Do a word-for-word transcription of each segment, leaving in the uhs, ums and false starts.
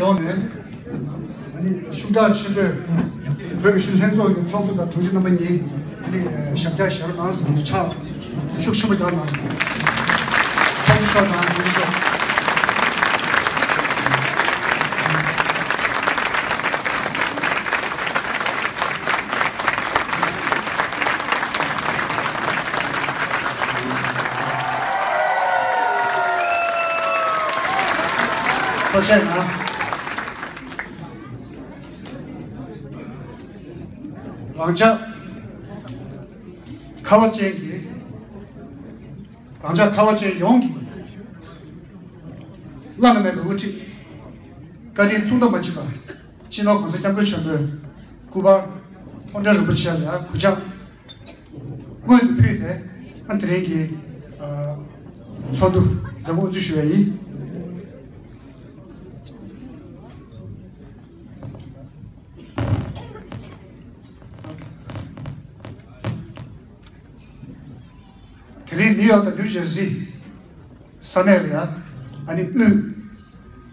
ཡོངས་ནས་ཨ་ནི་ཤུགས་དྲག་ཆེན་པོས་བོད་ཀྱི་གཞོན་ལྷན་ཚོགས་ཀྱི་ཚོགས་གཙོ་དང་དྲུང་ཆེ་རྣམ་པ་གཉིས་ཨ་ནི་ཞབས་བཀྱག་ཞབས་བཀྱག་གནང་ཟིན་ཕྱག་ཤུགས་ཆེན་པོ་བརྒྱབ་གནང་། ཚོགས་གཙོ་མཆོག་དང་དྲུང་ཆེ་མཆོག་ཐུགས་རྗེ་གནང་། རང་ཅག་ཁ་བ་ཅན་གྱི་རང་ཅག་ཁ་བ་ཅན་ཡོངས་ཀྱི་བླ་ན་མེད་པའི་དབུ་ཁྲིད། བཀའ་དྲིན་གསུང་དང་མ་མཆིས་པ། སྤྱི་ནོར་༸གོང་ས་༸སྐྱབས་མགོན་ཆེན་པོའི་སྐུ་པར་མཐོང་གྲོལ་རིན་པོ་ཆེ་ལ་ཡང་གུས་ཕྱག་སྔོན་དུ་ཕུལ་ཏེ། ཨ་དེ་རིང་གི་ཨ་ཚོགས་འདུ་མཛད་སྒོ་དབུ་འཛུགས་ཞུ་བ་ཡིན། དེ་རིང་ནིའུ་ཡོག་དང་ནིའུ་ཇར་སི་ས་གནས་ལ་ཡང་ཨ་ནི་དབུས་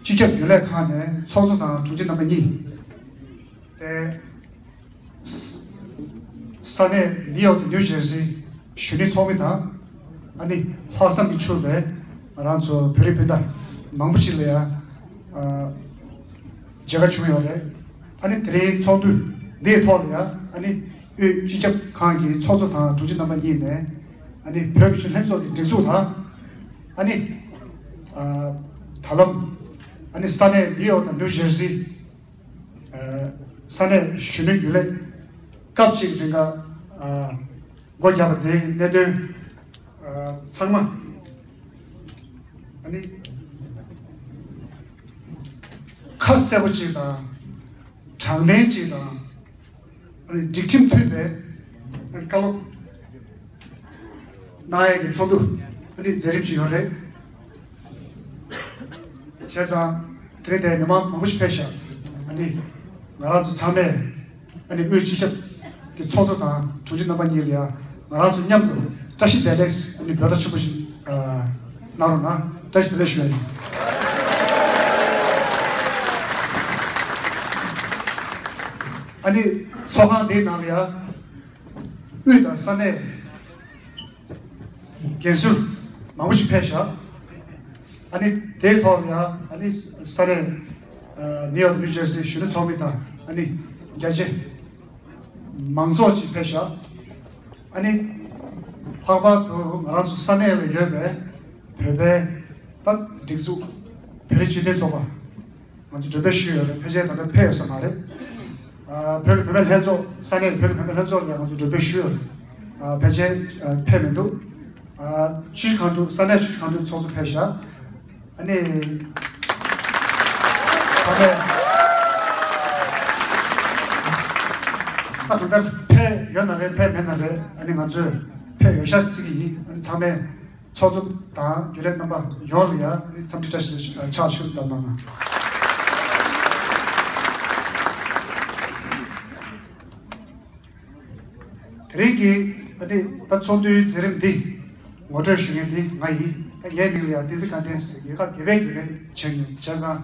སྤྱི་ཁྱབ་རྒྱུན་ལས་ཁང་ནས་ཚོགས་གཙོ་དང་དྲུང་ཆེ་རྣམ་པ་གཉིས་ཏེ། ས་གནས་ནིའུ་ཡོག་དང་ནིའུ་ཇར་སི་གཞོན་ནུའི་ཚོགས་མི་དང་ཨ་ནི་ལྷག་བསམ་གྱིས་ཕྱུག་པའི་ང་རང་ཚོ་བོད་རིགས་སྤུན་ཟླ་མང་པོ་ཞིག་ལ་ཡང་ཨ་མཇལ་ཁ་བྱུང་ཡོད་རེད། ཨ་ནི་དེ་རིང་ཚོགས་འདུ་འདིའི་ཐོག་ལ་ཡང་ཨ་ནི་དབུས་སྤྱི་ཁྱབ་ཁང་གི་ཚོགས་གཙོ་དང་དྲུང་ཆེ་རྣམ་པ་གཉིས་ནས་ཨ་ནི་བོད་ཀྱི་གཞོན་ལྷན་ཚོགས་ཀྱི་སྒྲིག་འཛུགས་དང་ཨ་ནི་ཨ་ད་ལམ་ཨ་ནི་ས་གནས་ནིའུ་ཡོག་དང་ནིའུ་ཇར་སི་ཨ་ས་གནས་གཞོན་ནུ་རྒྱུན་ལས་སྐབས་གཅིག་རིང་ག་ཨ་སྒོ་བརྒྱབ་པ་དེའི་གནད་དོན་ཨ་ཚང་མ་ཨ་ནི་ཁ་གསལ་པོ་གཅིག་དང་དྲང་བདེན་གཅིག་དང་ཨ་ནི་སྒྲིག་ཁྲིམས་མཐུན་པའི་ཨ་ནི་བཀའ་སློབ་གནང་ཡས་ཀྱི་ཚོགས་འདུ་ཨ་ནི་མཛད་རིམ་ཅིག་ཡོད་རེད། བྱས་ཙང་དེ་རིང་འདིར་མི་མང་མང་པོ་ཞིག་ཕེབས་ཤག་ཨ་ནི་ང་རང་ཚོ་ཚང་མས་ཨ་ནི་དབུས་སྤྱི་ཁྱབ་ཀྱི་ཚོགས་གཙོ་དང་དྲུང་ཆེ་རྣམ་པ་གཉིས་ལ་ཡང་ང་རང་ཚོ་མཉམ་དུ་བཀྲ་ཤིས་བདེ་ལེགས་ཨ་ནི་འབོད་སྒྲ་ཆེན་པོ་ཞིག་ཨ་གནང་རོགས་གནང་། བཀྲ་ཤིས་བདེ་ལེགས་ཞུ་ཡ་ཡིན། ཨ་ནི་ཚོགས་ཁང་འདིའི་ནང་ལ་ཡང་དབུས་དང་ས་གནས་རྒན་ཟུར་མང་པོ་ཞིག་ཕེབས་ཤག་ཨ་ནི་དེའི་ཐོག་ལ་ཡང་ཨ་ནི་ས་གནས་ཨ་ནིའུ་ཡོག་ནིའུ་ཇར་སི་གཞོན་ནུ་ཚོགས་མི་དང་ཨ་ནི་རྒྱ་ཆེ་མང་ཚོགས་ཅིག་ཕེབས་ཤག་ཨ་ནི་ལྷག་པར་དུ་ང་རང་ཚོ་ས་གནས་ལ་ཡོད་པའི་བོད་པའི་ད་སྒྲིག་འཛུགས་བོད་རིགས་སྤྱི་མཐུན་ཚོགས་པ། ང་ཚོ་གྲོས་འབུལ་ཞུས་ཡོད་རེད། ཕལ་ཆེར་ད་ལྟ་ཕེབས་ཡོད་ས་མ་རེད། ཨ་བོད་ཀྱི་བུད་མེད་ལྷན་ཚོགས་ས་གནས་ཀྱི་བོད་ཀྱི་བུད་མེད་ལྷན་ཚོགས་ལ་ང་ཚོ་གྲོས་འབུལ་ཞུས་ཡོད་རེད། ཨ་ཕལ་ཆེར་ཨ་ཕེབས་མི་འདུག་ཨ་ཆུ་བཞི་སྒང་དྲུག་ས་གནས་ཆུ་བཞི་སྒང་དྲུག་ཚོགས་གཙོ་ཕེབས་ཤག་ཨ་ནི་ད་ལྟ་ད་ལྟ་ཕེབས་ཡོད་ན་རེད། ཕེབས་མེད་ན་རེད། ཨ་ནི་ང་ཚོས་ཕེབས་ཡོད་ཤག་བརྩི་གི་ཡིན། ཨ་ནི་ཚང་མས་ཚོགས་གཙོ་དང་རྒྱུན་ལས་རྣམ་པ་ཡོངས་ལ་ཡང་འཚམས་འདྲི་བཀྲ་ཤིས་བདེ་ལེགས་ཕྱག་ཞུ་བཏང་གནང་། དེ་རིང་གི་ཨ་ནི་ད་ཚོགས་འདུའི་མཛད་རིམ་འདི་ངོ་སྤྲོད་ཞུ་མཁན་འདི་ང་ཡིན། ད་ངའི་མིང་ལ་ཡང་བསྟན་འཛིན་དགའ་ལྡན་ཟེར། རྒྱལ་ཁབ་བརྒྱད་པའི་རྒྱུན་ལས་བྱས་མྱོང་། བྱས་ཙང་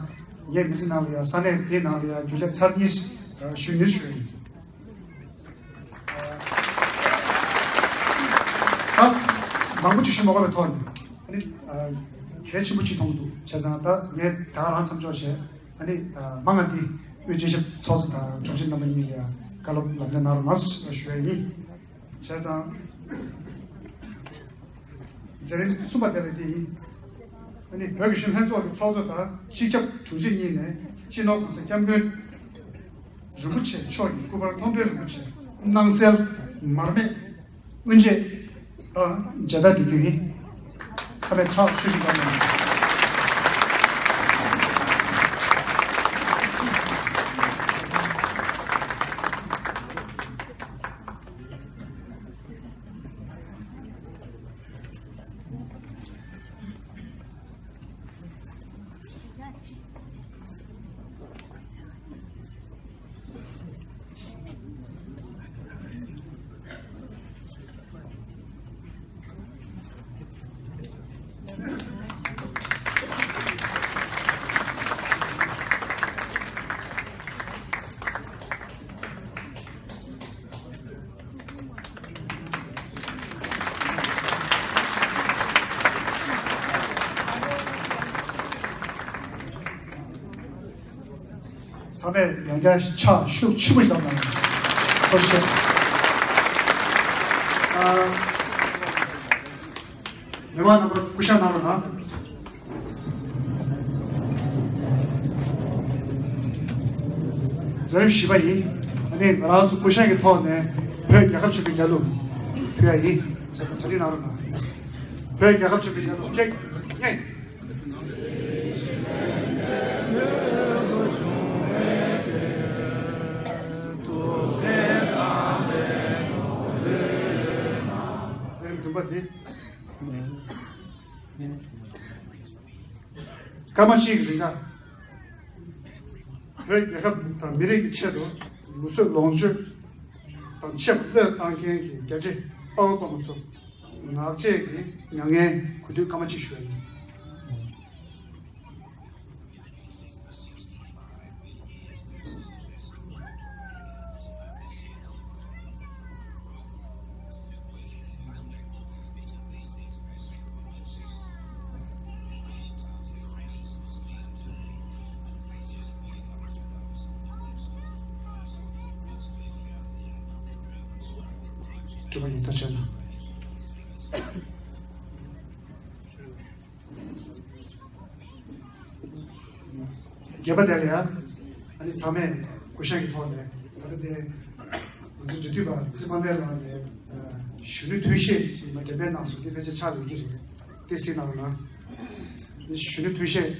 ངའི་མི་ཚེ་ནང་ལ་ཡང་ས་གནས་འདིའི་ནང་ལ་ཡང་རྒྱུན་ལས་ཚར་གཉིས་ཞུ་མྱོང་ཞུ་ཡིན། ད་མང་པོ་ཅིག་ཞུ་མ་དགོས་པའི་ཐོག་ནས་ཨ་ནི་གལ་ཆེན་པོ་ཅིག་མཐོང་གི་འདུག་བྱས་ཙང་ད་ངས་ད་ག་རང་མཚམས་འཇོག་བྱས། ཨ་ནི་མ་ང་འདི་དབུས་སྤྱི་ཁྱབ་ཚོགས་གཙོ་དང་དྲུང་ཆེ་རྣམ་པ་གཉིས་ལ་ཡང་བཀའ་སློབ་ལམ་སྟོན་གནང་རོགས་གནང་ཞུ་ཡ་ཡིན། བྱས་ཙང་། མཛད་རིམ་གསུམ་པ་དེ་ལ་འདི་ཡིན། ཨ་ནི་བོད་ཀྱི་གཞོན་ལྷན་ཚོགས་ཀྱི་ཚོགས་གཙོ་དང་སྤྱི་ཁྱབ་དྲུང་ཆེ་གཉིས་ནས་སྤྱི་ནོར་༸གོང་ས་༸སྐྱབས་མགོན་རིན་པོ་ཆེ་མཆོག་གི་སྐུ་པར་མཐོང་གྲོལ་རིན་པོ་ཆེ་སྣང་གསལ་མར་མེ་དབུ་འབྱེད་དང་མཇལ་དར་སྒྲེང་རྒྱུ་ཡིན། ཚང་མས་ཕྱག་ཤུགས་ཤིག་བརྒྱབ་གནང་། ཚང་མས་ཡང་བསྐྱར་ཕྱག་ཤུགས་ཆེན་པོ་ཞིག་བརྡབས་གནང་། ཐུགས་རྗེ་ཆེ། ཨ། མི་མང་རྣམ་པ་སྐུ་ཞབས་གནང་རོགས་གནང་། མཛད་རིམ་བཞི་པ་ཡིན། ཨ་ནི་ང་རང་ཚོ་སྐུ་ཞབས་ཀྱི་ཐོག་ནས་བོད་རྒྱལ་ཁབ་ཆེན་པོའི་རྒྱལ་གླུ་ཕུལ་ཡ་ཡིན། བྱས་ཙང་གྲ་སྒྲིག་གནང་རོགས་གནང་། བོད་རྒྱལ་ཁབ་ཆེན་པོའི་རྒྱལ་གླུ་གཅིག་གཉིས། མཛད་རིམ་བདུན་པ་འདི། སྐར་མ་གཅིག་གི་རིང་ལ། བོད་རྒྱལ་ཁབ་དང་མི་རིགས་ཀྱི་ཆེད་དུ་ལུས་སྲོག་ལོངས་སྤྱོད་དང་ཆེད་བློས་བཏང་མཁན་གྱི་རྒྱལ་གཅེས་དཔའ་བོ་དཔའ་མོ་ཚོ་ངག་བཅད་ཀྱི་མྱ་ངན་གུས་འདུད་སྐར་མ་གཅིག་ཞུ་བ་ཡིན། གྲུབ་པ་ཡིན་ཐག་ཆོད་ན། རྒྱས་པ་དེ་ལ་ཡ། ཨ་ནི་ཚང་མས་སྐུ་ཞབས་ཀྱི་ཐོག་ནས་ད་ལྟ་དེ་ང་ཚོ་འབྲེལ་མཐུད་པ་ཚེ་དཔལ་ལྡན་ལགས་ནས་གཞོན་ནུ་ཐུགས་བཞེད་ཅེས་མ་འགྲེམས་སྤེལ་གནང་སོང་། དེ་ཕལ་ཆེར་ཆགས་ཡོད་ཀྱི་རེད། དེ་གཟིགས་གནང་རོགས་གནང་། གཞོན་ནུ་ཐུགས་བཞེད།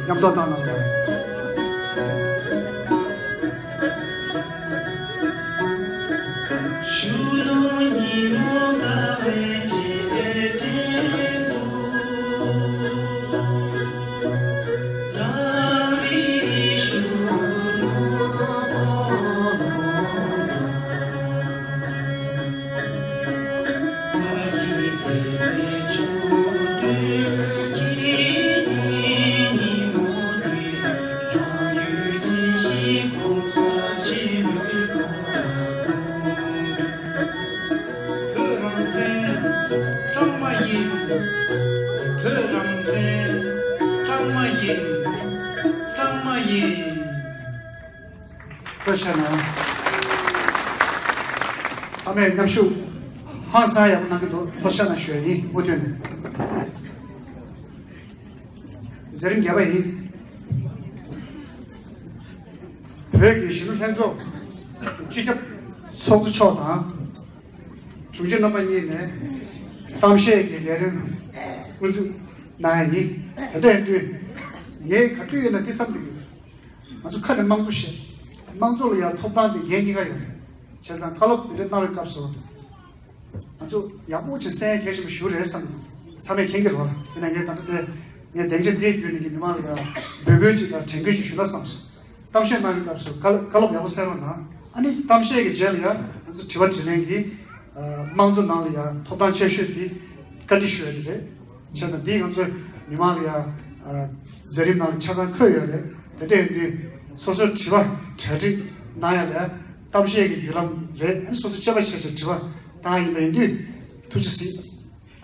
མཉམ་དུ་བཏང་གནང་རོགས། བོད་རང་བཙན་གཙང་མ་ཡིན། བོད་རང་བཙན་གཙང་མ་ཡིན། གཙང་མ་ཡིན། ཐུགས་རྗེ་གནང་། ཚང་མས་མཉམ་ཞུགས་ཧང་སང་ཡག་པོ་གནང་གི་འདུག་ཐུགས་རྗེ་གནང་ཞུ་ཡ་ཡིན། མུ་མཐུད་ནས་མཛད་རིམ་བརྒྱད་པ་ཡིན། བོད་ཀྱི་གཞོན་ནུ་ལྷན་ཚོགས་སྤྱི་ཁྱབ་ཚོགས་གཙོ་མཆོག་དང་། དྲུང་ཆེ་རྣམ་པ་གཉིས་ནས་གཏམ་བཤད་ཀྱི་ལས་རིམ་དབུ་འཛུགས་གནང་ཡ་ཡིན། དེ་འདྲ་ཡིན་དུས་ངས་ག་དུས་ཡིན་ན་འདི་བསམ་གྱི་ཡོད། ང་ཚོ་ཁ་ནས་དམངས་གཙོ་བཤད། དམངས་གཙོ་ལ་ཡང་ཐོབ་ཐང་དེ་ངས་གཉིས་ཀ་ཡོད་རེད། བྱས་ཙང་བཀའ་སློབ་འདི་འདྲ་གནང་བའི་སྐབས་སུ། ང་ཚོ་ཡག་པོ་ཅིག་གསན་ཡ་གལ་ཆེན་པོ་ཞིག་རེད་བསམ། ཚང་མས་མཁྱེན་གྱི་རེད་བ། ཡིན་ན་ངས་ད་ལྟ་དེ་ངས་སྡིངས་ཆ་འདིའི་བརྒྱུད་ནས་ཀྱི་མི་མང་ལ་ཡང་འབོད་སྐུལ་ཅིག་དང་དྲན་སྐུལ་ཅིག་ཞུ་ན་བསམ་སོང་། གཏམ་བཤད་གནང་བའི་སྐབས་སུ་བཀའ་བཀའ་སློབ་ཡག་པོ་གསན་རོགས་གནང་། ཨ་ནི་གཏམ་བཤད་ཀྱི་རྗེས་ལ་ཡང་ང་ཚོ་དྲི་བ་དྲིས་ལན་གྱིས་དམངས་གཙོ་ནང་ལ་ཡང་ཐོབ་ཐང་ཆེ་ཤོས་དེ་བཀའ་འདྲི་ཞུ་ཡ་དེ་རེད། བྱས་ཙང་འདིས་ང་ཚོའི་མི་མང་ལ་ཡང་མཛད་རིམ་ནང་ལ་ཆ་ཚང་འཁོད་ཡོད་རེད། དེ་འདྲ་ཡིན་དུས་སོ་སོའི་དྲི་བ་གྲ་སྒྲིག་གནང་ཡ་ལ་གཏམ་བཤད་ཀྱི་བརྒྱུད་ལམ་རེད། ཨ་ནི་སོ་སོ་དཔྱད་པ་བྱས་བྱས་དྲི་བ་བཏང་ཡ་ཡིན་པ་ཡིན་དུས་ཐུགས་རྗེ་གཟིགས།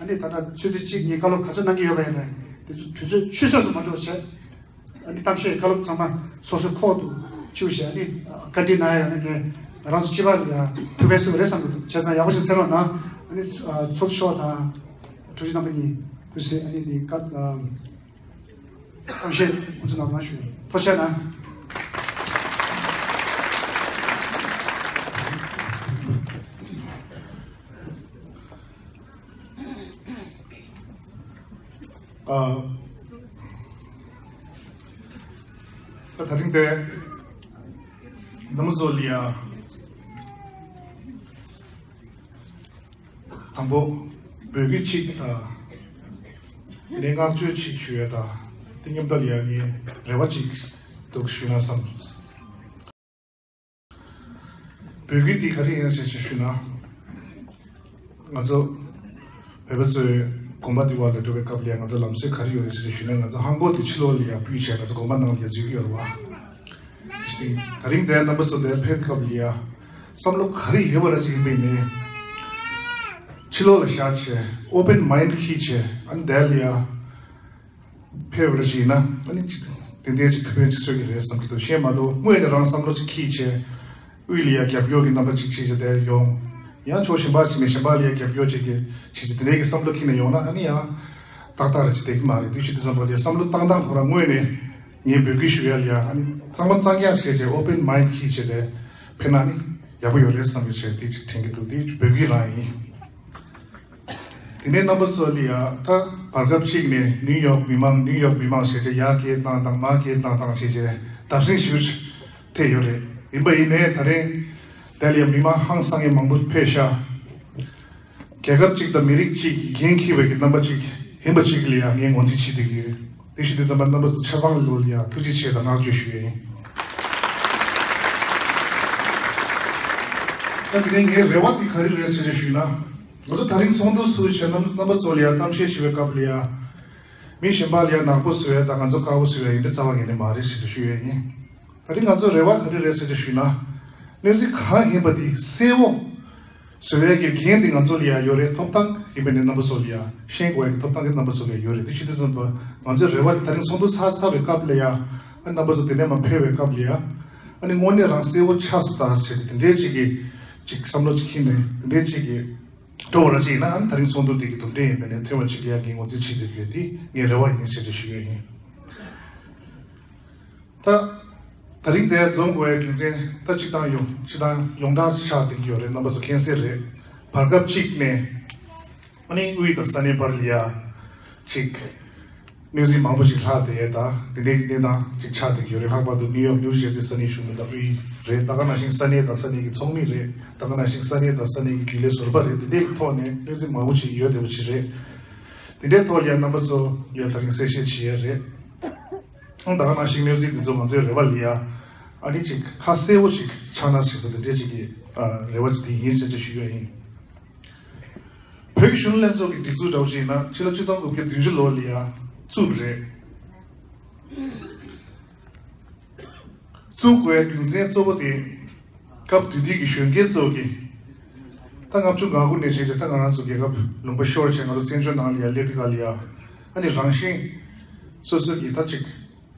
ཨ་ནི་ད་ལྟ་ཆུ་ཚོད་གཅིག་གཉིས་བཀའ་སློབ་ག་ཚོད་གནང་གི་ཡོད་པ་ཡིན་ནའི་དེ་ཚོ་དུས་ཚོད་ཆུད་ཟོས་སུ་མ་འགྲོ་བ་བྱས། ཨ་ནི་གཏམ་བཤད་བཀའ་སློབ་ཚང་མ་སོ་སོའི་ཁོག་ཏུ་བཅུག་བྱས། ཨ་ནི་བཀའ་འདྲི་གནང་ཡ་ཡོད་ན་ངས་རང་ཚོ་སྤྱི་པ་ལ་ཡང་ཐུགས་ཕན་གསོས་པ་རེད་བསམ་གྱི་འདུག་བྱས་ཙང་ཡག་པོ་ཞིག་གསན་རོགས་གནང་། ཨ་ནི་ཚོགས་གཙོ་མཆོག་དང་དྲུང་ཆེ་རྣམ་པ་གཉིས་སྐུ་གཟིགས། ཨ་ནི་འདི་བཀའ་གཏམ་བཤད་འགོ་འཛུགས་གནང་རོགས་གནང་ཞུ། ཐུགས་རྗེ་གནང་། ཨ། ད་དེ་རིང་དེ་རྣམ་པ་ཚོ་ལ་ཡ་དང་པོ་འབོད་སྐུལ་གཅིག་དང་ལན་བསྔགས་བརྗོད་གཅིག་ཞུ་ཡ་དང་དེ་མཉམ་དུ་ལ་ཡ་ངས་རེ་བ་གཅིག་འདུག་ཞུས་ན་བསམ། འབོད་སྐུལ་འདི་ག་རེ་ཡིན་ཟེར་ཞིག་ཞུས་ན། ང་ཚོ་བོད་པ་ཚོའི་དགོན་པ་འདི་བར་ལ་འགྲོ་བའི་སྐབས་ལ་ང་ཚོ་ལམ་སྲོལ་ག་རེ་ཡོད་ཟེར་ཞུས་ན། ང་ཚོ་ཧང་གོ་དེ་ཕྱི་ལོགས་ལ་ཡར་ཕུད་བྱས་ང་ཚོ་དགོན་པ་ནང་ལ་ཡར་འཛུལ་གྱི་ཡོད་རེད་བ། དེ་རིང་དེ་རྣམ་པ་ཚོ་དེར་ཕེབས་སྐབས་ལ་ཡ་བསམ་བློ་ག་རེ་ཡོད་པ་ར་ཅིག་ཡིན་པས་ནས་ཕྱི་ལོགས་ལ་བཞག་བྱས་ཨོ་པན་མའིན་ཌི་འཁྱེར་བྱས། ཨ་ནི་དེ་ལ་ཡ་ ཕེབས་པ་ཞིག་ཡིན་ན་ཨ་ནི་ཏན་ཏན་ཅིག་ཐུགས་ཕན་ཅིག་གསོས་ཀྱི་རེད་བསམ་གྱི་འདུག་གཞན་མ་གཏོགས་དངོས་ནས་རང་བསམ་བློ་ཅིག་འཁྱེར་བྱས། དབུས་ལ་ཡ་རྒྱབ་སྐྱོར་གྱི་རྣམ་པ་ཅིག་བྱེད་བྱས་དེར་ཡོང་། ཡང་ཕྱོགས་གཞན་པ་ཅིག་ནས་གཞན་པ་ལ་ཡ་རྒྱབ་སྐྱོར་བྱེད་ཀྱི་བྱེད་ཀྱི་དེ་འདྲའི་གི་བསམ་བློ་འཁྱེར་ནས་ཡོང་ན་ཨ་ནི་ཡང་ཏག་ཏག་རེ་ཅིག་བསྡད་ཀྱི་མ་རེད། དུས་ཕྱིས་དུས་ཙམ་པ་ལ་ཡ་བསམ་བློ་བཏང་སྟངས་ཁོ་རང་དངོས་ནས་ངས་འབོད་སྐུལ་ཞུ་ཡ་ལ་ཡ་ཨ་ནི་གཙང་མ་གཙང་རྐྱང་བྱས་བྱས་ཨོ་པན་མའིན་ཌི་འཁྱེར་བྱས་དེ་ཕེབས་ན་ནི་ཡག་པོ་ཡོད་རེད་བསམ་གྱི་བྱས་དེ་ཅིག་དྲན་གྱི་འདུག་དེ་འབོད་སྐུལ་རང་ཡིན། དེ་ནས་རྣམ་པ་ཚོ་ལ་ཡ་ད་བར་སྐབས་གཅིག་ནས་ནིའུ་ཡོག་མི་མང་ནིའུ་ཡོག་མི་མང་ཞེས་བྱས་ཡར་སྐད་བཏང་དང་མར་སྐད་བཏང་དང་ཞེས་བྱས་བརྡབ་གསིག་ཞེ་པོ་ཅིག་ཐེབས་ཡོད་རེད། ཡིན་པ་ཡིན་ནའི་ད་རེས་དེ་ལ་ཡ་མི་མང་ཧང་སང་ངེ་མང་པོ་ཕེབས་ཤག་རྒྱལ་ཁབ་གཅིག་དང་མི་རིགས་གཅིག་གི་འགན་འཁྱེར་བའི་གི་རྣམ་པ་གཅིག་ཡིན་པ་གཅིག་ལ་ཡ་ངས་ངོས་འཛིན་བྱེད་བསྡད་ཀྱི་ཡོད། དེ་བཞིན་དུ་འཛམ་བུ་གླིང་རྣམ་པ་ཚོ་ཆ་ཚང་ལོ་ལ་ཡ་ཐུགས་རྗེ་ཆེ་དང་བསྔགས་བརྗོད་ཞུ་ཡས་ཡིན། ད་དེ་ནས་ངའི་རེ་བ་དེ་ག་རེ་རེད་ཟེར་ཞུས་ན། ང་ཚོ་དེ་རིང་ཚོགས་འདུ་ཚོགས་བྱས་རྣམ་རྣམ་པ་ཚོ་ལ་ཡ་གཏམ་བཤད་བྱེད་པའི་སྐབས་ལ་ཡ། མི་གཞན་པ་ལ་ཡ་ནག་པོ་བཟོ་ཡ་དང་ང་ཚོ་དཀར་པོ་བཟོ་ཡ་ཡིན་པའི་རྩ་བ་ཉིད་ནས་མ་རེད་ཟེར་ཞུ་ཡས་ཡིན། དེ་རིང་ང་ཚོ་རེ་བ་ག་རེ་རེད་ཟེར་ཞུས་ན། གནས་ཚུལ་གང་ཡིན་པ་དེ་གསལ་བོ་བཟོ་ཡ་གི་འགན་དེ་ང་ཚོ་ལ་ཡ་ཡོད་རེད། ཐོབ་ཐང་ཡིན་པ་ནི་རྣམ་པ་ཚོ་ལ་ཡ་ཤེས་དགོས་ཡ་གི་ཐོབ་ཐང་དེ་རྣམ་པ་ཚོ་ལ་ཡ་ཡོད་རེད། དེ་ཕྱི་དུས་ཙམ་པ་ང་ཚོའི་རེ་བ་དེ་དེ་རིང་ཚོགས་འདུ་ཚར་ཚར་བའི་སྐབས་ལ་ཡ། ཨ་རྣམ་པ་ཚོ་དེ་ནས་མར་ཕེབས་པའི་སྐབས་ལ་ཡ། ཨ་ནི་དངོས་གནས་རང་གསལ་བོ་ཆགས་སོང་ད་ཟེར་ཏེ་དེ་འདྲའི་ཅིག་གི་ཅིག་བསམ་བློ་ཅིག་འཁྱེར་ནས་དེ་འདྲའི་ཅིག་གི་འགྲོ་བ་ར་ཅིག་ཡིན་ན་ཨ་ནི་དེ་རིང་ཚོགས་འདུ་དེ་གི་དོན་འབྲས་ཡིན་པ་ནས་ཐོན་པ་ཅིག་ལ་ཡ་ངས་ངོས་འཛིན་བྱེད་བསྡད་ཡོད། དེ་ངའི་རེ་བ་ཡིན་ཟེར་ཏེ་ཞུ་ཡ་ཡིན། ད། དེ་རིང་དེ་འཛོམས་དགོས་ཡའི་རྒྱུ་མཚན་ད་སྤྱིར་བཏང་ཡོང་སྤྱིར་བཏང་ཡོངས་གྲགས་ཆགས་བསྡད་ཀྱི་ཡོད་རེད། རྣམ་པ་ཚོ་མཁྱེན་གསལ་རེད། བར་སྐབས་གཅིག་ནས་ཨ་ནི་དབུས་དང་ས་གནས་བར་ལ་ཡ་ཅིག་གནས་ཚུལ་མང་པོ་ཞིག་ལྷག་བསྡད་ཡས་དང་དེ་འདྲའི་གནས་སྟངས་ཅིག་ཆགས་བསྡད་ཀྱི་ཡོད་རེད། ལྷག་པར་དུ་ནིའུ་ཡོག་ནིའུ་ཇར་སི་ས་གནས་གཞོན་ནུ་ལྟ་བུ་རེད། ད་ག་ནང་བཞིན་ས་གནས་དང་ས་གནས་ཀྱི་ཚོགས་མི་རེད། ད་ག་ནང་བཞིན་ས་གནས་དང་ས་གནས་ཀྱི་རྒྱུན་ལས་ཟུར་པ་རེད། དེ་འདྲའི་གི་ཐོག་ནས་གནས་ཚུལ་མང་པོ་ཞིག་ཡོད་བསྡད་པ་ཅིག་རེད། དེ་འདྲའི་ཐོག་ལ་ཡ་རྣམ་པ་ཚོ་ལ་ཡ་དེ་རིང་གསལ་བཤད་བྱེད་ཡས་རེད། ཨང་ད་ག་ནང་བཞིན་གནས་ཚུལ་འདི་ཚོ་ང་ཚོའི་རེ་བ་ལ་ཡ། ཨ་ནི་ཅིག་ཁ་གསལ་བོ་ཅིག་ཆགས་ན་ཟེར་ཚོ་དེ་འདྲའི་ཅིག་གི་ཨ་རེ་བ་ཅིག་དེ་ཡིན་ཟེར་ཅིག་ཞུ་ཡ་ཡིན། བོད་ཀྱི་གཞོན་ནུ་ལྷན་ཚོགས་ཀྱི་སྒྲིག་འཛུགས་འདྲ་བོ་ཅིག་ཡིན་ན་ཕྱི་ལོ་ཆིག་སྟོང་དགུ་བརྒྱ་བདུན་ཅུ་ལོ་ལ་ཡ་བཙུགས་རེད། བཙུགས་དགོས་ཡ་རྒྱུ་མཚན་གཙོ་བོ་དེ། སྐབས་དེ་དུས་ཀྱི་གཞོན་སྐྱེས་ཚོ་གིས། ད་ལྔ་བཅུ་ང་དགུ་ནས་བྱས་རྗེས་ད་ང་རང་ཚོ་རྒྱལ་ཁབ་ལུང་པ་ཤོར་བྱས་ང་ཚོ་བཙན་བྱོལ་ནང་ལ་ཡ་སླེབས་དུས་ག་ལ་ཡ། ཨ་ནི་རང་བཞིན། སོ་སོ་གི་ད་ཅིག་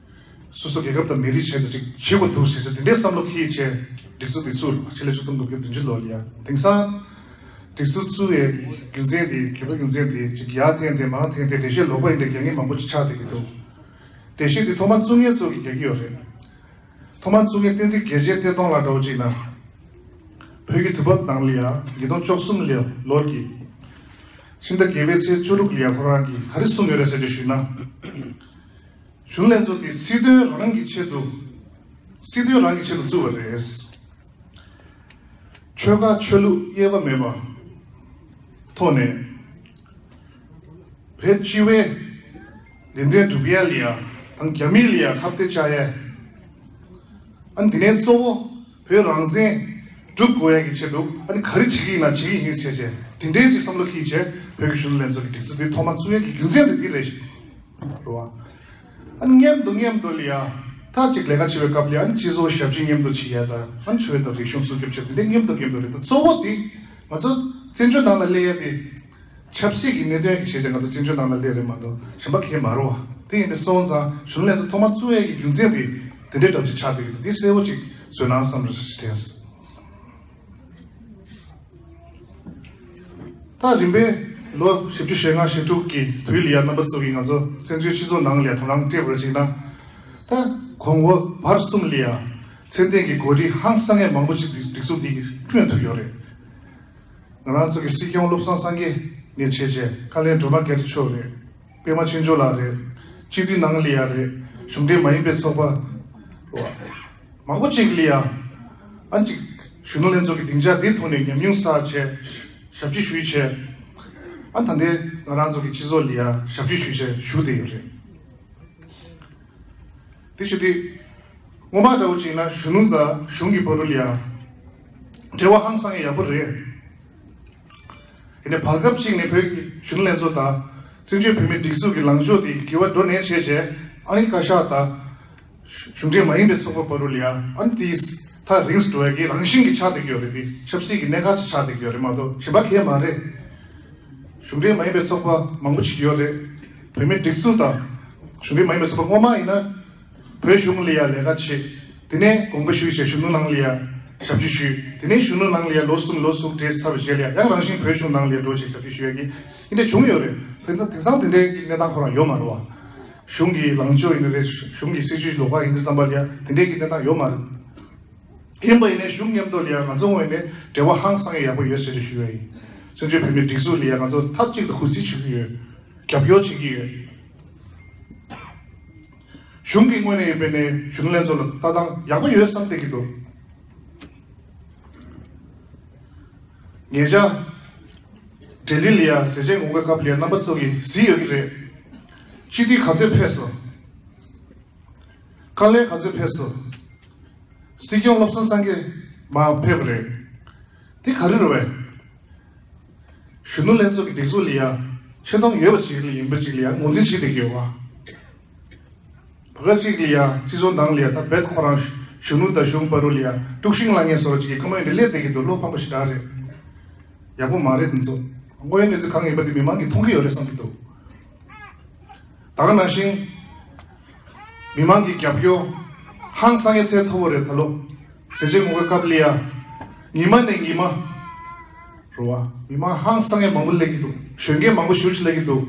སོ་སོ་རྒྱལ་ཁབ་དང་མི་རིགས་ཆེད་དུ་ཅིག་བྱེད་དགོས་འདུག་ཟེར་ཚེ་དེ་འདྲའི་བསམ་བློ་འཁྱེར་བྱས་སྒྲིག་འཛུགས་དེ་ཚུར་ཕྱི་ལོ་ཆིག་སྟོང་དགུ་བརྒྱ་བདུན་ཅུ་ལོ་ལ་ཡ། དེང་སང་སྒྲིག་འཛུགས་བཙུགས་ཡའི་རྒྱུ་མཚན་དེ་གལ་པོའི་རྒྱུ་མཚན་དེ་ཅིག་ཡར་འཐེན་ཏེ་མར་འཐེན་ཏེ་འགྲེལ་བཤད་ལོག་པ་ཡིན་འདྲ་རྒྱག་མཁན་མང་པོ་ཅིག་ཆགས་བསྡད་ཀྱི་འདུག་འགྲེལ་བཤད་དེ་ཐོག་མར་བཙུགས་མཁན་ཚོ་གིས་རྒྱག་གི་ཡོད་རེད། ཐོག་མར་བཙུགས་མཁན་བསྟན་འཛིན་རྒྱལ་གཅེས་བསྟན་སྟོང་ལགས་འདྲ་བོ་ཅིག་ན། བོད་ཀྱི་དུས་བབ་ནང་ལ་ཡ་ཉིས་སྟོང་བཅུ་གསུམ་ལོ་ལོར་གྱི་ཕྱི་ཟླ་བརྒྱད་པའི་ཚེས་བཅུ་དྲུག་ལ་ཡ་ཁོ་རང་གིས་ག་རེ་གསུངས་ཡོད་རེད་ཟེར་ཅིག་ཞུས་ན། གཞོན་ནུ་ལྷན་ཚོགས་དེ་སྲིད་དོན་རང་གི་ཆེད་དུ། སྲིད་དོན་རང་གི་ཆེད་དུ་བཙུགས་པ་རེད། ཆོལ་ཁ་ཆོས་ལུགས་དབྱེ་བ་མེད་པ་ཐོག་ནས་བོད་སྤྱི་བའི་ལས་དོན་སྒྲུབ་ཡ་ལ་ཡ་དང་རྒྱ་མི་ལ་ཡ་ཁ་གཏད་བཅག་ཡ། ཨ་ནི་དེ་ནས་གཙོ་བོ་བོད་རང་བཙན་སྒྲུབ་དགོས་ཡ་གི་ཆེད་དུ་ཨ་ནི་ག་རེ་བྱེད་ཀྱི་ཡིན་ན་བྱེད་ཀྱི་ཡིན་ཟེར་བྱས་དེ་འདྲའི་ཅིག་བསམ་བློ་འཁྱེར་བྱས་བོད་ཀྱི་གཞོན་ནུ་ལྷན་ཚོགས་ཀྱི་སྒྲིག་འཛུགས་དེ་ཐོག་མ་བཙུགས་ཡ་གི་རྒྱུ་མཚན་དེ་འདི་རེད་ཤག་རེད་བ། ཨ་ནི་མཉམ་དུ་མཉམ་དུ་ལ་ཡ། ད་ཅིག་ལས་ཀ་བྱེད་པའི་སྐབས་ལ་ཡ་ཨ་ནི་སྤྱི་ཚོགས་ཞབས་ཕྱི་མཉམ་དུ་བྱེད་ཡ་ད་ཨ་ནི་ཆོས་དང་རིག་གཞུང་སྲུང་སྐྱོབ་བྱེད་དེ་འདྲའི་མཉམ་དུ་མཉམ་དུ་རེད། ད་གཙོ་བོ་དེ་ང་ཚོ་བཙན་བྱོལ་ནང་ལ་སླེབས་ཡ་དེ་ཆབ་སྲིད་ཀྱི་གནད་དོན་གྱི་ཆེད་དུ་ང་ཚོ་བཙན་བྱོལ་ནང་ལ་སླེབས་རེད་མ་གཏོགས་གཞན་པ་གང་ཡང་མ་རེད་བ། དེ་ཡིན་པས་སོང་ཙང་གཞོན་ནུ་ལྷན་ཚོགས་ཐོག་མ་བཙུགས་ཡ་གི་རྒྱུ་མཚན་དེ་དེ་འདྲའི་འདྲ་ཅིག་ཆགས་བསྡད་ཀྱི་འདུག་དེ་གསལ་བོ་ཅིག་བཟོས་ན་བསམ་རེ་ཞིག་དྲན། ད་རིམ་པས་ལོ་བཞི་བཅུ་ཞེ་ལྔ་ཞེ་དྲུག་གི་དུས་ལ་ཡ་རྣམ་པ་ཚོ་གིས་ང་ཚོ་བཙན་བྱོལ་སྤྱི་ཚོགས་ནང་ལ་ཡ་དོ་སྣང་སྤྲད་པར་བྱས་ན། ད་གོང་འོག་བར་གསུམ་ལ་ཡ་ཚད་ལྡན་གྱི་འགོ་ཁྲིད་ཧང་སང་ངེ་མང་པོ་ཅིག་སྒྲིག་འཛུགས་འདི་གིས་བསྐྲུན་ཐུབ་ཡོད་རེད། ང་རང་ཚོ་གི་སྲིད་སྐྱོང་བློ་བཟང་སངས་རྒྱས་ནས་བྱས་བྱས་བཀའ་བློན་སྒྲོལ་མ་རྒྱ་རི་མཆོག་རེད། པད་མ་ཆོས་འབྱོར་ལགས་རེད། སྤྱི་འཐུས་ནང་ལ་ཡ་རེད། གཞུང་འབྲེལ་མ་ཡིན་པའི་ཚོགས་པ་མང་པོ་ཅིག་ལ་ཡ། ཨ་ཅིག་གཞོན་ནུ་ལྷན་ཚོགས་ཀྱི་སྡིངས་ཆ་འདིའི་ཐོག་ནས་ཉམས་མྱོང་བསགས་བྱས། ཞབས་ཕྱི་ཞུས་བྱས། ཨ་ད་ལྟའི་ང་རང་ཚོ་གི་སྤྱི་ཚོགས་ལ་ཡ་ཞབས་ཕྱི་ཞུས་བྱས་བཞུགས་བསྡད་ཡོད་རེད། དེ་བྱས་ཏེ། སྔོན་མ་འདྲ་བོ་ཅིག་ཡིན་ན་གཞོན་ནུ་དང་གཞུང་གི་བར་དུ་ལ་ཡ། འབྲེལ་བ་ཧང་སང་ཡག་པོ་རེད། ཡིན་ནའི་བར་སྐབས་ཅིག་ནས་བོད་ཀྱི་གཞོན་ནུ་ལྷན་ཚོགས་དང་། བཙན་བྱོལ་བོད་མིའི་སྒྲིག་འཛུགས་ཀྱི་ལངས་ཕྱོགས་དེ་འགྱུར་བ་འགྲོ་ནས་བྱས་བྱས། ཨ་ནི་བཀའ་ཤག་དང་། གཞུང་འབྲེལ་མ་ཡིན་པའི་ཚོགས་པ་བར་དུ་ལ་ཡ། ཨ་ནི་དེས་ཐག་རིང་དུ་འགྲོ་ཡ་གི་རང་བཞིན་གྱི་ཆགས་བསྡད་ཀྱི་ཡོད་རེད་དེ། ཆབ་སྲིད་ཀྱི་གནད་འགག་ཅིག་ཆགས་བསྡད་ཀྱི་ཡོད་རེད་མ་གཏོགས་གཞན་པ་གང་ཡང་མ་རེད། གཞུང་འབྲེལ་མ་ཡིན་པའི་ཚོགས་པ་མང་པོ་ཅིག་ཡོད་རེད། བོད་མིའི་སྒྲིག་འཛུགས་དང་ གཞུང་འབྲེལ་མ་ཡིན་པའི་ཚོགས་པ་སྔོན་མ་ཡིན་ན་བོད་གཞུང་ལ་ཡ་ལས་ཀ་བྱེད། དེ་ནས་དགོངས་པ་ཞུས་བྱས་གཞོན་ནུ་ནང་ལ་ཡ་ཞབས་ཕྱི་ཞུས། དེ་ནས་གཞོན་ནུ་ནང་ལ་ཡ་ལོ་གསུམ་ལོ་གསུམ་གྲས་ཚར་བའི་རྗེས་ལ་ཡ་ཡང་རང་བཞིན་བོད་གཞུང་ནང་ལ་ཡ་འགྲོ་བྱས་ཞབས་ཕྱི་ཞུ་ཡ་གི་ཡིན་འདྲ་བྱུང་ཡོད་རེད། དེ་འདྲ་དེང་སང་དེ་འདྲའི་གི་གནས་སྟངས་ཁོ་རང་ཡོད་མ་རེད་བ། གཞུང་གི་ལངས་ཕྱོགས་ཡིན་ན་རེད། གཞུང་གི་སྲིད་ཇུས་ལོགས་ཀ་ཡིན་དུས་ཙམ་པ་ལ་ཡ་དེ་འདྲའི་གི་གནས་སྟངས་ཡོད་མ་རེད། ཡིན་པ་ཡིན་ནའི་གཞུང་མཉམ་དུ་ལ་ཡ་ང་ཚོ་ངོས་ནས་འབྲེལ་བ་ཧང་སང་ཡ་ཡག་པོ་ཡོད་ཟེར་ཏེ་ཞུ་ཡ་ཡིན། བཙན་བྱོལ་བོད་མིའི་སྒྲིག་འཛུགས་ལ་ཡ་ང་ཚོ་མཐའ་གཅིག་ཏུ་གུས་བརྩི་བྱེད་ཀྱི་ཡོད། རྒྱབ་སྐྱོར་བྱེད་ཀྱི་ཡོད། གཞུང་གི་ངོས་ནས་ཡིན་པ་ཡིན་ནའི་གཞོན་ནུ་ལྷན་ཚོགས་ལ་ལྟ་སྟངས་ཡག་པོ་ཡོད་བསམ་བསྡད་ཀྱི་འདུག་ཉེ་ཆར་ལྡི་ལི་ལ་ཡ་ཟས་བཅད་ངོ་རྒོལ་སྐབས་ལ་ཡ་རྣམ་པ་ཚོ་གིས་གཟིགས་ཡོད་ཀྱི་རེད། སྤྱི་འཐུས་ག་ཚོད་ཕེབས་སོང་། བཀའ་བློན་ག་ཚོད་ཕེབས་སོང་། སྲིད་སྐྱོང་བློ་བཟང་སེང་གེ་མར་ཕེབས་རེད། དེ་ག་རེ་རེད་བས། གཞོན་ནུ་ལྷན་ཚོགས་ཀྱི་སྒྲིག་འཛུགས་ལ་ཡ་ཆེ་མཐོང་ཡོད་པ་ཅིག་ལ་ཡིན་པ་ཅིག་ལ་ཡ་ངོས་འཛིན་བྱེད་བསྡད་ཀྱི་ཡོད་པ། བར་སྐབས་ཅིག་ལ་ཡ་སྤྱི་ཚོགས་ནང་ལ་ཡ་ད་རྦད་ཁོ་རང་གཞོན་ནུ་དང་གཞུང་བར་དུ་ལ་ཡ་དཀྲུག་ཤིང་ལངས་མཁན་བཟོ་འདྲ་ཅིག་གི་བཀའ་མོལ་འདི་སླེབས་བསྡད་ཀྱི་འདུག་བློ་ཕམ་པ་ཞེ་དྲག་རེད། ཡག་པོ་མ་རེད་འདི་ཚོ། དངོས་ཡོད་གནས་ཚུལ་གང་ཡིན་པ་དེ་མི་མང་གིས་མཐོང་གི་ཡོད་རེད་བསམ་གྱི་འདུག་ད་ག་ནང་བཞིན། མི་མང་གི་རྒྱབ་སྐྱོར་ཧང་སང་ཡ་ཚད་མཐོ་བོ་རེད་ད་ལོ། ཟས་བཅད་ངོ་རྒོལ་སྐབས་ལ་ཡ། ཉི་མ་ནས་ཉི་མ། རེད་བ། མི་མང་ཧང་སང་ཡ་མང་པོ་སླེབས་ཀྱི་འདུག་གཞོན་སྐྱེས་མང་པོ་ཞེ་པོ་ཅིག་སླེབས་ཀྱི་འདུག་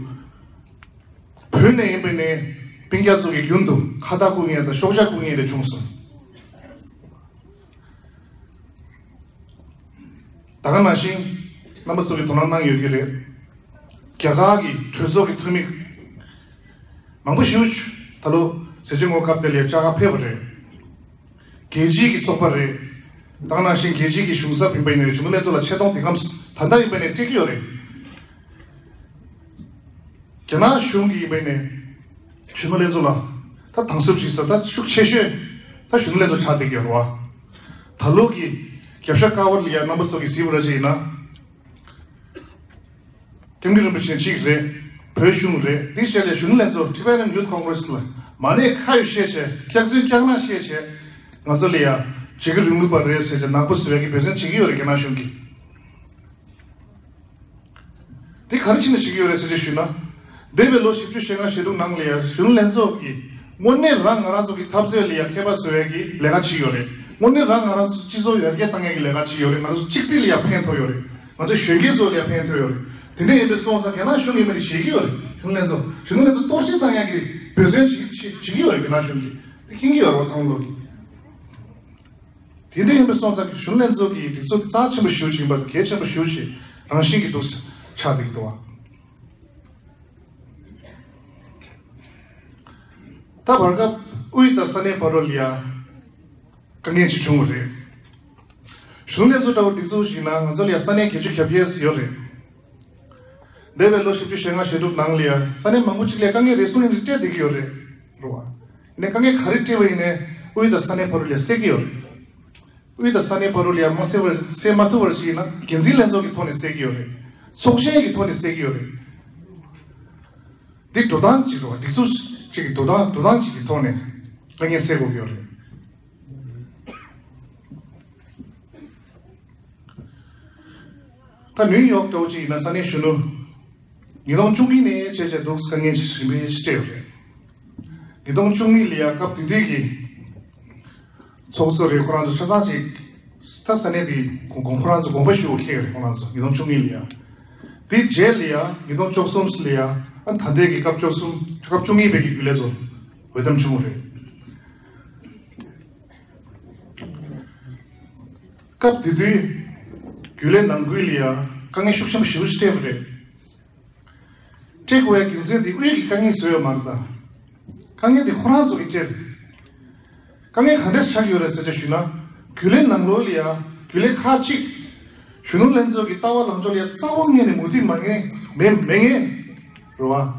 བོད་ནས་ཡིན་པ་ནས་སྤུན་ཀྱག་ཚོ་གིས་རྒྱུན་དུ་ཁ་བཏགས་བསྐུར་མཁན་དང་ཤོག་བྱང་བསྐུར་མཁན་རེ་བྱུང་སོང་། ད་ག་ནང་བཞིན་རྣམ་པ་ཚོ་གིས་དོ་སྣང་གནང་ཡོད་ཀྱི་རེད། རྒྱ་གར་གྱི་གྲོས་ཚོགས་ཀྱི་འཐུས་མི་མང་པོ་ཞེ་པོ་ཅིག་ད་ལོ་ཟས་བཅད་ངོ་རྒོལ་སྐབས་དེ་ལ་བཅར་ག་ཕེབས་པ་རེད། རྒྱལ་སྤྱིའི་གི་ཚོགས་པ་རེད། ད་ག་ནང་བཞིན་རྒྱལ་སྤྱིའི་གི་གཞུང་ཚབ་ཡིན་པ་ཡིན་ནའི་གཞུང་ལས་ཚོགས་ལ་ཆེ་མཐོང་དེ་གམ་ད་ལྟ་ཡིན་པ་ཡིན་ནའི་སྤྲད་ཀྱི་ཡོད་རེད། རྒྱ་ནག་གཞུང་གི་ཡིན་པ་ཡིན་ནའི་གཞོན་ནུ་ལྷན་ཚོགས་ལ་ད་དང་ཟབ་ཅིག་ས་ད་ཤུགས་ཆེ་ཤོས་ད་གཞོན་ནུ་ལྷན་ཚོགས་ཆགས་བསྡད་ཀྱི་ཡོད་རེད་བ། ད་ལོ་གི་རྒྱབ་ཤ་དཀར་པོ་ལ་ཡ་རྣམ་པ་ཚོ་གི་གཟིགས་པ་ར་ཅིག་ཡིན་ན། ཀེམ་གི་རིན་པོ་ཆེ་གཅིག་རེད། བོད་གཞུང་རེད། འདི་བྱས་ལས་གཞོན་ནུ་ལྷན་ཚོགས་Tibetan Youth Congress ལ་མ་ཎི་ཁ་ཡོད་བཤད་བྱས་སྐྱག་རྫུན་སྐྱག་ནག་བཤད་བྱས་ང་ཚོ་ལ་ཡ་བྱེད་ཀྱི་རིང་ལུགས་པ་རེད་ཟེར་བྱས་ནག་པོ་བཟོ་ཡ་གི་འབད་བརྩོན་བྱེད་ཀྱི་ཡོད་རེད་རྒྱ་ནག་གཞུང་གིས། འདི་ག་རེ་བྱས་ནས་བྱེད་ཀྱི་ཡོད་རེད་ཟེར་བྱས་ཞུས་ན། འདས་པའི་ལོ་བཞི་བཅུ་ཞེ་ལྔ་ཞེ་དྲུག་ནང་ལ་ཡ་གཞོན་ནུ་ལྷན་ཚོགས་ཀྱིས་དངོས་གནས་རང་ང་རང་ཚོ་གི་འཐབ་རྩོད་ལ་ཡ་མཁས་པ་བཟོ་ཡ་གི་ལས་ཀ་བྱེད་ཀྱི་ཡོད་རེད། དངོས་གནས་རང་ང་རང་ཚོ་སྤྱི་ཚོགས་ཡར་རྒྱས་བཏང་ཡ་གི་ལས་ཀ་བྱེད་ཀྱི་ཡོད་རེད། ང་ཚོ་གཅིག་སྒྲིལ་ལ་ཡ་ཕན་ཐོགས་ཡོད་རེད། ང་ཚོ་གཞོན་སྐྱེས་ཚོ་ལ་ཡ་ཕན་ཐོགས་ཡོད་རེད། དེ་འདྲ་ཡིན་པའི་སོང་ཙང་རྒྱ་ནག་གཞུང་ཡིན་པ་དེ་ཤེས་ཀྱི་ཡོད་རེད། གཞོན་ནུ་ལྷན་ཚོགས་གཞོན་ནུ་ལྷན་ཚོགས་གཏོར་བཤིག་བཏང་ཡ་གི་འབད་བརྩོན་བྱེད་བྱེད་བྱེད་ཀྱི་ཡོད་རེད་རྒྱ་ནག་གཞུང་གིས། དེ་མཁྱེན་གྱི་ཡོད་རེད་བ་ཚང་མ་ལོག་གིས། དེ་འདྲ་ཡིན་པའི་སོང་ཙང་གི་གཞོན་ནུ་ལྷན་ཚོགས་ཀྱི་སྒྲིག་འཛུགས་རྩ་ཆེན་པོ་ཞེ་པོ་ཅིག་ཡིན་པ་དང་གལ་ཆེན་པོ་ཞེ་པོ་ཅིག་རང་བཞིན་གྱི་འདུག་ཆགས་བསྡད་ཀྱི་འདུག་བ། ད་བར་སྐབས་དབུས་དང་ས་གནས་བར་དུ་ལ་ཡ་དཀའ་ངལ་ཅིག་བྱུང་བ་རེད། གཞོན་ནུ་ལྷན་ཚོགས་འདྲ་བོ་སྒྲིག་འཛུགས་ཞིག་ན་ང་ཚོ་ལ་ཡ་ས་གནས་བརྒྱད་ཅུ་གྱ་བརྒྱད་ཡོད་རེད། འདས་པའི་ལོ་བཞི་བཅུ་ཞེ་ལྔ་ཞེ་དྲུག་ནང་ལ་ཡ་ས་གནས་མང་པོ་ཅིག་ལ་དཀའ་ངལ་རེ་ཟུང་ཡིན་ཏེ་འཕྲད་བསྡད་ཀྱི་ཡོད་རེད། རེད་བ། ཡིན་ནའི་དཀའ་ངལ་ག་རེ་འཕྲད་པ་ཡིན་ནའི་དབུས་དང་ས་གནས་བར་དུ་ལ་སེལ་གྱི་ཡོད་རེད། དབུས་དང་ས་གནས་བར་དུ་ལ་ཡ་མ་སེལ་བར་སེལ་མ་ཐུབ་པར་ཞིག་ཡིན་ན་འགན་འཛིན་ལྷན་ཚོགས་ཀྱི་ཐོག་ནས་སེལ་གྱི་ཡོད་རེད། ཚོགས་ཆེན་གྱི་ཐོག་ནས་སེལ་གྱི་ཡོད་རེད། འདི་འགྲོ་སྟངས་གཅིག་རེད་བ། སྒྲིག་འཛུགས་གཅིག་གི་འགྲོ་སྟངས་འགྲོ་སྟངས་གཅིག་གི་ཐོག་ནས་དཀའ་ངལ་སེལ་དགོས་ཀྱི་ཡོད་རེད། ད་ནིའུ་ཡོག་འདྲ་བོ་ཅིག་ཡིན་ན་ས་གནས་གཞོན་ནུ་ཉིས་སྟོང་བཅུ་གཉིས་ནས་བྱས་བྱས་འདུག་དཀའ་ངལ་ཞིག་རིམ་པས་ཞིག་སྤྲད་ཡོད་རེད། ཉིས་སྟོང་བཅུ་གཉིས་ལ་ཡ་སྐབས་དེ་དུས་ཀྱི་ཚོགས་གཙོ་རེད། ཁོ་རང་ཚོ་ཆ་ཚང་ཅིག་ད་ས་གནས་དེ་དགོངས་ཁོ་རང་ཚོ་དགོངས་པ་ཞུ་བ་ཁེལ་རེད། ཁོ་རང་ཚོ་ཉིས་སྟོང་བཅུ་གཉིས་ལ་ཡ། དེ་རྗེས་ལ་ཡ་ཉིས་སྟོང་བཅུ་གསུམ་ལ་ཡ་ཨ་ད་ལྟའི་གི་སྐབས་བཅུ་གསུམ་སྐབས་བཅུ་གཉིས་པའི་གི་རྒྱུན་ལས་ཚོ་འོས་འདེམས་བྱུང་བ་རེད། སྐབས་དེ་དུས་རྒྱུན་ལས་ནང་ཁུལ་ལ་ཡ་དཀའ་ངལ་ཤུགས་ཆེན་པོ་ཞེ་པོ་ཅིག་འཕྲད་པ་རེད། སྤྲད་དགོས་པའི་རྒྱུ་མཚན་དེ་དབུས་ཀྱི་དཀའ་ངལ་བཟོས་ཡོད་མ་རེད་ད། དཀའ་ངལ་དེ་ཁོ་རང་ཚོ་གིས་སྤྲད། དཀའ་ངལ་ག་འདྲས་ཆགས་ཡོད་རེད་ཟེར་ཆ་ཞུས་ན། རྒྱུན་ལས་ནང་ལོགས་ལ་ཡ་རྒྱུན་ལས་ཁག་ཅིག་གཞོན་ནུ་ལྷན་ཚོགས་ཀྱི་ལྟ་བ་ལངས་ཕྱོགས་ལ་ཡ་རྩ་བ་ཉིད་ནས་མོས་མཐུན་མ་ངེས་མེད་མེད་ངེས་རེད་བ།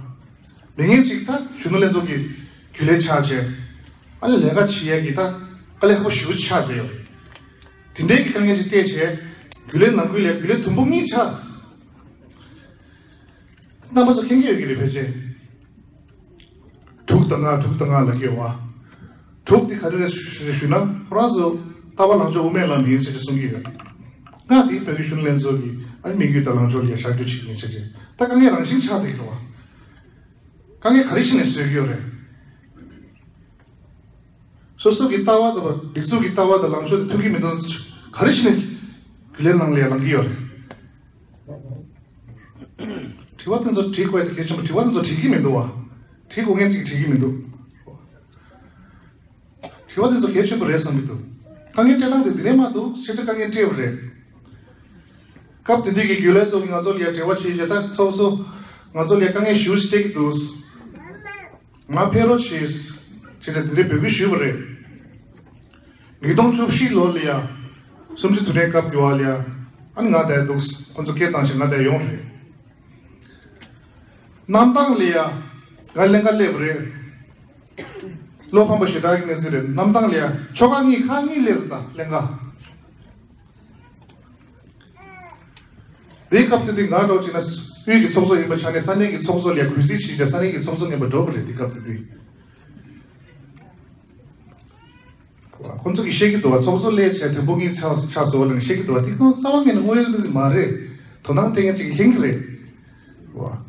མེད་ངེས་ཅིག་ད་གཞོན་ནུ་ལྷན་ཚོགས་ཀྱི་རྒྱུན་ལས་ཆགས་བྱས། ཨ་ནི་ལས་ཀ་བྱེད་ཡ་གི་ད་དཀའ་ལས་ཁག་པོ་ཞེ་པོ་ཆགས་བསྡད་ཡོད་རེད། དེ་འདྲའི་གི་དཀའ་ངལ་ཞིག་སྤྲད་བྱས། རྒྱུན་ལས་ནང་ཁུལ་ལ་ཡ་རྒྱུན་ལས་དུམ་བུ་གཉིས་ཆགས། རྣམ་པ་ཚོ་མཁྱེན་གྱི་ཡོད་ཀྱི་རེད་ཕལ་ཆེར། དྲུག་དང་ལྔ་དྲུག་དང་ལྔ་ལབ་ཀྱི་ཡོད་བ། དྲུག་དེ་ག་རེ་རེད་ཞུས་ན་ཁོ་རང་ཚོ་ལྟ་བ་ལངས་ཕྱོགས་དབུ་མའི་ལམ་ཡིན་ཟེར་ཏེ་གསུང་གི་ཡོད། ལྔ་དེ་བོད་ཀྱི་གཞོན་ནུ་ལྷན་ཚོགས་ཀྱི་ཨ་ནི་དམིགས་ཡུལ་དང་ལངས་ཕྱོགས་ལ་ཡ་ཤར་སྐྱོད་བྱེད་ཀྱི་ཡིན་ཟེར་ཏེ་ད་དཀའ་ངལ་རང་བཞིན་ཆགས་བསྡད་ཀྱི་རེད་བ། དཀའ་ངལ་ག་རེ་བྱས་ནས་བཟོས་ཀྱི་ཡོད་རེད། སོ་སོ་གི་ལྟ་བ་དང་སྒྲིག་འཛུགས་ཀྱི་ལྟ་བ་དང་ལངས་ཕྱོགས་དེ་མཐུན་གྱི་མི་འདུག་ག་རེ་བྱས་ནས་རྒྱུན་ལས་ནང་ལ་ཡང་ལངས་ཀྱི་ཡོད་རེད། དྲི་བ་དེ་ཚོ་དྲི་དགོས་དེ་གལ་ཆེན་པོ། དྲི་བ་དེ་ཚོ་དྲི་གི་མི་འདུག་བ། དྲི་དགོས་མཁན་ཅིག་དྲི་གི་མི་འདུག་དྲི་བ་དེ་ཚོ་གལ་ཆེན་པོ་རེད་བསམ་གྱི་འདུག་དཀའ་ངལ་སྤྲད་སྟངས་དེ་འདི་ནས་མ་འདུག་ཤེས་བྱ་དཀའ་ངལ་སྤྲད་པ་རེད། སྐབས་དེ་དུས་ཀྱི་རྒྱུན་ལས་ཚོ་གིས་ང་ཚོ་ལ་ཡ་འབྲེལ་བ་བྱས་བྱས། ད་ཚོགས་གཙོ་ང་ཚོ་ལ་ཡ་དཀའ་ངལ་ཞེ་པོ་ཞིག་སྤྲད་ཀྱི་འདུག་ང་ཕེབས་རོགས་བྱེད། བྱས་ཙང་དེ་འདྲའི་འབོད་སྐུལ་ཞུས་པ་རེད། ཉིས་སྟོང་བཅུ་བཞི་ལོ་ལ་ཡ། གསུམ་བཅུ་དོན་གཉིས་སྐབས་དེ་བ་ལ་ཡ། ཨ་ནི་ང་དེར་འདུག་ཁོ་ཚོ་སྐད་བཏང་བྱས་ང་དེར་ཡོང་རེད། གནམ་ཐང་ལ་ཡ། ང་ལྷན་ཁང་སླེབས་པ་རེད། བློ་ཕམ་པ་ཞེ་དྲག་གི་གནས་ཚུལ་རེད། གནམ་ཐང་ལ་ཡ་ཆོལ་ཁ་གཉིས་ཁག་གཉིས་སླེབས་རེད། ད་ལྷན་ཁང་དེའི་སྐབས་དེ་དུས་ང་འདྲ་བོ་བྱས་ན་དབུས་ཀྱི་ཚོགས་གཙོ་ཡིན་པའི་ཆ་ནས་ས་གནས་ཀྱི་ཚོགས་གཙོ་ལ་ཡ་གུས་བརྩི་བྱས་བྱས། ས་གནས་ཀྱི་ཚོགས་གཙོ་ངན་པ་འགྲོ་བ་རེད། དེ་སྐབས་དེ་དུས། ཁོ་ཚོ་གིས་བཤད་ཀྱི་འདུག་བ། ཚོགས་གཙོ་སླེབས་བྱས་དོན་པོ་གཉིས་ཆགས་ཆགས་སོང་ལབ་ནས་བཤད་ཀྱི་འདུག་བ། དེ་ཁོ་རྩ་བ་ཉིད་ནས་དངོས་ཡོད་གནས་ཚུལ་མ་རེད། དོ་སྣང་སྤྲད་མཁན་ཅིག་གིས་མཁྱེན་གྱི་རེད་བ།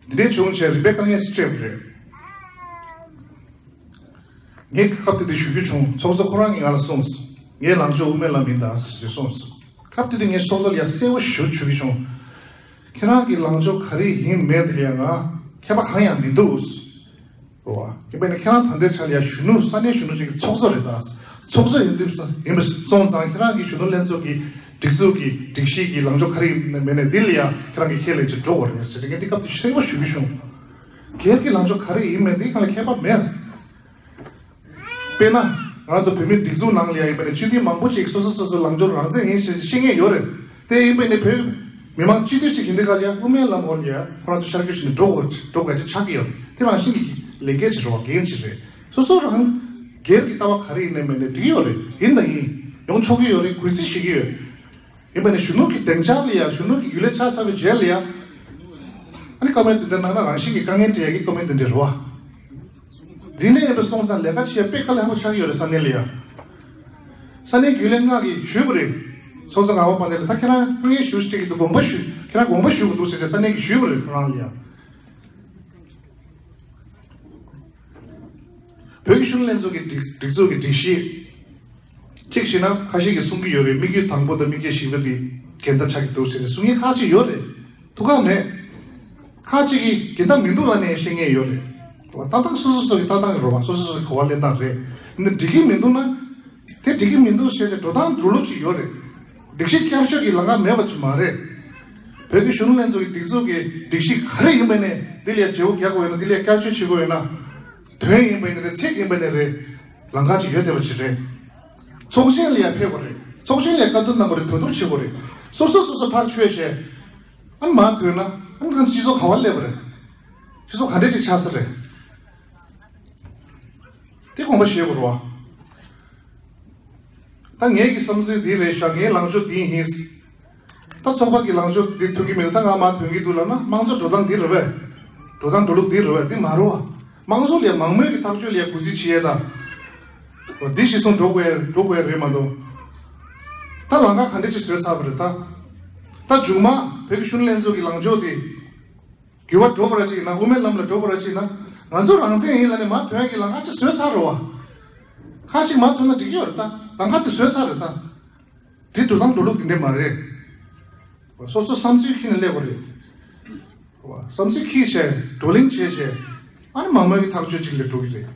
འདི་འདྲས་བྱུང་བྱས་རིམ་པས་དཀའ་ངལ་ཞིག་འཕྲད་པ་རེད། ངས་སྐབས་དེ་དུས་ཞུ་རྒྱུ་བྱུང་། ཚོགས་གཙོ་ཁོ་རང་གིས་ང་ལ་གསུངས་སོང་། ངའི་ལངས་ཕྱོགས་དབུ་མའི་ལམ་ཡིན་ད་ཟེར་གསུངས་སོང་། སྐབས་དེ་དུས་ངས་ཚོགས་གཙོ་ལ་ཡ་གསལ་པོ་ཞེ་པོ་ཞུ་རྒྱུ་བྱུང་། ཁྱེད་རང་གི་ལངས་ཕྱོགས་ག་རེ་ཡིན་མེད་དེ་ལ་ཡ་ང་ཁྱད་པར་གང་ཡང་མི་འདུག་བ། ཡིན་པས་ན་ཁྱེད་རང་ད་ལྟའི་ཆ་ལ་ཡ་གཞོན་ནུ། ས་གནས་གཞོན་ནུ་ཅིག་གི་ཚོགས་གཙོ་རེད་ད། ཚོགས་གཙོ་ཡིན་དུས་ཡིན་པ་སོང་ཙང་ཁྱེད་རང་གི་གཞོན་ནུ་ལྷན་ཚོགས་ཀྱི་སྒྲིག་འཛུགས་ཀྱི་སྒྲིག་གཞི་གི་ལངས་ཕྱོགས་ག་རེ་ཡིན་མེད་ན་འདི་ལ་ཡ་ཁྱེད་རང་གིས་ཁས་ལེན་བྱེད་འགྲོ་དགོས་རེད་ཟེར་ཏེ་ངས་འདི་སྐབས་དེ་གསལ་པོ་ཞུ་གི་བྱུང་། སྒེར་གྱི་ལངས་ཕྱོགས་ག་རེ་ཡིན་མེད་འདི་གང་ལ་ཁྱད་པར་མེད། དཔེར་ན། ང་རང་ཚོ་བོད་མིའི་སྒྲིག་འཛུགས་ནང་ལ་ཡ་ཡིན་པ་ནས་སྤྱི་འཐུས་མང་པོ་ཅིག་སོ་སོ་སོ་སོའི་ལངས་ཕྱོགས་རང་བཙན་ཡིན་ཞེས་བཤད་མཁན་ཡོད་རེད། དེ་ཡིན་པ་ནས་བོད་མི་མང་སྤྱི་འཐུས་ཅིག་ཡིན་དུས་ག་ལ་ཡ་དབུ་མའི་ལམ་འོག་ལ་ཡ་ཁོ་རང་ཚོ་ཤར་བསྐྱོད་བྱས་ནས་འགྲོ་དགོས་འགྲོ་དགོས་ཅིག་ཆགས་ཀྱི་ཡོད་རེད། དེ་རང་བཞིན་གྱི་ལས་འགན་ཅིག་རེད་བ། འགན་ཅིག་རེད། སོ་སོ་རང་སྒེར་གྱི་ལྟ་བ་ག་རེ་ཡིན་ནའི་མེད་ནའི་འགྲིག་གི་ཡོད་རེད། ཡིན་དང་ཡིན། ཡོང་ཆོག་གི་ཡོད་རེད། གུས་བརྩི་བྱེད་ཀྱི་ཡོད། ཡིན་པ་ནས་གཞོན་ནུ་གི་སྡིངས་ཆ་ལ་ཡ། གཞོན་ནུ་གི་རྒྱུན་ལས་ཆགས་ཚར་བའི་རྗེས་ལ་ཡ། ཨ་ནི་བཀའ་མོལ་འདི་འདྲ་གནང་ན་རང་བཞིན་གྱིས་དཀའ་ངལ་འཕྲད་ཡ་གི་བཀའ་མོལ་འདི་འདྲ་རེད་བ། འདི་འདྲ་ཡིན་པ་སོང་ཙང་ལས་ཀ་བྱེད་ཡ་དཔེ་དཀའ་ལས་ཁག་པོ་ཆགས་ཀྱི་ཡོད་རེད། ས་གནས་ལ་ཡ། ས་གནས་རྒྱུན་ལས་ལྔ་གིས་ཞུས་པ་རེད། ཚོགས་གཙོ་ངག་དབང་དཔལ་ལྡན་ལ་ད་ཁྱེད་རང་དཀའ་ངལ་ཞེ་པོ་ཞིག་འཕྲད་ཀྱི་འདུག་དགོངས་པ་ཞུ། ཁྱེད་རང་དགོངས་པ་ཞུ་དགོས་འདུག་ཟེར་ཏེ་ས་གནས་ཀྱིས་ཞུས་པ་རེད། ཁོ་རང་ལ་ཡ། བོད་ཀྱི་གཞོན་ནུ་ལྷན་ཚོགས་ཀྱི་སྒྲིག་སྒྲིག་འཛུགས་ཀྱི་སྒྲིག་གཞི། གཅིག་བྱས་ན་ཁ་ཤས་ཀྱིས་གསུང་གི་ཡོད་རེད། དམིགས་ཡུལ་དང་པོ་དང་དམིགས་ཡུལ་བཞི་པ་དེ་འགལ་ཟླ་ཆགས་ཀྱི་འདུག་ཟེར་ནས་གསུང་མཁན་ཁག་ཅིག་ཡོད་རེད། ཐུགས་ཁག་མེད། ཁག་ཅིག་གིས་འགལ་ཟླ་མི་འདུག་ལབ་ནས་བཤད་མཁན་ཡོད་རེད། ལྟ་སྟངས་སོ་སོ་སོ་གི་ལྟ་སྟངས་རེད་བ། སོ་སོ་སོ་གི་གོ་བ་ལེན་སྟངས་རེད། འདི་འགྲིག་གི་མི་འདུག་ན། དེ་འགྲིག་གི་མི་འདུག་ཟེར་ཏེ་འགྲོ་སྟངས་འགྲོ་ལུགས་ཅིག་ཡོད་རེད། སྒྲིག་གཞི་བསྐྱར་བཅོས་ཀྱི་ལམ་ཁ་མེད་པ་ཅིག་མ་རེད། བོད་ཀྱི་གཞོན་ནུ་ལྷན་ཚོགས་ཀྱི་སྒྲིག་འཛུགས་ཀྱི་སྒྲིག་གཞི་ག་རེ་ཡིན་པ་ནས་འདི་ལ་བརྗེ་པོ་རྒྱག་དགོས་ཡོད་ན། འདི་ལ་བསྐྱར་བཅོས་བྱེད་དགོས་ཡོད་ན། དོན་ཡིན་པ་ནས་རེད། ཚིག་ཡིན་པ་ནས་རེད། ལམ་ཁ་ཅིག་ཡོད་བསྡད་པ་ཅིག་རེད། ཚོགས་ཆེན་ལ་ཡང་ཕེབས་དགོས་རེད། ཚོགས་ཆེན་ལ་བཀའ་བསྡུར་གནང་དགོས་རེད། གྲོས་བསྡུར་བྱེད་དགོས་རེད། སོ་སོ་སོ་སོ་ཐག་ཆོད་བྱས། ཨ་ནི་མར་ཐོན་ན་ཨ་ནི་སྤྱི་ཚོགས་ག་པར་སླེབས་པ་རེད། སྤྱི་ཚོགས་ག་འདྲས་ཅིག་ཆགས་ས་རེད། དེ་དགོངས་པ་བཞེས་དགོས་རེད་བ། ད་ངེད་ཀྱི་བསམ་ཚུལ་འདི་རེད་ཤག་ངའི་ལངས་ཕྱོགས་འདི་ཡིན། ད་ཚོགས་པ་གི་ལངས་ཕྱོགས་འདི་མཐུན་གྱི་མི་འདུག་ད་ང་མར་ཐོན་གྱི་འདུག་ལབ་ན་དམངས་གཙོ་འགྲོ་སྟངས་འདི་རེད་པས། འགྲོ་སྟངས་འགྲོ་ལུགས་འདི་རེད་པས། འདི་མ་རེད་བ། དམངས་གཙོ་ལ་མང་མོས་ཀྱི་ཐག་གཅོད་ལ་གུས་བརྩི་བྱེད་ཡས་དང་། འདི་གཞིར་བཟུང་འགྲོ་དགོས་འགྲོ་དགོས་རེད་མ་གཏོགས། ད་ལམ་ཁ་ག་འདྲ་ཅིག་བཟོས་ཚར་བ་རེད་ད། ད་མཇུག་མ་བོད་ཀྱི་གཞོན་ནུ་ལྷན་ཚོགས་ཀྱི་ལངས་ཕྱོགས་དེ། འགྱུར་བ་འགྲོ་བ་ར་ཅིག་ཡིན་ན། དབུ་མའི་ལམ་ལ་འགྲོ་བ་ར་ཅིག་ཡིན་ན། ང་ཚོ་རང་བཙན་ཡིན་ལབ་ནས་མར་ཐོན་ཡག་གི་ལམ་ཁ་ཅིག་བཟོས་ཚར་རེད་བ། ཁ་ཅིག་མར་ཐོན་ན་འགྲིག་གི་ཡོད་རེད་ད། ལམ་ཁ་དེ་བཟོས་ཚར་རེད་ད། དེ་འགྲོ་སྟངས་འགྲོ་ལུགས་དེ་འདྲས་མ་རེད། སོ་སོ་བསམ་ཚུལ་འཁྱེར་ནས་སླེབས་པ་རེད། བསམ་ཚུལ་འཁྱེར་བྱས་བགྲོ་གླེང་བྱས་བྱས། ཨ་ནི་མང་མོས་ཀྱི་ཐག་གཅོད་ཅིག་ལ་འགྲོ་གི་རེད།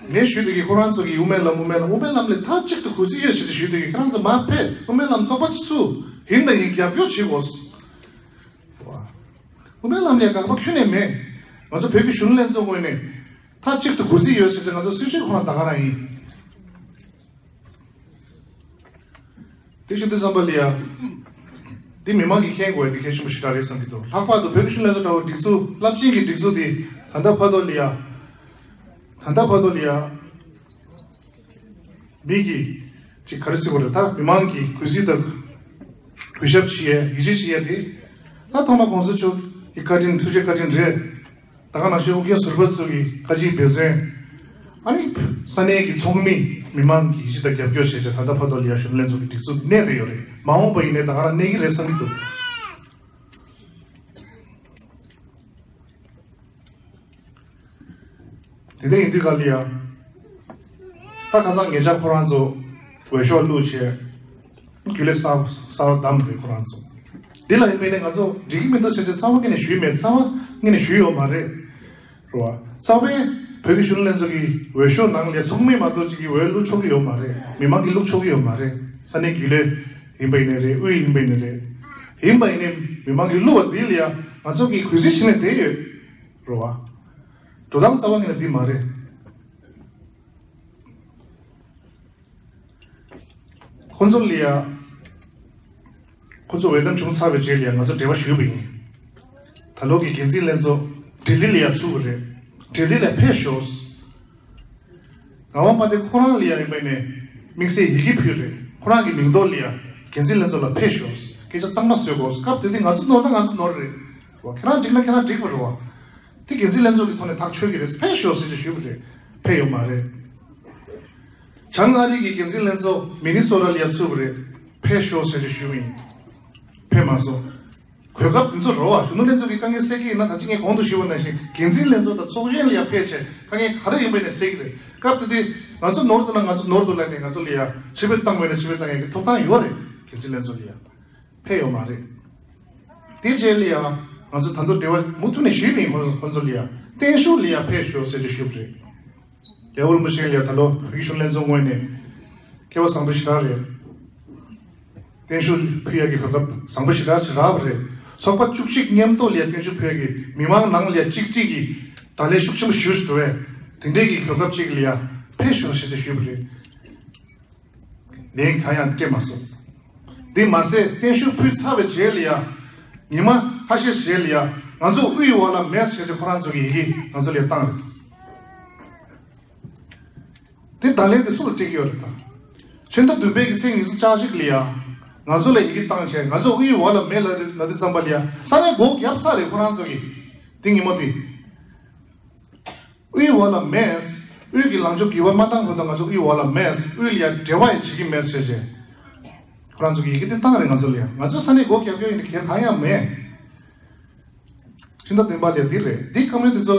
ངས་ཞུ་བསྡད་ཀྱི་ཁོ་རང་ཚོ་གིས་དབུ་མའི་ལམ་དབུ་མའི་ལམ་དབུ་མའི་ལམ་ལ་མཐའ་གཅིག་ཏུ་གུས་བརྩི་ཡོད་ཞེས་ཞུ་བསྡད་ཀྱི། ཁྱེད་རང་ཚོ་མར་ཕེབས། དབུ་མའི་ལམ་ཚོགས་པ་ཚུགས། ཡིན་དང་ཡིན་རྒྱབ་སྐྱོར་བྱེད་དགོས། དབུ་མའི་ལམ་ལ་དགག་པ་ཁྱོན་ནས་མེད། ང་ཚོ་བོད་ཀྱི་གཞོན་ནུ་ལྷན་ཚོགས་ངོས་ནས་མཐའ་གཅིག་ཏུ་གུས་བརྩི་ཡོད་ཟེར་ཏེ་ང་ཚོ་སྲིད་བྱུས་ཁོ་ན་ད་ག་རང་ཡིན། དེ་བཞིན་དུ་བསམ་པ་ལ་ཡ། འདི་མི་མང་གིས་མཁྱེན་དགོས་ཡ་འདི་གལ་ཆེན་པོ་ཞེ་དྲག་རེད་བསམ་གྱི་འདུག་ལྷག་པར་དུ་བོད་ཀྱི་གཞོན་ནུ་ལྷན་ཚོགས་འདྲ་བོ་སྒྲིག་འཛུགས་རླབས་ཆེན་གྱི་སྒྲིག་འཛུགས་འདི་ད་ལྟ་བར་དུ་ལ་ཡ། ད་ལྟ་བར་དུ་ལ་ཡ། མི་གིས་ཅིག་ག་རེ་ཟེར་དགོས་རེད། ད་མི་མང་གིས་གུས་བརྩི་དང་གུས་ཞབས་བྱེད་ཡས་ཡིད་ཆེས་བྱེད་ཡས་དེ། ད་ཐོག་མ་གོང་ས་མཆོག་གི་བཀའ་དྲིན། ཐུགས་རྗེ་བཀའ་དྲིན་རེད། ད་ག་ནང་བཞིན་ཨོ་རྒྱན་ཟུར་པ་ཚོ་གི་བཀའ་དྲིན་འབད་བརྩོན། ཨ་ནི་ས་གནས་ཀྱི་ཚོགས་མི་མི་མང་གིས་ཡིད་ཆེས་དང་རྒྱབ་སྐྱོར་བྱས་བྱས་ད་ལྟ་བར་དུ་ལ་ཡ་གཞོན་ནུ་ལྷན་ཚོགས་ཀྱི་སྒྲིག་འཛུགས་འདི་གནས་བསྡད་ཡོད་རེད། མ་འོངས་པ་ཡིན་ནའི་ད་ག་རང་གནས་ཀྱི་རེད་བསམ་གྱི་འདུག་དེ་འདྲ་ཡིན་དུས་ག་ལ་ཡ། ད་ཁ་སང་ཉེ་ཆར་ཁོ་རང་ཚོ་འོས་ཤོག་བླུགས་བྱས། རྒྱུན་ལས་གསར་གསར་བ་བདམས་རེད་ཁོ་རང་ཚོ། འདི་ལ་ཡིན་པས་ནས་ང་ཚོ་འགྲིག་གི་མི་འདུག་ཟེར་ཏེ་རྩ་བ་ཉིད་ནས་ཞུས་མེད། རྩ་བ་ཉིད་ནས་ཞུས་ཡོད་མ་རེད། རེད་བ། རྩ་བའི་བོད་ཀྱི་གཞོན་ནུ་ལྷན་ཚོགས་ཀྱི་འོས་ཤོག་ནང་ལས་ཚོགས་མི་མ་གཏོགས་ཅིག་གིས་འོས་བླུགས་ཆོག་གི་ཡོད་མ་རེད། མི་མང་གིས་བླུགས་ཆོག་གི་ཡོད་མ་རེད། ས་གནས་རྒྱུན་ལས་ཡིན་པ་ཡིན་ནའི་རེད། དབུས་ཡིན་པ་ཡིན་ནའི་རེད། ཡིན་པ་ཡིན་ནའི་མི་མང་གིས་བླུགས་པ་འདི་ལ་ཡ་ང་ཚོ་གིས་གུས་བརྩི་བྱས་ནས་བསྡད་ཡོད། རེད་བ། འགྲོ་སྟངས་རྩ་བ་ཉིད་ནས་འདི་མ་རེད། ཁོ་ཚོ་ལ་ཡ། ཁོ་ཚོ་འོས་ཐོབ་བྱུང་ཚར་བའི་རྗེས་ལ་ཡ་ང་ཚོ་འབྲེལ་བ་ཞུས་པ་ཡིན། ད་ལོ་གི་འགན་འཛིན་ལྷན་ཚོགས་ལྡི་ལི་ལ་ཡ་ཚུགས་པ་རེད། ལྡི་ལི་ལ་ཕེབས་ཤོག་ངག་དབང་དཔལ་ལྡན་ཁོ་རང་ལ་ཡ་ཡིན་པ་ནས་དམིགས་བསལ་ཡི་གེ་ཕུལ་རེད། ཁོ་རང་གི་མིང་ཐོག་ལ་ཡ་འགན་འཛིན་ལྷན་ཚོགས་ལ་ཕེབས་ཤོག་སྐད་ཆ་གཙང་མ་བཟོས་དགོས། སྐབས་དེ་དུས་ང་ཚོ་ནོར་ན་ང་ཚོ་ནོར་རེད། ཁྱེད་རང་འགྲིག་ན་ཁྱེད་རང་འགྲིག་པ་རེད་བ། དེ་འགན་འཛིན་ལྷན་ཚོགས་ཀྱི་ཐོག་ནས་ཐག་ཆོད་ཀྱི་རེད། ཕེབས་ཤོག་ཟེར་ཏེ་ཞུས་པ་རེད། ཕེབས་ཡོད་མ་རེད། བྱང་ཨ་རི་གི་འགན་འཛིན་ལྷན་ཚོགས་མི་ནི་སོ་ཊ་ལ་ཡ་ཚུགས་པ་རེད། ཕེབས་ཤོག་ཟེར་ཏེ་ཞུས་པ་ཡིན། ཕེབས་མ་སོང་། གོ་སྐབས་དེ་ཚོ་རེད་བ། གཞོན་ནུ་ལྷན་ཚོགས་ཀྱིས་དཀའ་ངལ་སེལ་གྱི་ཡིན་ན། ད་ཅི་ངས་གོང་དུ་ཞུས་པ་ནང་བཞིན་འགན་འཛིན་ལྷན་ཚོགས་དང་ཚོགས་གཞོན་ལ་ཡ་ཕེབས་བྱས་དཀའ་ངལ་ག་རེ་ཡིན་པ་ནས་སེལ་གྱི་རེད། སྐབས་དེ་དུས་ང་ཚོ་ནོར་འདུག་ན་ང་ཚོ་ནོར་འདུག་ལབ་ནས་ང་ཚོ་ལ་ཡ་ཕྱིར་འབུད་བཏང་དགོས་ན་ཕྱིར་འབུད་བཏང་ཡག་གི་ཐོབ་ཐང་ཡོད་རེད། འགན་འཛིན་ལྷན་ཚོགས་ལ་ཡ། ཕེབས་ཡོད་མ་རེད། དེ་རྗེས་ལ་ཡང་ང་ཚོ་ད་དུང་འབྲེལ་བ་མུ་མཐུད་ནས་ཞུས་པ་ཡིན། ཁོ་ཁོ་ཚོ་ལ་ཡང་བརྟན་བཞུགས་ལ་ཡང་ཕེབས་ཤོག་ཟེར་ཏེ་ཞུས་པ་རེད། རྒྱལ་བ་རིན་པོ་ཆེ་ལ་ཡང་ད་ལོ་བོད་ཀྱི་གཞོན་ལྷན་ཚོགས་ངོས་ནས་སྐལ་བ་བཟང་པོ་ཞེ་དྲག་རེད། བརྟན་བཞུགས་ཕུལ་ཡག་གི་གོ་སྐབས་བཟང་པོ་ཞེ་དྲག་ཅིག་རག་པ་རེད། ཚོགས་པ་བཅུ་གཅིག་མཉམ་དུ་ལ་ཡང་བརྟན་བཞུགས་ཕུལ་ཡག་གི་མི་མང་ནང་ལ་ཡང་གཅིག་གཅིག་གིས་བརྡ་ལན་ཤུགས་ཆེན་པོ་ཞུ་ཞུ་འགྲོ་བས། དེ་འདྲའི་གི་གོ་སྐབས་ཅིག་ལ་ཡང་ཕེབས་ཤོག་ཟེར་ཏེ་ཞུས་པ་རེད། ལན་གང་ཡང་སྤྲད་མ་སོང་། དེ་མ་ཟད་བརྟན་བཞུགས་ཕུལ་ཚར་བའི་རྗེས་ལ་ཡང་། ཉི་མ་ཁ་ཤས་རྗེས་ལ་ཡང་ང་ཚོ་དབུས་འོག་ལ་མེད་ཟེར་ཏེ་ཁོ་རང་ཚོ་གི་ཡི་གེ་ང་ཚོ་ལ་བཏང་རེད། དེ་བརྡ་ལན་དེ་སུ་ལ་སྤྲད་ཀྱི་ཡོད་རེད་ད། ཕྱི་ཟླ་བདུན་པའི་གི་ཚེས་ཉི་ཤུ་རྩ་གཅིག་ལ་ཡང་ང་ཚོ་ལ་ཡི་གེ་བཏང་བྱས་ང་ཚོ་དབུས་འོག་ལ་མེད་ལབ་ལབ་དུས་ཙམ་པ་ལ་ཡང་ས་གནས་སྒོ་བརྒྱབ་ཚར་རེད་ཁོ་རང་ཚོ་གི། དེ་ཉིན་མོ་དེ། དབུས་འོག་ལ་མེད། དབུས་ཀྱི་ལངས་ཕྱོགས་འགྱུར་བ་མ་བཏང་བར་དུ་ང་ཚོ་དབུས་འོག་ལ་མེད། དབུས་ལ་ཡ་འབྲེལ་བ་ཡང་བྱེད་ཀྱི་མེད་ཟེར་བྱས། ཁོ་རང་ཚོ་གིས་ཡི་གེ་དེ་བཏང་རེད་ང་ཚོ་ལ་ཡ། ང་ཚོ་ས་གནས་སྒོ་བརྒྱབ་ཀྱི་ཡོད་ནི་གལ་གང་ཡང་མེད། ཕྱི་ཟླ་བདུན་པ་ལ་ཡ་འདི་རེད། འདི་བཀའ་མོལ་དེ་ཚོ་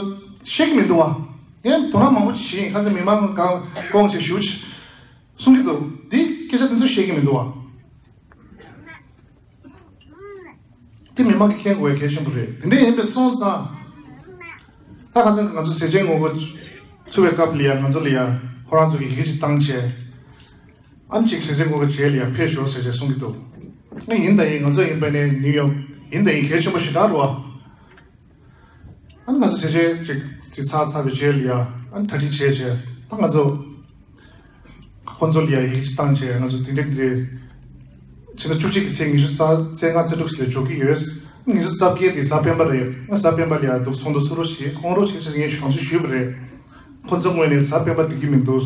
ཤེས་ཀྱི་མི་འདུག་བ། ངས་དོ་སྣང་མང་པོ་ཅིག་བྱས་ཡིན། ཁ་སང་མི་མང་གང་སྐོང་བྱས་ཞུ་ཅིག་གསུང་གི་འདུག་འདི་སྐད་ཆ་དེ་ཚོ་ཤེས་ཀྱི་མི་འདུག་བ། དེ་མི་མང་གིས་མཁྱེན་དགོས་པའི་གལ་ཆེན་པོ་རེད། དེ་འདྲ་ཡིན་པས་སོང་ཙང་། ད་ཁ་སང་ང་ཚོ་ཟས་བཅད་ངོ་རྒོལ་ཚུགས་པའི་སྐབས་ལ་ཡ་ང་ཚོ་ལ་ཡ་ཁོ་རང་ཚོ་གིས་ཡི་གེ་ཅིག་བཏང་བྱས། ཨ་ནི་ཅིག་ཟས་བཅད་ངོ་རྒོལ་བྱས་ལ་ཡ་ཕེབས་ཤོག་ཟེར་བྱས་གསུང་གི་འདུག་ཨ་ཡིན་ད་ཡིན། ང་ཚོ་ཡིན་པ་ནས་ནིའུ་ཡོག་ཡིན་ད་ཡིན། གལ་ཆེན་པོ་ཞེ་དྲག་རེད་བ། ཨ་ནི་ང་ཚོ་ཟས་བཅད་ཅིག་ཅིག་ཚར་ཚར་བའི་རྗེས་ལ་ཡ་ཨ་ནི་གྲ་སྒྲིག་བྱས་བྱས་ད་ང་ཚོ། ཁོ་ཚོ་ལ་ཡ་ཡིག་ཆ་བཏང་བྱས་ང་ཚོ་དེ་འདྲ་འདྲ། ཕྱི་ཟླ་བཅུ་གཅིག་གི་ཚེས་ཉི་ཤུ་རྩ་རྩ་ལྔ་རྩ་དྲུག་ལ་འཇོག་གི་ཡོད། ཉི་ཤུ་རྩ་བརྒྱད་དེ་གཟའ་སྤེན་པ་རེད། ང་གཟའ་སྤེན་པ་ལ་ཡ་འདུག་ཚོགས་འདུ་ཚུགས་རོགས་བྱེད། འོང་རོགས་བྱེད་ཟེར་ངས་གཞུང་ཞུ་ཞུས་པ་རེད། ཁོ་ཚོ་ངོས་ནས་གཟའ་སྤེན་པ་འགྲིག་གི་མི་འདུག་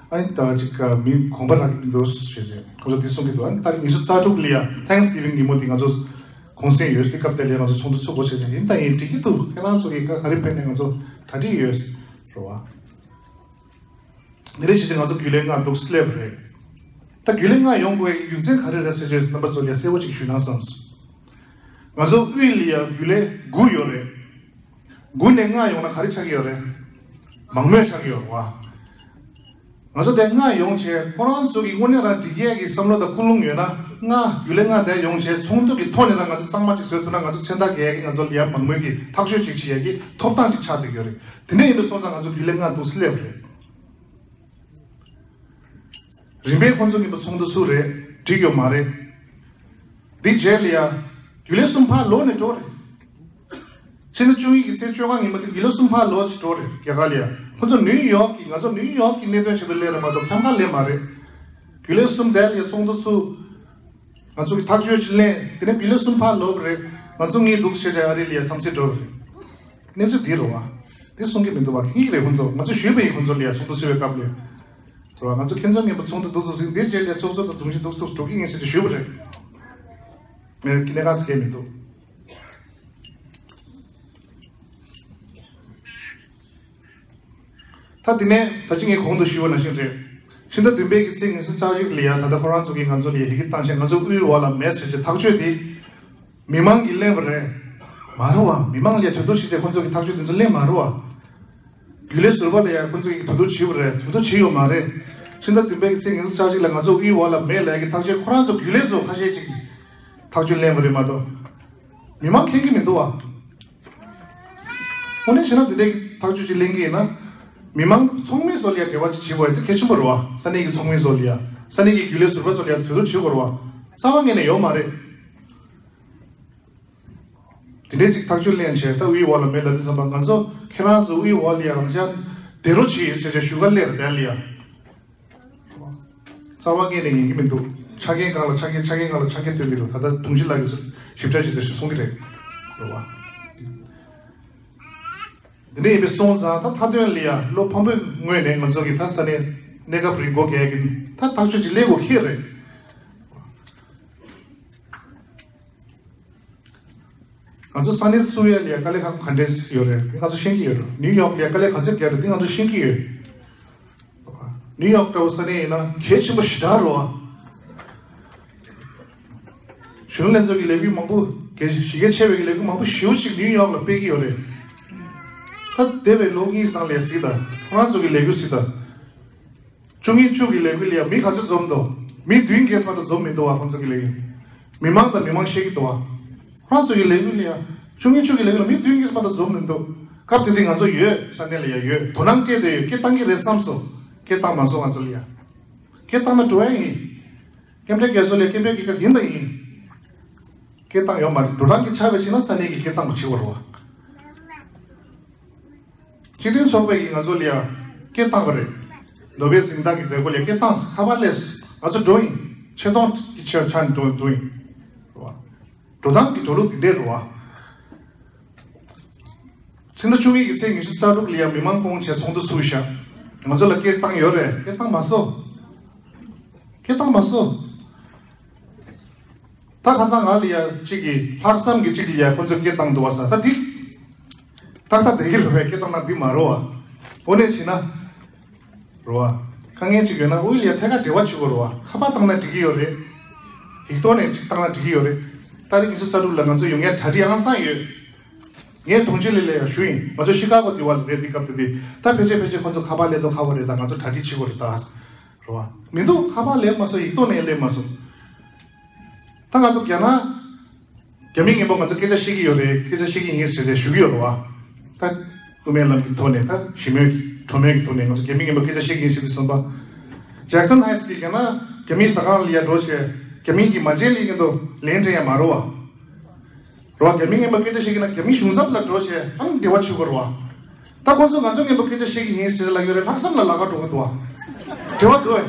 ཨ་ནི་ད་ཅིག་མི་གོམ་པ་རག་གི་མི་འདུག་ཞེས་ཁོ་ཚོ་དེ་གསུང་གི་འདུག་ཨ་ནི་ད་ཉི་ཤུ་རྩ་དྲུག་ལ་ཡ་Thanksgiving ཉིན་མོ་དེ་ང་ཚོ་གུང་སེང་ཡོད། དེ་སྐབས་དེ་ལ་ང་ཚོ་ཚོགས་འདུ་ཚུགས་དགོས་བྱས་ནས་ཡིན་ད་ཡིན་འགྲིག་གི་འདུག་ཁྱེད་རང་ཚོ་གིས་ག་ག་རེ་ཕན་ནས་ང་ཚོ་གྲ་སྒྲིག་ཡོད་རེད་བ། འདི་རེད་བྱས་ཏེ་ང་ཚོ་རྒྱུན་ལས་ལྔ་འདུག་སླེབས་རེད། ད་རྒྱུན་ལས་ལྔ་ཡོང་དགོས་ཡག་རྒྱུ་མཚན་ག་རེ་རེད་ཟེར་བྱས་རྣམ་པ་ཚོ་ལ་གསལ་བོ་ཅིག་ཞུས་ན་བསམས། ང་ཚོ་དབུས་ལ་ཡ་རྒྱུན་ལས་དགུ་ཡོད་རེད། དགུ་ནས་ལྔ་ཡོང་ན་ག་རེ་ཆགས་ཀྱི་ཡོད་རེད། མང་མོས་ཆགས་ཀྱི་ཡོད་རེད་བ། ང་ཚོ་དེ་ལྔ་ཡོང་བྱས་ཁོ་རང་ཚོ་གི་དངོས་གནས་རང་འགྲིག་ཡག་གི་བསམ་བློ་དང་ཀུན་སློང་ཡོད་ན་ལྔ་རྒྱུན་ལས་ལྔ་དེ་ཡོང་བྱས་ཚོགས་འདུ་གི་ཐོག་ནས་རང་ང་ཚོ་གཙང་མ་ཅིག་བཟོས་ཐུབ་ན་ང་ཚོ་མཚན་རྟགས་རྒྱག་ཡག་གི་ང་ཚོ་ལ་ཡ་མང་མོས་ཀྱི་ཐག་གཅོད་ཅིག་བྱེད་ཡག་གི་ཐོབ་ཐང་ཅིག་ཆགས་བསྡད་ཀྱི་ཡོད་རེད། དེ་འདྲ་ཡིན་པའི་སོང་ཙང་ང་ཚོ་རྒྱུན་ལས་ལྔ་འདུག་སེ་སླེབས་རེད། རིམ་པས་ཁོང་ཚོ་གཉིས་པོ་ཚོགས་འདུ་ཚུགས་རེད། འགྲིག་ཡོད་མ་རེད། འདི་རྗེས་ལ་ཡ། རྒྱུན་ལས་གསུམ་ཕར་ལོག་ནས་འགྲོ་རེད། ཕྱི་ཟླ་བཅུ་གཉིས་ཀྱི་ཚེས་བཅོ་ལྔ་ཉིན་མོ་དེ་རྒྱུན་ལས་གསུམ་ཕར་ལོག་ཅིག་འགྲོ་རེད་རྒྱ་གར་ལ་ཡ། ཁོང་ཚོ་ནིའུ་ཡོག་གི་ང་ཚོ་ནིའུ་ཡོག་གི་གནད་དོན་ཆེད་དུ་སླེབས་རེད་མ་གཏོགས་ཁྱམས་ཁར་སླེབས་མ་རེད། རྒྱུན་ལས་གསུམ་དེ་ལ་ཡ་ཚོགས་འདུ་ཚུགས། ང་ཚོ་གི་ཐག་གཅོད་ཅིག་ལེན། དེ་ནས་རྒྱུན་ལས་གསུམ་ཕར་ལོག་རེད། ང་ཚོ་གཉིས་འདུག་བྱས་བྱས་ཨ་རི་ལ་ཡ་འཚམས་གཟིགས་འགྲོ་རེད། གནས་ཚུལ་འདི་རེད་བ། འདི་གསུང་གི་མི་འདུག་བ། ངེད་ཀྱི་རེད་ཁོང་ཚོ། ང་ཚོས་ཞུས་པ་ཡིན་ཁོང་ཚོ་ལ་ཡ་ཚོགས་འདུ་ཚུགས་པའི་སྐབས་ལ། རེད་བ། ང་ཚོ་ཁྱེད་ཚོ་མཉམ་པོ་ཚོགས་འདུ་འདུག་ཚོགས་ཟིན་འདིར་རྗེས་ལ་ཚོགས་གཙོ་དང་དྲུང་ཆེ་འདུག་འདུག་འགྲོ་གི་ཡིན་ཟེར་ཏེ་ཞུས་པ་རེད། ངས་ཀྱི་གནད་འགག་ཟེར་མཁན་མི་འདུག་ད་དེ་ནས་ད་ཅི་ངས་གོང་དུ་ཞུས་པ་ནང་བཞིན་རེད། ཕྱི་ཟླ་བདུན་པའི་གི་ཚེས་ཉི་ཤུ་རྩ་གཅིག་ལ་ཡ་ད་ལྟ་ཁོ་རང་ཚོ་གིས་ང་ཚོ་ལ་ཡ་ཡི་གེ་བཏང་བྱས་ང་ཚོ་དབུས་འོག་ལ་མེད་ཟེར་བྱས་ཐག་གཅོད་དེ། མི་མང་གིས་ལེན་པ་རེད། མ་རེད་བ། མི་མང་ལ་ཡ་གྲོས་བསྡུར་བྱས་བྱས་ཁོ་ཚོ་གིས་ཐག་གཅོད་དེ་ཚོ་ལེན་མ་རེད་བ། རྒྱུན་ལས་ཟུར་པ་ལ་ཡང་ཁོང་ཚོ་གིས་དོ་དོ་བྱེད་པ་རེད། དོ་དོ་བྱེད་ཡོད་མ་རེད། ཕྱི་ཟླ་བདུན་པའི་ཚེས་ཉི་ཤུ་རྩ་གཅིག་ལ་ང་ཚོ་དབུས་འོག་ལ་མེ་ལབ་ཡག་གི་ཐག་གཅོད་ཁོ་རང་ཚོ་རྒྱུན་ལས་ཚོ་ཁ་ཤས་ཅིག་ཐག་གཅོད་ལེན་པ་རེད་མ་གཏོགས། མི་མང་མཁྱེན་གྱི་མི་འདུག་བ། དངོས་གནས་བྱས་ན་དེ་འདྲའི་ཐག་གཅོད་ཅིག་ལེན་གྱི་ཡིན་ན། མི་མང་ཚོགས་མི་ཚོ་ལ་ཡང་འབྲེལ་བ་ཅིག་བྱེད་དགོས་ཡ་དེ་གལ་ཆེན་པོ་རེད་བ། ས་གནས་ཀྱི་ཚོགས་མི་ཚོ་ལ་ཡ། ས་གནས་ཀྱི་རྒྱུན་ལས་ཟུར་པ་ཚོ་ལ་ཡ་དོ་དོ་བྱེད་དགོས་རེད་བ། རྩ་བ་ཉིད་ནས་ཡོད་མ་རེད། དེ་འདྲའི་ཅིག་ཐག་གཅོད་ལེན་བྱས་ད་དབུས་འོག་ལ་མེ་ལབ་དུས་ཙམ་པ་ང་ཚོ་ཁྱེད་རང་ཚོ་དབུས་འོག་ལ་ཡ་རང་ཅག་བསྡད་རོགས་བྱེད་ཟེར་བྱས་ཞུ་ག་སླེབས་རེད་དེ་ལ་ཡ། རྩ་བ་ཉིད་ནས་ཡིན་གྱི་མི་འདུག་ཆ་རྐྱེན་སྒང་ལ་ཆ་རྐྱེན་ཆ་རྐྱེན་སྒང་ལ་ཆ་རྐྱེན་སྟོན་གྱི་འདུག་ད་ལྟ་དྲུང་ཆེ་ལགས་ཀྱིས་ཞིབ་ཕྲ་ཞིག་ཏུ་གསུང་གི་རེད། རེད་བ། འདི་འདྲ་ཡིན་པའི་སོང་ཙང་ད་མཐའ་དོན་ལ་ཡ་བློ་ཕམ་པོའི་ངོས་ནས་ང་ཚོ་གི་ད་ས་གནས་གནས་སྐབས་རིང་འགོ་འཁྱེར་གྱི་ད་ཐག་གཅོད་ཅིག་ལེན་དགོས་ཁེལ་རེད། ང་ཚོ་ས་གནས་སུ་ཡ་ལ་ཡ་དཀའ་ལས་ཁག་ག་འདྲས་ཡོད་རེད་ང་ཚོ་ཤེས་ཀྱི་ཡོད་རེད། ནིའུ་ཡོག་ལ་ཡ་དཀའ་ལས་ག་ཚོད་བརྒྱབ་རེད་འདི་ང་ཚོ་ཤེས་ཀྱི་ཡོད། ནིའུ་ཡོག་འདྲ་བོ་ས་གནས་ཡིན་ན་གལ་ཆེན་པོ་ཞེ་དྲག་རེད་བ། གཞོན་ནུ་ལྷན་ཚོགས་ཀྱི་ལས་འགུལ་མང་པོ་གལ་གཞི་རྒྱ་ཆེ་བའི་ལས་འགུལ་མང་པོ་ཞེ་པོ་ཅིག་ནིའུ་ཡོག་ལ་སྤེལ་གྱི་ཡོད་རེད། ད་འདས་པའི་ལོ་གཉིས་ནང་ལ་གཟིགས་དང་ཁོ་རང་ཚོ་གི་ལས་འགུལ་གཟིགས་དང་། བཅུ་གཉིས་བཅུ་གི་ལས་འགུལ་ལ་ཡང་མི་ག་ཚོད་འཛོམས་འདུག་མི་བདུན་གྱིས་མ་གཏོགས་འཛོམས་མི་འདུག་བ། ཁོང་ཚོ་གི་ལས་འགུལ། མི་མང་དང་མི་མང་བཤད་ཀྱི་འདུག་བ། ཁོ་རང་ཚོ་གི་ལས་འགུལ་ལ་ཡང་བཅུ་གཉིས་བཅུ་གི་ལས་འགུལ་ལ་མི་བདུན་གྱིས་མ་གཏོགས་འཛོམས་མི་འདུག་སྐབས་དེ་དུས་ང་ཚོ་ཡོད་ས་གནས་ལ་ཡང་ཡོད། དོ་སྣང་སྤྲད་དེ་ཡོད། སྐད་བཏང་གི་རེད་བསམ་སོང་། སྐད་བཏང་མ་སོང་ང་ཚོ་ལ་ཡང་། སྐད་བཏང་ན་འགྲོ་ཡ་ཡིན། སྐད་འཕྲིན་རྒྱལ་ཚོ་ལ་སྐད་འཕྲིན་རྒྱལ་ཁབ་ཡིན་དང་ཡིན། སྐད་བཏང་ཡོད་མ་རེད། འགྲོ་སྟངས་ཀྱི་ཆ་བ་བྱས་ན་ས་གནས་ཀྱི་སྐད་བཏང་བ་བྱེད་དགོས་རེད་བ། སྤྱི་མཐུན་ཚོགས་པས་ཀྱིས་ང་ཚོ་ལ་ཡང་སྐད་བཏང་བ་རེད། ནོ་བེལ་གཟེངས་རྟགས་ཀྱི་མཛད་སྒོ་ལ་སྐད་བཏང་ཁ་པར་སླེབས། ང་ཚོ་འགྲོ་ཡིན། ཆེ་མཐོང་གི་ཆ་ཆ་ནས་འགྲོ་འགྲོ་ཡིན། རེད་བ། འགྲོ་སྟངས་ཀྱི་འགྲོ་ལུགས་འདི་འདྲས་རེད་བ། ཕྱི་ཟླ་བཅུ་གཉིས་ཀྱི་ཚེས་ཉི་ཤུ་རྩ་དྲུག་ལ་ཡང་མི་མང་སྐོང་བྱས་ཚོགས་འདུ་ཚུགས་ཤག་ང་ཚོ་ལ་སྐད་བཏང་ཡོད་རེད། སྐད་བཏང་མ་སོང་། སྐད་བཏང་མ་སོང་། ད་ཁ་སང་ང་ལ་ཡ་གཅིག་གིས་ལྷག་བསམ་གྱི་གཅིག་གིས་ཡ་ཁོ་ཚོས་སྐད་བཏང་འདུག་བ་ཟེར། ད་འདི་ཏག་ཏག་བསྡད་ཀྱི་རེད་པས། སྐད་བཏང་ན་འདི་མ་རེད་བ། དངོས་གནས་བྱས་ན། རེད་བ། དཀའ་ངལ་གཅིག་ཡོད་ན་དབུས་ལ་ཡ་ཐད་ཀར་འབྲེལ་བ་བྱེད་དགོས་རེད་བ། ཁ་པར་བཏང་ན་འགྲིག་གི་ཡོད་རེད། ཡིག་ཐོག་ནས་ཅིག་བཏང་ན་འགྲིག་གི་ཡོད་རེད། ཏ་རིག་ཉི་ཤུ་རྩ་དྲུག་ལ་ང་ཚོ་ཡོང་མཁན་གྲ་སྒྲིག་ཧང་སང་ཡོད། ངས་དྲུང་ཆེ་ལགས་ལ་ཡང་ཞུས་ཡིན། ང་ཚོ་ཤི་ཀ་གོ་དེ་བ་ལ་རེད། དེ་སྐབས་དེ་དུས་ད་ཕལ་ཆེར་ཕལ་ཆེར་ཁོ་ཚོ་ཁ་པར་སླེབས་མདོག་ཁ་པོ་རེད། ད་ང་ཚོ་གྲ་སྒྲིག་བྱེད་དགོས་རེད་ད། རེད་བ། མི་འདུག་ཁ་པར་སླེབས་མ་སོང་། ཡིག་ཐོག་ནས་སླེབས་མ་སོང་། ད་ང་ཚོ་རྒྱ་ནག་རྒྱ་མི་རྒན་པ་ང་ཚོ་སྐད་ཆ་བཤད་ཀྱི་ཡོད་རེད། སྐད་ཆ་བཤད་ཀྱི་ཡིན་ཟེར་ཏེ་ཞུ་གི་ཡོད་རེད་བ། ད་དབུ་མའི་ལམ་གྱི་ཐོག་ནས་ད་ཞི་མོལ་གྱི་གྲོས་མོལ་གྱི་ཐོག་ནས་ང་ཚོ་རྒྱ་མི་རྒན་པ་སྐད་ཆ་བཤད་ཀྱི་ཡིན་ཟེར་ཏེ་གསུངས་པ། ཇེག་སན་ཧའེ་ཊི་གི་རྒྱ་ནག་རྒྱ་མིའི་ཟ་ཁང་ལ་ཡར་འགྲོ་བྱས་རྒྱ་མི་གི་མ་བྱན་ལེན་གྱི་འདུག་ལན་སྤྲད་ཡ་མ་རེད་བ། རེད་བ། རྒྱ་མི་རྒན་པ་སྐད་ཆ་བཤད་ཀྱི་ན་རྒྱ་མི་གཞུང་ཚབ་ལ་འགྲོ་བྱས་ཨང་འབྲེལ་བ་བྱེད་དགོས་རེད་བ། ད་ཁོང་ཚོ་ང་ཚོ་རྒན་པ་སྐད་ཆ་བཤད་ཀྱི་ཡིན་ཟེར་ལབ་ཡོད་རེད། ལྷག་བསམ་ལ་ལབ་ག་འགྲོ་གི་འདུག་བ། འབྲེལ་བ་འདུག་ཨེ།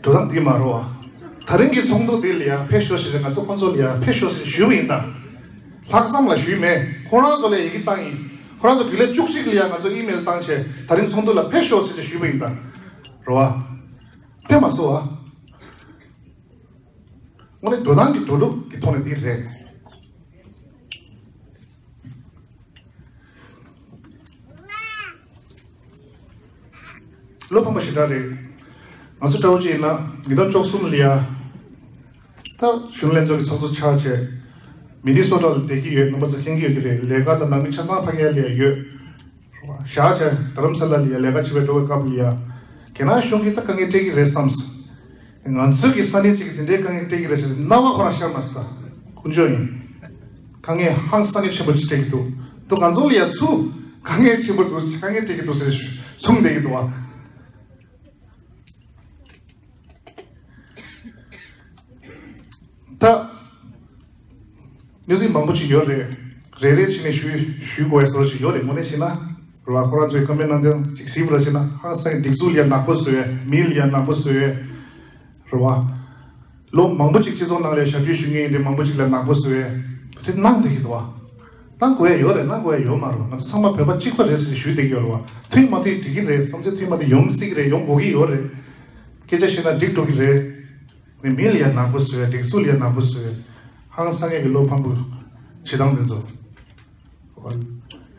འགྲོ་སྟངས་འདི་མ་རེད་བ། ད་རིང་གི་ཚོགས་འདུ་འདི་ལ་ཡ་ཕེབས་ཤོག་ཟེར་ཏེ་ང་ཚོ་ཁོང་ཚོ་ལ་ཡ་ཕེབས་ཤོག་ཟེར་ཞུས་པ་ཡིན་ད། ལྷག་བསམ་ལ་ཞུས་མེད། ཁོ་རང་ཚོ་ལ་ཡི་གེ་བཏང་ཡིན། ཁོ་རང་ཚོ་རྒྱུན་ལས་བཅུ་གཅིག་ལ་ཡ་ང་ཚོ་ཨི་མེལ་བཏང་བྱས་ད་རིང་ཚོགས་འདུ་ལ་ཕེབས་ཤོག་ཟེར་ཏེ་ཞུས་པ་ཡིན་ད། རེད་བ། ཕེབས་མ་སོང་བ། དངོས་གནས་འགྲོ་སྟངས་ཀྱི་འགྲོ་ལུགས་ཀྱི་ཐོག་ནས་དེ་རེད། བློ་ཕམ་པ་ཞེ་དྲག་རེད། ང་ཚོ་འདྲ་བོ་ཅིག་ཡིན་ན་ཉིས་སྟོང་བཅུ་གསུམ་ལ་ཡ། ད་གཞོན་ནུ་ལྷན་ཚོགས་ཀྱི་ཚོགས་གཙོ་ཆགས་བྱས། མི་ནི་སོ་ཊ་ལ་བསྡད་ཀྱི་ཡོད། རྣམ་པ་ཚོ་མཁྱེན་གྱི་ཡོད་ཀྱི་རེད། ལས་ཀ་དང་ནང་མི་ཆ་ཚང་ཕ་གིར་ལ་ཡ་ཡོད། བཞག་བྱས་རྡ་རམ་ས་ལ་ལ་ཡ་ལས་ཀ་བྱེད་པའི་འགྲོ་བའི་སྐབས་ལ་ཡ། རྒྱ་ནག་གཞུང་གིས་ད་དཀའ་ངལ་སྤྲད་ཀྱི་རེད་བསམ་སོང་། ང་ཚོའི་གི་ས་གནས་གཅིག་གིས་དེ་འདྲའི་དཀའ་ངལ་སྤྲད་ཀྱི་རེད་ཟེར་རྣ་བ་ཁོ་རང་ཤར་མ་སོང་ད། དཀོན་མཆོག་ཡིན། དཀའ་ངལ་ཧང་སང་གི་ཆེན་པོ་ཅིག་སྤྲད་ཀྱི་འདུག་འདུག་ང་ཚོ་ལ་ཡ་ཚུར་དཀའ་ངལ་ཆེན་པོ་འདུག་དཀའ་ངལ་སྤྲད་ཀྱི་འདུག་ཟེར་གསུངས་བསྡད་ཀྱི་འདུག་བ། ད། གནས་ཚུལ་མང་པོ་ཅིག་ཡོད་རེད། རེ་རེ་བྱས་ནས་ཞུ་ཞུ་དགོས་པའི་བཟོ་འདྲ་ཅིག་ཡོད་རེད། དངོས་གནས་བྱས་ན། རེད་བ། ཁོ་རང་ཚོའི་ཁ་མེད་ནང་དོན་ཅིག་གཟིགས་པ་ར་བྱས་ན་ཧང་སང་གི་སྒྲིག་འཛུགས་ལ་ཡ་ནག་པོ་བཟོས། མི་ལ་ཡ་ནག་པོ་བཟོས། རེད་བ། ལོ་མང་པོ་ཅིག་སྤྱི་ཚོགས་ནང་ལ་ཡ་ཞབས་ཕྱི་ཞུ་མཁན་ཡིན་དེ་མང་པོ་ཅིག་ལ་ནག་པོ་བཟོས། དེ་གནང་བསྡད་ཀྱི་འདུག་བ། གནང་དགོས་ཡ་ཡོད་རེད། གནང་དགོས་ཡ་ཡོད་མ་རེད། ང་ཚོ་ཚང་མ་བོད་པ་གཅིག་པ་རེད་ཟེར་ཞུས་བསྡད་ཀྱི་ཡོད་རེད་བ། མཐུན་མ་མཐུན་འགྲིག་གི་རེད། བསམ་ཚུལ་མཐུན་མ་མཐུན་ཡོང་སྲིད་ཀྱི་རེད། ཡོང་དགོས་ཀྱི་ཡོད་རེད། སྐད་ཆ་བཤད་ན་འགྲིག་འགྲོ་གི་རེད། ནས་མི་ལ་ཡ་ནག་པོ་བཟོས། སྒྲིག་འཛུགས་ལ་ཡ་ནག་པོ་བཟོས། ཧང་སང་ངེས་ཀྱི་བློ་ཕམ་པོ་བྱེད་སྟངས་དེ་ཚོ།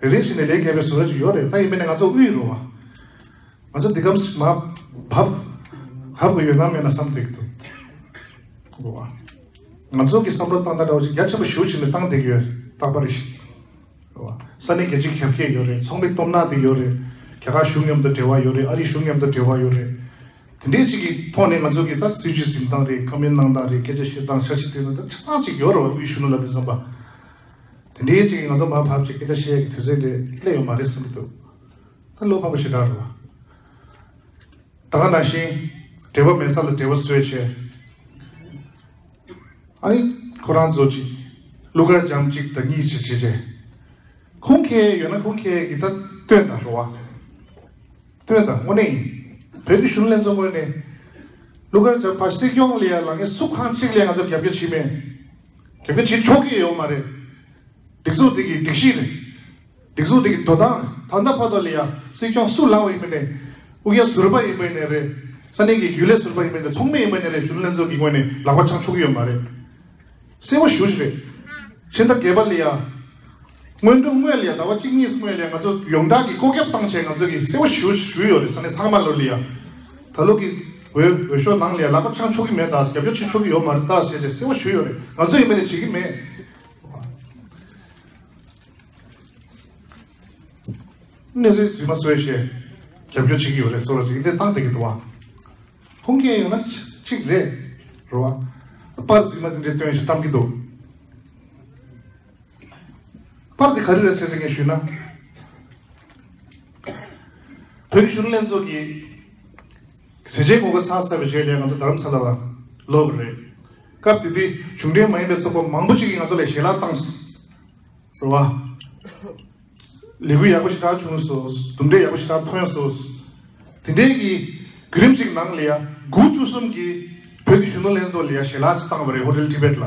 རེ་རེ་བཞིན་ནས་ལས་བརྒལ་བའི་བཟོ་འདྲ་ཅིག་ཡོད་རེད། ད་ཡིན་མིན་ནས་ང་ཚོ་དབུས་རུ་བ། ང་ཚོ་འདི་གམ་ཞིག་མ་བབ་བབ་དགོས་ཡོད་ན་མེད་ན་བསམ་བསྡད་ཀྱི་འདུག་ང་ཚོ་གི་བསམ་བློ་བཏང་སྟངས་འདྲ་བོ་ཞིག་རྒྱ་ཆེན་པོ་ཞེ་པོ་ཅིག་ནས་བཏང་བསྡད་ཀྱི་ཡོད། རྟག་པར་རེད། ས་གནས་རྒྱ་ཆེའི་རྒྱབ་སྐྱོར་ཡོད་རེད། ཚོགས་མི་སྟོབས་ནག་དེ་ཡོད་རེད། རྒྱ་གར་གཞུང་མཉམ་དུ་འབྲེལ་བ་ཡོད་རེད། ཨ་རིའི་གཞུང་མཉམ་དུ་འབྲེལ་བ་ཡོད་རེད། དེ་འདྲའི་ཅིག་གི་ཐོག་ནས་ང་ཚོ་གི་ད་སྲིད་ཇུས་འཛིན་སྟངས་རེད། བཀའ་མོལ་གནང་སྟངས་རེད། སྐད་ཆ་བཤད་སྟངས་འཆར་གཞི་དེ་ཚོ་ད་ཆ་ཚང་ཅིག་ཡོད་རེད་བ། དབུས་གཞོན་ནུ་ལགས་དེ་ཚོ་པ། དེ་འདྲའི་ཅིག་གི་ང་ཚོ་མར་བབས་ཅིག་སྐད་ཆ་བཤད་ཀྱི་དུས་ཚོད་དེ་སླེབས་ཡོད་མ་རེད་བསམ་གྱི་འདུག་ད་བློ་ཕམ་པོ་ཞེ་དྲག་རེད་བ། ད་ག་ནང་བཞིན་འབྲེལ་བ་མེད་ས་ལ་འབྲེལ་བ་བཟོས་བྱས། ཨ་ནི་ཁོ་རང་ཚོ་ཅིག་གླུ་གར་འཇམ་གཅིག་དང་གཉིས་ཅིག་བྱས་བྱས། ཁུངས་སྐྱེལ་ཡོད་ན་ཁུངས་སྐྱེལ་གྱི་ད་སྟོན་དང་རེད་བ། སྟོན་དང་དངོས་གནས་ཡིན། བོད་ཀྱི་གཞོན་ནུ་ལྷན་ཚོགས་ངོས་ནས་གླུ་གར་འཇམ་པ་སྲིད་སྐྱོང་ལ་ཡ་ལ་ངས་སུ་གང་གཅིག་ལ་ང་ཚོ་རྒྱབ་སྐྱོར་བྱེད་མེད། རྒྱབ་སྐྱོར་བྱེད་ཆོག་གི་ཡོད་མ་རེད། སྒྲིག་འཛུགས་དེ་གི་སྒྲིག་གཞི་རེད། སྒྲིག་འཛུགས་དེ་གི་འགྲོ་སྟངས་རེད། ད་ལྟ་བར་དུ་ལ་ཡ་སྲིད་སྐྱོང་སུ་ལངས་པ་ཡིན་པ་ནས། དབུ་ཁྲིད་ཟུར་པ་ཡིན་པ་ནས་རེད། ས་གནས་ཀྱི་རྒྱུན་ལས་ཟུར་པ་ཡིན་པ་ནས། ཚོགས་མི་ཡིན་པ་ནས་རེད། གཞོན་ནུ་ལྷན་ཚོགས་ཀྱི་ངོས་ནས་ལག་པ་འཆང་ཆོག་གི་ཡོད་མ་རེད། གསལ་པོ་ཞེ་པོ་ཅིག་རེད། ཕྱི་ཟླ་བརྒྱད་པ་ལ་ཡ། སྔོན་འགྲོ་སྔོན་ལ་ཡ་ཟླ་བ་གཅིག་གཉིས་སྔོན་ལ་ཡ་ང་ཚོ་ཡོངས་གྲགས་ཀྱི་སྐོག་རྒྱབ་བཏང་བྱས་ང་ཚོ་གི་གསལ་པོ་ཞེ་པོ་ཅིག་ཞུས་ཡོད་རེད། ས་གནས་ཚང་མ་ལོ་ལ་ཡ། ད་ལོ་གི་འོས་འོས་ཤོག་ནང་ལ་ཡ་ལག་པ་འཆང་ཆོག་གི་མེད་ད། རྒྱབ་སྐྱོར་བྱེད་ཆོག་གི་ཡོད་མ་རེད་ད་ཟེར་བྱས་གསལ་པོ་ཞུས་ཡོད་རེད། ང་ཚོ་ཡིན་པ་ནས་བྱེད་ཀྱི་མེད། གནས་ཚུལ་རྫུན་མ་བཟོས་བྱས་རྒྱབ་སྐྱོར་བྱེད་ཀྱི་ཡོད་རེད་ཟེར་བ་ཅིག་འདི་བཏང་བསྡད་ཀྱི་འདུག་བ། ཁུངས་སྐྱེལ་ཡོང་ན་གཅིག་རེད། རེད་བ། པར་རྫུན་མ་འདི་འདྲའི་སྟོན་བྱས་བཏང་གི་འདུག་པར་འདི་ག་རེ་རེད་ཟེར་ཚེ་ངས་ཞུས་ན། བོད་ཀྱི་གཞོན་ནུ་ལྷན་ཚོགས་ཀྱི་ཟས་བཅད་ངོ་རྒོལ་ཚར་ཚར་བའི་རྗེས་ལ་ང་ཚོ་རྡ་རམ་ས་ལ་ལ་ལོག་པ་རེད། སྐབས་དེ་དུས་གཞུང་འབྲེལ་མ་ཡིན་པའི་ཚོགས་པ་མང་པོ་ཅིག་གིས་ང་ཚོ་ལ་ཞལ་ལག་བཏང་སོང་། རེད་བ། ལས་འགུལ་ཡག་པོ་ཞེ་དྲག་བྱུང་སོང་། གྲུབ་འབྲས་ཡག་པོ་ཞེ་དྲག་ཐོན་སོང་། དེ་འདྲའི་གི་བརྒྱུད་རིམ་ཞིག་ནང་ལ་ཡ་དགུ་བཅུ་གསུམ་གྱིས་བོད་ཀྱི་གཞོན་ནུ་ལྷན་ཚོགས་ལ་ཡ་ཞལ་ལག་ཅིག་བཏང་བ་རེད། ཧོ་ཊེལ་ཊི་བེཊ་ལ།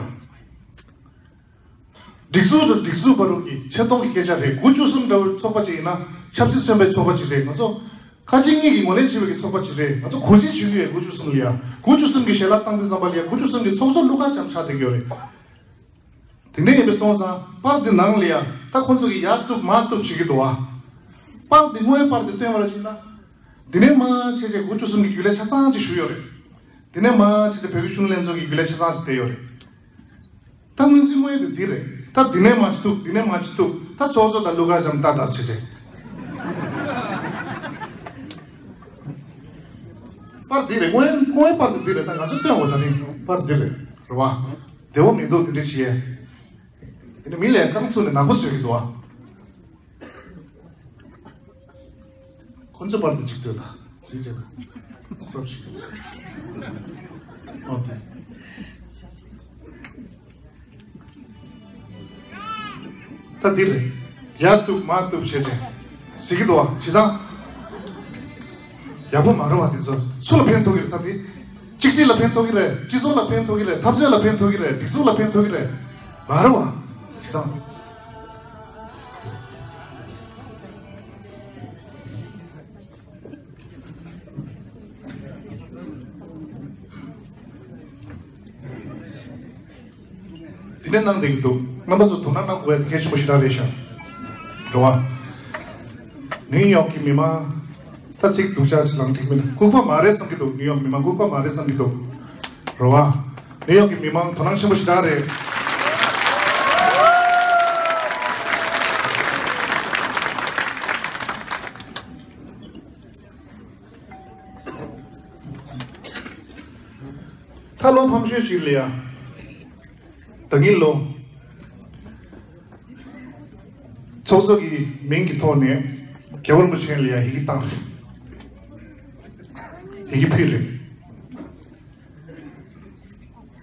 སྒྲིག་འཛུགས་དང་སྒྲིག་འཛུགས་བར་གྱི་ཆེ་མཐོང་གི་སྐད་ཆ་རེད། དགུ་བཅུ་གསུམ་འདྲ་བོའི་ཚོགས་པ་ཅིག་ཡིན་ན། ཆབ་སྲིད་མཚོན་པའི་ཚོགས་པ་ཅིག་རེད། ང་ཚོ་ཁ་ཆེ་གཉིས་ཀྱིས་ངོས་ལེན་བྱེད་པའི་གི་ཚོགས་པ་ཅིག་རེད། ང་ཚོ་གོ་འབྱེད་བྱེད་ཀྱི་ཡོད། དགུ་བཅུ་གསུམ་ལ་ཡ། དགུ་བཅུ་གསུམ་གྱིས་ཞལ་ལག་བཏང་དུས་ཙམ་པ་ལ་ཡ་དགུ་བཅུ་གསུམ་གྱི་ཚོགས་གཙོ་ཀླུ་མཁར་བྱམས་ཆགས་བསྡད་ཀྱི་ཡོད་རེད། དེ་འདྲ་ཡིན་པའི་སོང་ཙང་པར་འདི་ནང་ལ་ཡ་ད་ཁོང་ཚོ་གིས་ཡར་གཏུབ་མར་གཏུབ་བྱེད་ཀྱི་འདུག་བ། པར་འདི་དངོས་པར་འདི་སྟོན་པར་བྱེད་ན། འདི་ནས་མར་བྱས་རྗེས་དགུ་བཅུ་གསུམ་གྱི་རྒྱུན་ལས་ཆ་ཚང་ཅིག་ཞུས་ཡོད་རེད། འདི་ནས་མར་བྱས་རྗེས་བོད་ཀྱི་གཞོན་ནུ་ལྷན་ཚོགས་ཀྱི་རྒྱུན་ལས་ཆ་ཚང་ཅིག་བསྡད་ཡོད་རེད། ད་སྔོན་ཚུད་དངོས་དེ་འདི་རེད། ད་འདི་ནས་མར་ཅིག་གཏུབ། འདི་ནས་མར་ཅིག་གཏུབ། ད་ཚོགས་གཙོ་དང་ཀླུ་མཁར་བྱམས་ལྟ་ད་ཟེར་རེད། པར་འདི་རེད། དངོས་དངོས་པར་དུ་འདི་རེད། ད་ང་ཚོ་སྟོན་འོ་ད་རིང་པར་འདི་རེད། རེད་བ། བདེ་བོ་མི་འདུག་འདི་འདྲ་བྱེད་ཡས། དེ་ནས་མི་ལ་རྐང་ཚུགས་ནས་ནག་པོ་བཟོས་ཀྱི་འདུག་བ། ཁོ་ཚོ་པར་དུ་གཅིག་ལྟོས་དང་། ཅིག་བྱས་ན། ཙོག་ཞིག་ཨོ་དེ། ད་འདི་རེད། ཡར་གཏུབ་མར་གཏུབ་བྱས་ཏེ། ཟེར་གྱི་འདུག་བ། ཇི་ལྟར། ཡག་པོ་མ་རེད་བ་དེ་ཚོ། སུ་ལ་ཕན་ཐོགས་ཀྱི་རེད་ད་དེ། གཅིག་སྒྲིལ་ལ་ཕན་ཐོགས་ཀྱི་རེད། སྤྱི་ཚོགས་ལ་ཕན་ཐོགས་ཀྱི་རེད། འཐབ་རྩོད་ལ་ཕན་ཐོགས་ཀྱི་རེད། སྒྲིག་འཛུགས་ལ་ཕན་ཐོགས་ཀྱི་རེད། མ་རེད་བ། ཇི་ལྟར། དེ་འདྲ་གནང་བསྡད་ཀྱི་འདུག་རྣམ་པ་ཚོ་དོ་སྣང་གནང་དགོས་ཡ་དེ་གལ་ཆེན་པོ་ཞེ་དྲག་རེད་ཤག་རེད་བ། ནིའུ་ཡོག་གི་མི་མང་། ད་ཚིག་སྡུག་ཅག་ཅིག་ལངས་འགྲིག་མིན། ལྐུགས་པ་མ་རེད་བསམ་གྱི་འདུག་ནིའུ་ཡོག་མི་མང་ལྐུགས་པ་མ་རེད་བསམ་གྱི་འདུག་རེད་བ། ནིའུ་ཡོག་གི་མི་མང་དོ་སྣང་ཆེན་པོ་ཞེ་དྲག་རེད། ད་བློ་ཕམ་ཤོས་ཤིག་ལ་ཡ། ད་གིན་ལོ། ཚོགས་གཙོ་གི་མིང་གི་ཐོག་ནས་རྒྱལ་བ་རིན་པོ་ཆེ་ལ་ཡ་ཡི་གེ་བཏང་རེད། ཡི་གེ་ཕུལ་རེད།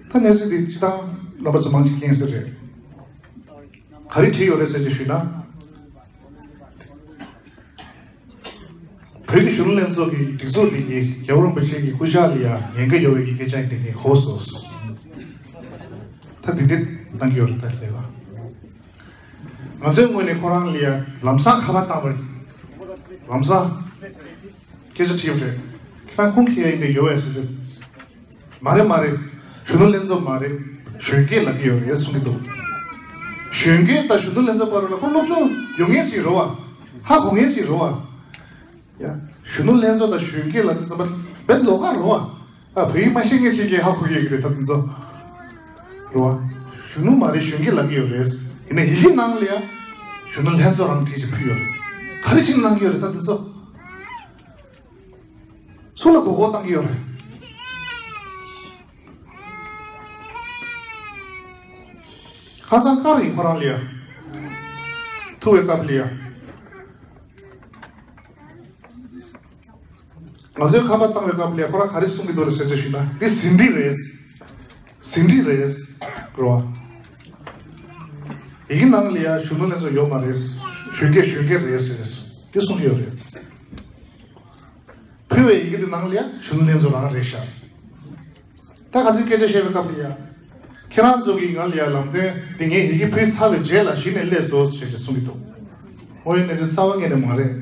ད་གནས་ཚུལ་འདི་སྤྱིར་བཏང་རྣམ་པ་ཚོ་མང་ཆེ་མཁྱེན་གསལ་རེད། ག་རེ་བྲིས་ཡོད་རེད་ཟེར་ཅིག་ཞུས་ན། བོད་ཀྱི་གཞོན་ནུ་ལྷན་ཚོགས་ཀྱི་སྒྲིག་འཛུགས་དེ་གིས་རྒྱལ་བ་རིན་པོ་ཆེ་གི་སྐུ་ཕྱྭ་ལ་ཡ་ཉེན་ཁ་ཡོད་པའི་གི་སྐད་ཆ་དེ་ངས་གོ་སོང་། ད་འདི་འདྲ་གནང་གི་ཡོད་རེད་ད་ལས་ལ། ང་ཚོའི་ངོས་ནས་ཁོ་རང་ལ་ཡ་ལམ་སང་ཁ་པར་བཏང་བ་རེད། ལམ་སང་སྐད་ཆ་དྲིས་པ་རེད། ཁྱེད་རང་ཁུངས་སྐྱེལ་ཡ་ཡིན་པས་ཡོད་པས་ཟེར་དུས། མ་རེད་མ་རེད། གཞོན་ནུ་ལྷན་ཚོགས་མ་རེད། གཞོན་སྐྱེས་ལབ་ཀྱི་ཡོད་རེད་གསུང་གི་འདུག་གཞོན་སྐྱེས་དང་གཞོན་ནུ་ལྷན་ཚོགས་བར་ལ་ཁོ་སློབ་སྦྱོང་ཡོང་མཁན་ཅིག་རེད་བ། ཧ་གོ་མཁན་ཅིག་རེད་བ། ཡ། གཞོན་ནུ་ལྷན་ཚོགས་དང་གཞོན་སྐྱེས་ལབ་དུས་ཙམ་པར་དཔེ་ལོགས་ཀ་རེད་བ། ཨ་བོད་ཡིག་མ་ཤེས་མཁན་ཅིག་གིས་ཧ་གོ་ཡོད་ཀྱི་རེད་ད་དེ་ཚོ། རེད་བ། གཞོན་ནུ་མ་རེད། གཞོན་སྐྱེས་ལབ་ཀྱི་ཡོད་རེད། ཡིན་ནའི་ཡི་གེ་ནང་ལ་ཡ་གཞོན་ནུ་ལྷན་ཚོགས་རང་བྲིས་ཤིག་ཕུལ་ཡོད་རེད། ག་རེ་བྱས་ནས་གནང་གི་ཡོད་རེད། ད་དེ་ཚོ་སུ་ལ་མགོ་སྐོར་བཏང་གི་ཡོད་རེད། ཁ་སང་ཀར་ཡིན་ཁོ་རང་ལ་ཡ། ཐུག་པའི་སྐབས་ལ་ཡ། ང་ཚོའི་ཁ་པར་བཏང་བའི་སྐབས་ལ་ཁོ་རང་ག་རེ་གསུང་གི་འདུག་ལ་ཟེར་ཅིག་ཞུས་ན། འདི་ཟིན་བྲིས་རེད། ཟིན་བྲིས་རེད། རོ། ཡི་གེ་ནང་ལ་ཡ་གཞོན་ནུ་ལྷན་ཚོགས་ཡོད་མ་རེད། གཞོན་སྐྱེས་གཞོན་སྐྱེས་རེད་ཟེར། འདི་གསུང་གི་ཡོད་རེད། ཕུལ་བའི་ཡི་གེ་འདི་ནང་ལ་ཡ་གཞོན་ནུ་ལྷན་ཚོགས་རང་རེད་ཤག་ད་ག་ཚོད་སྐད་ཆ་བཤད་པའི་སྐབས་ལ་ཡ། ཁྱེད་རང་ཚོ་གིས་ང་ལ་ཡ་ལམ་སྟོན་འདི་ངས་ཡི་གེ་ཕུལ་ཚར་བའི་རྗེས་ལ་གཞི་ནས་སླེབས་སོང་ཞེས་ཀྱང་གསུང་གི་འདུག་འོ་ཡ་གནས་ཚུལ་རྩ་བ་ཉིད་ནས་མ་རེད།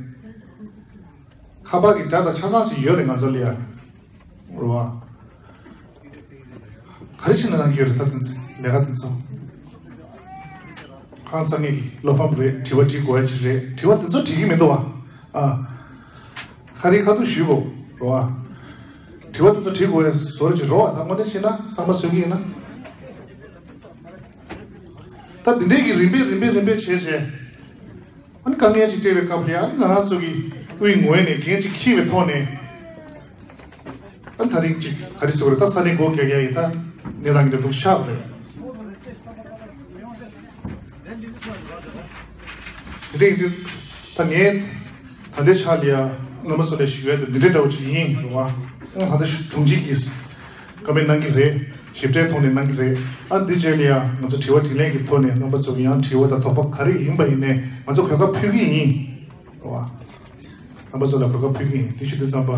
ཁ་པར་གྱི་སྒྲ་དང་ཆ་ཚང་ཅིག་ཡོད་རེད་ང་ཚོ་ལ་ཡ། རེད་བ། ག་རེ་བྱས་ནས་གནང་གི་ཡོད་རེད་ད་དེ་ཚོ་ལས་ཀ་དེ་ཚོ། ཧང་སང་ངེད་ཀྱི་བློ་ཕམ་རེད། དྲི་བ་དྲི་དགོས་ཡ་ཅིག་རེད། དྲི་བ་དེ་ཚོ་དྲི་གི་མི་འདུག་བ། ཨ། ཁ་རི་ཁ་ཐུག་ཞུས་གོ། རོ་ཨ། དྲི་བ་དེ་ཚོ་དྲི་དགོས་བཟོ་རེ་ཅིག་རོ་ཨ། ད་དངོས་གནས་བྱས་ན་གཙང་མ་བཟོ་གི་ཡིན་ན། ད་འདི་འདྲའི་གི་རིམ་པས་རིམ་པས་རིམ་པས་བྱས་བྱས། ཨ་ནི་དཀའ་ངལ་ཅིག་འཕྲད་པའི་སྐབས་ལ་ཨ་ནི་ང་རང་ཚོ་གི་དབུས་ངོས་ནས་འགན་ཅིག་འཁྱེར་བའི་ཐོག་ནས། ཨ་ནི་ད་རིང་ཅིག་ག་རེ་ཟེར་དགོས་རེད། ད་ས་གནས་སྒོ་རྒྱག་ཡ་ཡིན་ད་གནས་སྟངས་འདི་འདུག་ཤག་རེད། དེ་རིང་འདི་ད་ངས་ད་ལྟའི་ཆ་ལ་ཡ་རྣམ་པ་ཚོ་ལ་ཞུ་ཡ་དེ་འདི་འདྲའི་འདྲ་བོ་ཅིག་ཡིན་རེད་བ། ཨང་ད་ལྟ་དྲུང་ཆེ་གིས་བཀའ་མོལ་གནང་གི་རེད། ཞིབ་ཕྲའི་ཐོག་ནས་གནང་གི་རེད། ཨ་འདི་རྗེས་ལ་ཡ་ང་ཚོ་དྲི་བ་དྲིས་ལན་གྱི་ཐོག་ནས་རྣམ་པ་ཚོ་གི་ཡང་དྲི་བ་དང་དོགས་པ་ག་རེ་ཡིན་པ་ཡིན་ནའི་ང་ཚོ་གོ་སྐབས་ཕུལ་གི་ཡིན་རེད་བ། རྣམ་པ་ཚོ་ལ་གོ་སྐབས་ཕུལ་གྱི་ཡིན། དེ་ཞུ་དུས་ཙམ་པ།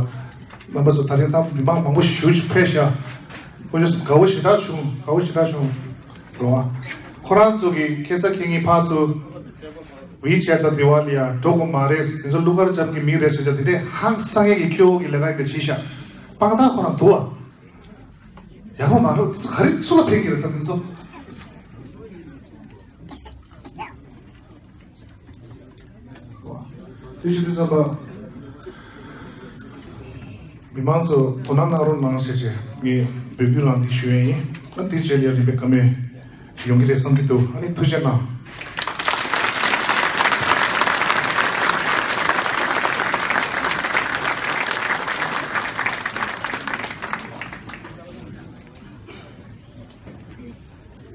རྣམ་པ་ཚོ་ད་རེས་ད་མི་མང་མང་པོ་ཞེ་ཅིག་ཕེབས་ཤག་ཁོ་ཚོ་དགའ་བོ་ཞེ་དྲག་བྱུང་། དགའ་བོ་ཞེ་དྲག་བྱུང་། རོ། ཁོ་རང་ཚོ་གི་ཁེ་ས་ཁེ་ངི་ཕར་ཚུར་ཝི་ཆེ་ཊི་དང་དེ་བ་ལ་ཡ་འགྲོ་དགོས་མ་རེད། དེ་ཚོ་གླུ་གར་ཅམ་གྱི་མི་རེད་ཟེར་ཅག་དེ་འདྲས་ཧང་སང་ངེད་ཀྱི་སྐྱོ་བོ་གི་ལས་ཀ་ཡིན་པ་བྱས་ཤག་དཔང་རྟགས་ཁོ་རང་འདུག་བ། ཡག་པོ་མ་རེད། དེ་ཚོ་ག་རེ་སུ་ལ་ཕན་གྱི་རེད་ད་དེ་ཚོ། དེ་བཞིན་དུ་བསམ་པ། མི་མང་ཚོ་དོ་སྣང་གནང་རོགས་གནང་ཞེས་བྱས་ངས་འབོད་སྐུལ་གནང་སྟེ་ཞུ་ཡས་ཡིན། ཨ་དེ་རྗེས་ལ་རིམ་པས་བཀའ་མོལ་ཡོང་གི་རེད་བསམ་གྱི་འདུག་ཨ་ནི་ཐུགས་རྗེ་གནང་།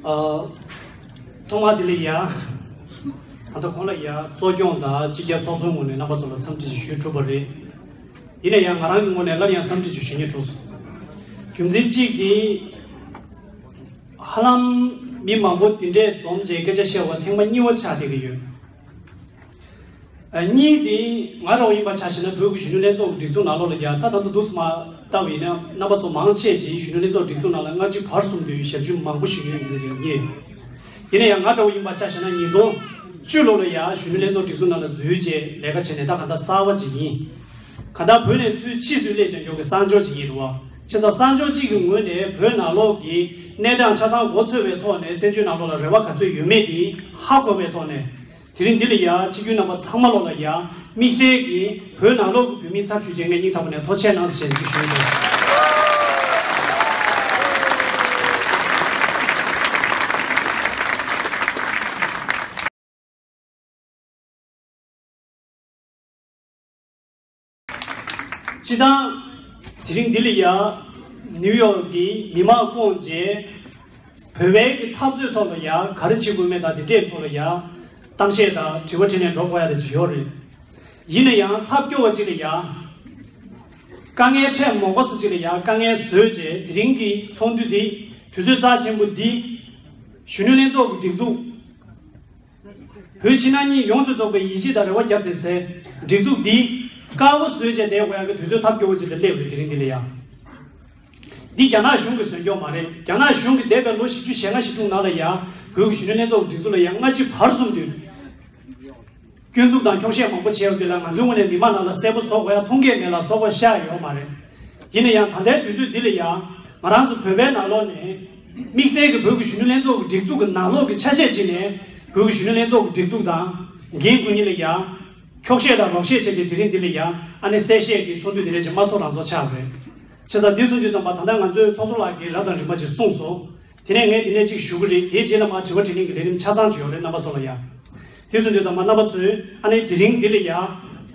ཨ། ཐོག་མར་དེ་ལ་ཡ། ད་ལྟ་གོང་ལ་ཡ་གཙོ་སྐྱོང་དང་སྤྱི་ཁྱབ་ཚོགས་གཙོའི་ངོས་ནས་རྣམ་པ་ཚོ་ལ་འཚམས་འདྲི་ཞིག་ཞུས་གྲུབ་པ་རེད། ཡིན་ན་ཡང་ང་རང་གི་ངོས་ནས་སླར་ཡང་འཚམས་འདྲི་ཞིག་ཞུ་སྙིང་བྲོ་སོང་། རྒྱུ་མཚན་གཅིག་དེ། ཧ་ལམ་མི་མང་པོ་དེ་འདྲས་འཛོམས་བྱས་སྐད་ཆ་བཤད་པ་ཐེངས་མ་གཉིས་པ་ཆགས་བསྡད་ཀྱི་ཡོད། ཨ། གཉིས་དེ་ང་རང་ཡིན་པ་ཆ་བཞག་ན་བོད་ཀྱི་གཞོན་ནུ་ལྷན་ཚོགས་ཀྱི་སྒྲིག་འཛུགས་ནང་ལོགས་ལ་ཡ་ད་ད་ལྟ་འདུག་སེ་མ་ལྟ་བ་ཡིན་ན་རྣམ་པ་ཚོ་མང་ཆེ་ཅིག་གཞོན་ནུ་ལྷན་ཚོགས་སྒྲིག་འཛུགས་ནང་ལ་སྔ་ཕྱི་བར་གསུམ་དུ་ཞབས་ཞུ་མང་པོ་ཞིག་ཡོད་ཡོད་ངེས། ཡིན་ན་ཡང་ང་འདྲ་བོ་ཡིན་པ་ཆ་བཞག་ན་ཉིས་སྟོང་བཅུ་ལོ་ལ་ཡ་གཞོན་ནུ་ལྷན་ཚོགས་སྒྲིག་འཛུགས་ནང་ལ་འཛུལ་རྗེས་ལས་ཀ་བྱས་ནས་ད་ག་ད་གསར་བ་ཅིག་ཡིན། ག་ད་བོད་ནས་ཚུར་ཕྱིས་སུ་སླེབས་དོན་འགྱོག་གི་གསར་འབྱོར་ཅིག་ཡིན་རུང་བ། བྱས་ཙང་གསར་འབྱོར་གཅིག་གི་ངོས་ནས་བོད་ནང་ལོགས་ཀྱི་གནས་སྟངས་ཆ་ཚང་མགོ་ཚོས་པའི་ཐོག་ནས་བཙན་བྱོལ་ནང་ལོགས་ལ་རེ་བ་ག་ཚོད་ཡོད་མེད་དེ་ཧ་གོ་བའི་ཐོག་ནས། དེ་རིང་འདི་ལ་ཡ་སྤྱི་འཐུས་རྣམ་པ་ཚང་མ་ལོག་ལ་ཡ་དམིགས་བསལ་གྱིས་བོད་ནང་ལོགས་ཀྱི་བོད་མིའི་ཚབ་ཞུས་བྱས་ངས་སྙིང་ཐག་པ་ནས་ཐུགས་རྗེ་གནང་ཞེས་ཅིག་ཞུ་ཡི། སྤྱི་བཏང་། དེ་རིང་འདི་ལ་ཡ། ནིའུ་ཡོག་གི་མི་མང་བསྐོངས་རྗེས། བོད་པའི་གི་འཐབ་རྩོད་ཐོག་ལ་ཡ་ག་རེ་བྱེད་དགོས་མེད་དང་དེ་འདྲའི་ཐོག་ལ་ཡ། གཏམ་བཤད་དང་དྲི་བ་དྲིས་ལན་འགྲོ་དགོས་ཡ་དེ་ཅིག་ཡོད་རེད། ཡིན་ན་ཡང་ཐབས་སྐྱོ་བ་ཅིག་ལ་ཡ། དཀའ་ངལ་འཕྲད་མ་དགོས་ས་ཅིག་ལ་ཡ་དཀའ་ངལ་བཟོས་རྗེས་དེ་རིང་གི་ཚོགས་འདུ་འདི་དུས་ཚོད་རྩ་ཆེན་པོ་འདི། གཞོན་ནུ་ལྷན་ཚོགས་ཀྱི་སྒྲིག་འཛུགས། བོད་ཕྱི་ནང་གཉིས་ཡོངས་སུ་རྫོགས་པའི་ཡིད་ཆེས་དང་རེ་བ་བརྒྱབ་བསྡད་སའི་སྒྲིག་འཛུགས་འདི་དཀར་པོ་བཟོས་བྱས་བསྡད་དགོས་ཡག་གི་དུས་ཚོད་ཐབས་སྐྱོ་བོ་ཅིག་ལ་སླེབས་རེད་དེ་རིང་འདི་ལ་ཡ། འདི་རྒྱ་ནག་གཞུང་གིས་བཟོས་ཀྱོག་མ་རེད། རྒྱ་ནག་གཞུང་གིས་འདས་པའི་ལོ་བཞི་བཅུ་ཞེ་ལྔ་ཞེ་དྲུག་ནང་ལ་ཡ་བོད་ཀྱི་གཞོན་ནུ་ལྷན་ཚོགས་ཀྱི་སྒྲིག་འཛུགས་ལ་ཡ་སྔ་ཕྱི་བར་གསུམ་དུ་སྐྱོན་འཛུགས་དང་འཁྱོག་བཤད་མང་པོ་བྱས་ཡོད་དེ་ལ་ང་ཚོའི་ངོས་ནས་མི་མང་ནང་ལ་གསལ་པོ་བཟོ་དགོས་ཡ་མཐོང་གི་མེད་ལ་བཟོ་དགོས་ཤ་ཡོད་མ་རེད། ཡིན་ན་ཡང་ད་ལྟའི་དུས་ཚོད་འདི་ལ་ཡ་ང་རང་ཚོ་བོད་པའི་ནང་ལོགས་ནས། དམིགས་བསལ་གྱི་བོད་ཀྱི་གཞོན་ནུ་ལྷན་ཚོགས་ཀྱི་སྒྲིག་འཛུགས་ཀྱི་ནང་ལོགས་ཀྱི་ཆ་ཤས་ཅིག་ནས་བོད་ཀྱི་གཞོན་ནུ་ལྷན་ཚོགས་ཀྱི་སྒྲིག་འཛུགས་དང་འགན་འཁུར་མཁན་ལ་ཡ་འཁྱོག་བཤད་དང་རོགས་བཤད་བྱས་རྗེས་དེ་རིང་འདི་ལ་ཡ་ཨ་ནི་གསལ་བཤད་ཀྱི་ཚོགས་འདུ་དེ་འདྲ་ཅིག་མ་ཚོགས་རང་ཚོགས་ཆགས་རེད། བྱས་ཙང་འདི་གསུང་དུས་ཙམ་པ་ད་ལྟ་ང་ཚོའི་ཚོགས་གཙོ་ལགས་ཀྱིས་རབ་དང་རིམ་པ་ཅིག་གསུངས་སོང་། དེ་ནས་ངས་དེ་ནས་གཅིག་ཞུ་གི་རེད། དེའི་རྗེས་ལ་མར་དྲི་བ་དྲིས་ལན་གྱི་ལས་རིམ་ཆ་ཚང་ཅིག་ཡོད་རེད། རྣམ་པ་ཚོ་ལ་ཡ། དེ་སོང་དུས་ཙམ་པ་རྣམ་པ་ཚོས་ཨ་ནི་དེ་རིང་འདི་ལ་ཡ།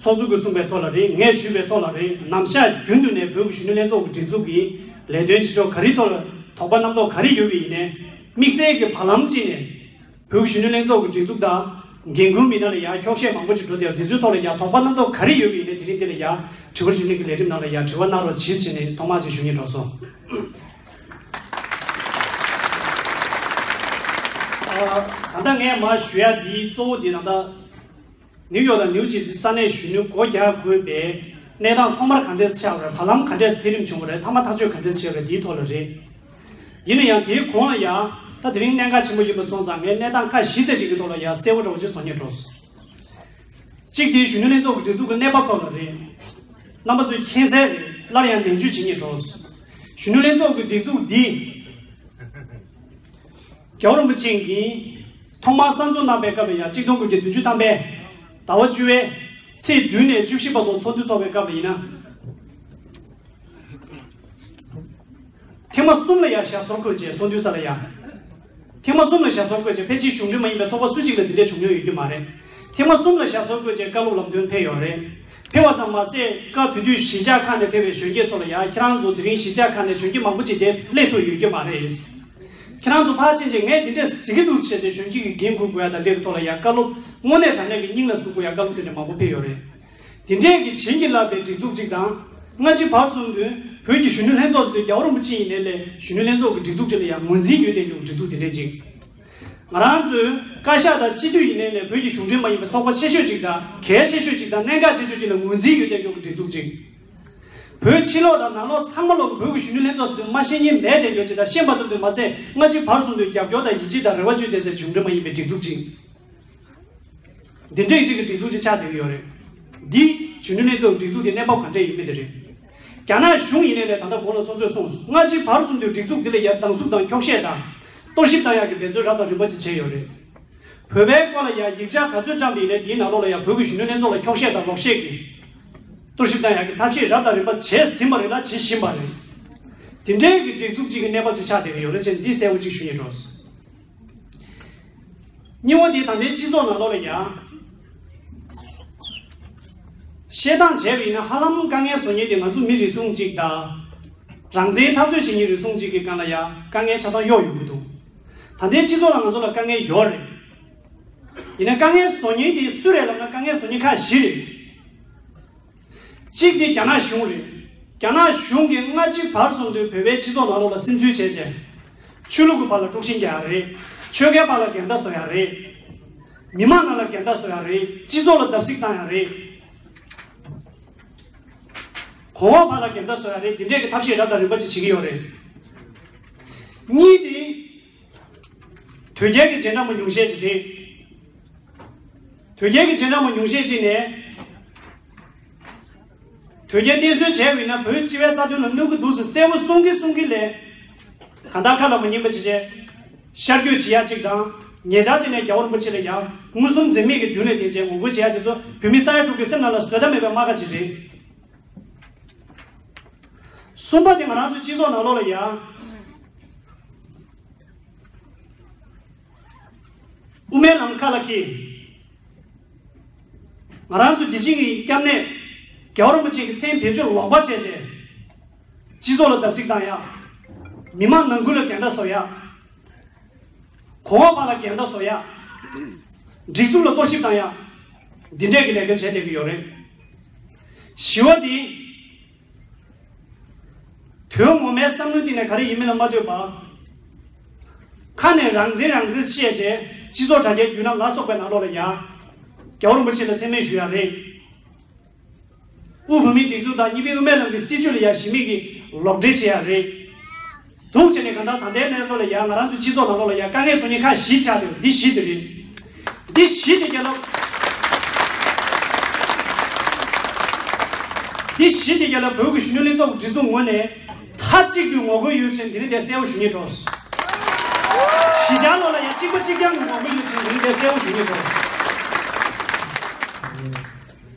ཚོགས་གཙོ་གིས་གསུངས་པའི་ཐོག་ལ་རེད། ངས་ཞུས་པའི་ཐོག་ལ་རེད། ནམ་ཞག་རྒྱུན་དུ་ནས་བོད་ཀྱི་གཞོན་ནུ་ལྷན་ཚོགས་ཀྱི་སྒྲིག་འཛུགས་ཀྱི་ལས་དོན་བྱེད་ཕྱོགས་ག་རེའི་ཐོག་ལ་དོགས་པ་རྣམ་རྟོག་ག་རེ་ཡོད་པ་ཡིན་ནའི། དམིགས་བསལ་གྱི་བར་ལམ་གཅིག་ནས། བོད་ཀྱི་གཞོན་ནུ་ལྷན་ཚོགས་ཀྱི་སྒྲིག་འཛུགས་དང་། འགན་འཁུར་མི་སྣ་ལ་ཡང་འཁྱོག་བཤད་མང་པོ་ཅིག་འགྲོ་བསྡད་ཡོད། འདི་ཚོའི་ཐོག་ལ་ཡང་དོགས་པ་རྣམ་རྟོག་ག་རེ་ཡོད་པ་ཡིན་ནའི་དེ་རིང་འདི་ལ་ཡང་དྲི་བ་དྲིས་ལན་གྱི་ལས་རིམ་ནང་ལ་ཡང་དྲི་བ་གནང་རོགས་གྱིས་ཟེར་ནས་ཐོག་མར་ཅིག་ཞུ་སྙིང་འདོད་སོང་། ཨ། ད་ལྟ་ངས་མར་ཞུ་ཡ་འདི་གཙོ་བོ་འདི་ད་ལྟ་ནིའུ་ཡོག་དང་ནིའུ་ཇེར་སི་ས་གནས་གཞོན་ནུ་སྒོ་རྒྱག་དགོས་པའི་གནས་སྟངས་ཐོག་མར་ག་འདྲས་ཆགས་པ་རེད། བར་ལམ་ག་འདྲས་འཕེལ་རིམ་བྱུང་བ་རེད། མཐའ་མ་ཐག་གཅོད་ག་འདྲས་བྱས་པ་རེད། འདིའི་ཐོག་ལ་རེད། ཡིན་ན་ཡང་དེའི་གོང་ལ་ཡང་ད་དེ་རིང་གནད་འགག་ཆེན་པོ་ཡིན་པ་སོང་ཙང་ངས་གནས་སྟངས་ཁག་བཞི་ཙམ་ཅིག་གི་ཐོག་ལ་ཡང་གསལ་བོ་འདྲ་བོ་ཅིག་བཟོ་སྙིང་འདོད་སོང་། གཅིག་དེ་གཞོན་ནུ་ལྷན་ཚོགས་ཀྱི་སྒྲིག་འཛུགས་ཀྱི་གནས་བབ་སྐོར་ལ་རེད། རྣམ་པ་ཚོས་མཁྱེན་གསལ་རེད། སླར་ཡང་ནན་བརྗོད་བྱེད་སྙིང་འདོད་སོང་། གཞོན་ནུ་ལྷན་ཚོགས་ཀྱི་སྒྲིག་འཛུགས་འདི་རྒྱལ་བ་རིན་པོ་ཆེ་གིས་ཐོག་མར་གསར་འཛུགས་གནང་པའི་སྐབས་ལ་ཡང་གཅིག་སྟོང་དགུ་བརྒྱ་བདུན་ཅུ་ཐམ་པའི་ཟླ་བ་བཅུ་པའི་ཚེས་བདུན་ནས་བཅུ་བཞི་བར་དུ་ཚོགས་འདུ་ཚོགས་པའི་སྐབས་ལ་ཡིན་ན། ཐེངས་མ་གསུམ་ལ་ཡང་ཞབས་སོར་འཁོད་བྱས། ཚོགས་འདུའི་ས་ལ་ཡང་། ཐེངས་མ་གསུམ་ལ་ཞབས་སོར་འཁོད་བྱས། ཕལ་ཆེར་གཞུང་འབྲེལ་མ་ཡིན་པའི་ཚོགས་པ་སུ་གཅིག་ལ་འདི་འདྲས་བྱུང་མྱོང་ཡོད་རྒྱུ་མ་རེད། ཐེངས་མ་གསུམ་ལ་ཞབས་སོར་འཁོད་བྱས་བཀའ་སློབ་ལམ་སྟོན་ཕེབས་ཡོད་རེད། ཕེབས་པ་ཙམ་མ་ཟད་སྐབས་དེ་དུས་གཞིས་ཆགས་ཁག་ནས་ཕེབས་པའི་གཞོན་སྐྱེས་ཚོ་ལ་ཡང་ཁྱེད་རང་ཚོ་དེ་རིང་གཞིས་ཆགས་ཁག་ནས་གཞོན་སྐྱེས་མང་པོ་ཅིག་དེ་སླེབས་ཐུབ་ཡོད་རྒྱུ་མ་རེད། ཁྱེད་རང་ཚོ་ཕར་ཕྱིན་ཆད་ངས་འདི་འདྲས་ཟེར་གྱི་འདུག་ཟེར་བྱས་གཞོན་སྐྱེས་ཀྱིས་འགན་འཁུར་དགོས་ཡ་དང་འབྲེལ་གྱི་ཐོག་ལ་ཡང་བཀའ་སློབ་དངོས་གནས་དྲང་གནས་ཀྱི་སྙིང་ལ་ཟུག་དགོས་ཡ་བཀའ་སློབ་དེ་འདྲས་མང་པོ་ཕེབས་ཡོད་རེད། དེ་འདྲས་ཀྱི་བྱིན་གྱིས་བརླབས་པའི་སྒྲིག་འཛུགས་གཅིག་དང་། སྔ་ཕྱི་བར་གསུམ་དུ་བོད་ཀྱི་གཞོན་ནུ་ལྷན་ཚོགས་ཟེར་དུས་རྒྱལ་བ་རིན་པོ་ཆེ་ཡིན་ནའི་ལས་གཞོན་ནུ་ལྷན་ཚོགས་ཀྱི་སྒྲིག་འཛུགས་གཅིག་ལ་ཡང་ངོས་འཛིན་ཡོད་བསྡད་རྒྱུ་སྒྲིག་འཛུགས་དེ་འདྲས་གཅིག། ང་རང་ཚོའི་བཀའ་ཤག་དང་སྤྱི་འཐུས་ཡིན་ནའི་ལས་བོད་ཀྱི་གཞུང་འབྲེལ་མ་ཡིན་པའི་ཚོགས་པ་ཆེ་ཤོས་གཅིག་དང་གལ་ཆེ་ཤོས་གཅིག་དང་གནད་འགག་ཆེ་ཤོས་གཅིག་ལ་ངོས་འཛིན་ཡོད་བསྡད་རྒྱུ་སྒྲིག་འཛུགས་གཅིག། བོད་ཕྱི་ལོགས་དང་ནང་ལོགས་ཚང་མ་ལོག་བོད་ཀྱི་གཞོན་ནུ་ལྷན་ཚོགས་ཟེར་དུས་མ་ཤེས་མཁན་མེད་བསྡད་རྒྱུ་གཅིག་དང་ཤེས་པ་ཙམ་དུ་མ་ཟད་སྔ་ཕྱི་བར་གསུམ་དུ་རྒྱབ་སྐྱོར་དང་ཡིད་ཆེས་དང་རེ་བ་བཅོལ་བསྡད་སའི་གཞུང་འབྲེལ་མ་ཡིན་པའི་སྒྲིག་འཛུགས་གཅིག། འདི་འདྲས་གཅིག་གི་སྒྲིག་འཛུགས་ཅིག་ཆགས་བསྡད་ཀྱི་ཡོད་རེད། འདི་གཞོན་ནུ་ལྷན་ཚོགས་སྒྲིག་འཛུགས་དེ་གནས་བབ་ག་འདྲས་ཡོད་མེད་དེ་རེད། རྒྱ་ནག་གཞུང་ཡིན་ནའི་ལས་ད་ལྟ་གོང་ལ་སོ་སོས་གསུངས་སོང་། སྔ་ཕྱི་བར་གསུམ་དུ་སྒྲིག་འཛུགས་འདི་ལ་ཡ་སྡང་ཟུག་དང་འཁྱོག་བཤད་དང་གཏོར་བཤིག་བཏང་ཡག་གི་འབད་རྩོལ་རབ་དང་རིམ་པ་ཅིག་བྱས་ཡོད་རེད། བོད་པའི་སྐོར་ལ་ཡ་ཡིག་ཆ་ག་ཚོད་བཀྲམ་པ་ཡིན་ནའི་དེའི་ནང་ལོགས་ལ་ཡ་བོད་ཀྱི་གཞོན་ནུ་ལྷན་ཚོགས་ལ་འཁྱོག་བཤད་དང་ལོག་བཤད་ཀྱི་གཏོར་བཤིག་བཏང་ཡག་གི་ཐབས་ཤེས་རབ་དང་རིམ་པ་བྱས་ཟིན་པ་རེད་ལ་བྱེད་བཞིན་པ་རེད། དེ་འདྲའི་གི་སྒྲིག་འཛུགས་ཅིག་གི་གནས་བབ་ཅིག་ཆགས་བསྡད་ཀྱི་ཡོད་རེད་ཅེས་འདི་གསལ་བོ་ཅིག་ཞུ་སྙིང་འདོད། གཉིས་པ་དེ་ད་ལྟའི་སྤྱི་ཚོགས་ནང་ལོགས་ལ་ཡང་། བཤད་སྟངས་བྱས་པ་ཡིན་ན་ཧ་ལམ་དཀའ་ངལ་བཟོ་མཁན་དེ་ང་ཚོ་མི་རེ་ཟུང་གཅིག་དང་། རང་བཙན་འཐབ་རྩོད་བྱེད་མཁན་རེ་ཟུང་གཅིག་གི་སྒང་ལ་ཡང་དཀའ་ངལ་ཆ་ཚང་གཡོག་ཡོང་གི་འདུག། ད་ལྟའི་སྤྱི་ཚོགས་ལ་ང་ཚོ་ལ་དཀའ་ངལ་ཡོད་རེད། ཡིན་ན་དཀའ་ངལ་བཟོ་མཁན་དེ་སུ་རེད་ལབ་ན་དཀའ་ངལ་བཟོ་མཁན་ཁག་བཞི་རེད། གཅིག་དེ་རྒྱ་ནག་གཞུང་རེད། རྒྱ་ནག་གཞུང་གིས་སྔ་ཕྱི་བར་གསུམ་དུ་བོད་པའི་སྤྱི་ཚོགས་ནང་ལོགས་ལ་སིམ་འཛུལ་བྱས་རྗེས། ཆོས་ལུགས་ཀྱི་བར་ལ་དཀྲུག་ཤིང་རྒྱག་ཡ་རེད། ཆོལ་ཁའི་བར་ལ་འགལ་ཟླ་བཟོ་ཡ་རེད། མི་མང་ནང་ལ་འགལ་ཟླ་བཟོ་ཡ་རེད། སྤྱི་ཚོགས་ལ་བརྡབ་གསིག་བཏང་ཡ་རེད། གོང་འོག་བར་ལ་འགལ་ཟླ་བཟོ་ཡ་རེད། འདི་འདྲས་ཀྱི་ཐབས་ཤེས་རབ་དང་རིམ་པ་ཅིག་བྱེད་ཀྱི་ཡོད་རེད། གཉིས་དེ། དོལ་རྒྱལ་གྱི་རྗེས་འབྲང་པ་ཉུང་ཤས་ཤིག་རེད། དོལ་རྒྱལ་གྱི་རྗེས་འབྲང་པ་ཉུང་ཤས་ཅིག་ནས། དོལ་རྒྱལ་བསྟེན་གསོལ་བྱས་པ་ཡིན་ན་བོད་སྤྱི་པའི་རྩ་དོན་ལ་གནོད་ཀྱི་འདུག་ཟེར་གསལ་བོ་གསུང་གིན་གསུང་གིན་ལས། གང་ལྟར་ཁ་ལ་མ་ཉན་པ་བྱས་བྱས། ཤར་བསྐྱོད་བྱེད་ཡ་གཅིག་དང་། ཉེ་ཆར་ཅིག་ནས་རྒྱལ་བ་རིན་པོ་ཆེ་ལ་ཡང་མངོན་སུམ་འཛེམ་མེད་ཀྱི་མདུན་ལས་བསྟན་བྱས་ངོ་རྒོལ་བྱེད་ཡ་དེ་ཚོ་བོད་མི་ས་ཡ་དྲུག་གི་སེམས་ནང་ལ་བཟོད་ཐབས་མེད་པའི་རྨ་ཁ་ཅིག་རེད། གསུམ་པ་དེ་ང་རང་ཚོའི་སྤྱི་ཚོགས་ནང་ལོགས་ལ་ཡང་། དབུ་མའི་ལམ་ཁ་ལ་འཁྱེར། ང་རང་ཚོ་དེ་བཞིན་གྱི་སྐྱབས་གནས་རྒྱལ་བ་རིན་པོ་ཆེ་གི་མཚན་བེད་སྤྱོད་ལོག་པ་བྱས་བྱས། སྤྱི་ཚོགས་ལ་བརྡབ་གསིག་བཏང་ཡ། མི་མང་ནང་ཁུལ་ལ་འགལ་ཟླ་བཟོ་ཡ། གོང་འོག་བར་ལ་འགལ་ཟླ་བཟོ་ཡ། སྒྲིག་འཛུགས་ལ་གཏོར་བཤིག་བཏང་ཡ། འདི་འདྲས་ཀྱི་ལས་དོན་བྱས་བསྡད་ཀྱི་ཡོད་རེད། བཞི་བ་དེ། དོན་ངོ་མའི་བསམ་བློའི་སྟེང་ནས་ག་རེ་ཡིན་མིན་ལ་མ་ལྟོས་པར། ཁ་ནས་རང་བཙན་རང་བཙན་བཤད་བྱས་སྤྱི་ཚོགས་དྲ་རྒྱའི་བརྒྱུད་ལམ་ལ་སོགས་པའི་ནང་ལོགས་ལ་ཡ། རྒྱལ་བ་རིན་པོ་ཆེ་ལ་མཚན་སྨད་ཞུ་ཡ་རེད། དབུ་བོད་མིའི་སྒྲིག་འཛུགས་དང་གཉིས་ཕན་དབུ་མའི་ལམ་གྱི་སྲིད་བྱུས་ལ་ཡ་གཞི་མེད་ཀྱི་ལོག་འགྲེལ་བྱེད་ཡ་རེད། འདུག་བྱས་ནས་གང་ལྟར་ད་ལྟའི་གནས་སྐབས་ལ་ཡ་ང་རང་ཚོའི་སྤྱི་ཚོགས་ནང་ལོགས་ལ་ཡ་དཀའ་ངལ་བཟོ་མཁན་ཁག་བཞི་ཆགས་འདུག་འདི་བཞི་དེ་རེད། འདི་བཞི་དེ་རྒྱལ་ལ། འདི་བཞི་དེ་རྒྱལ་ལ་བོད་ཀྱི་གཞོན་ནུ་ལྷན་ཚོགས་ཀྱི་སྒྲིག་འཛུགས་ངོས་ནས་མཐའ་གཅིག་ཏུ་ངོ་རྒོལ་ཡོད་ཅེས་འདི་རིང་འདིར་གསལ་བོ་ཞུ་སྙིང་འདོད། བཞི་ཆར་ལོ་ལ་ཡ་གཅིག་པ་གཅིག་རྐྱང་གི་ངོ་རྒོལ་ཡོད་ཅེས་འདི་རིང་འདིར་གསལ་བོ་ཞུ་སྙིང་འདོད།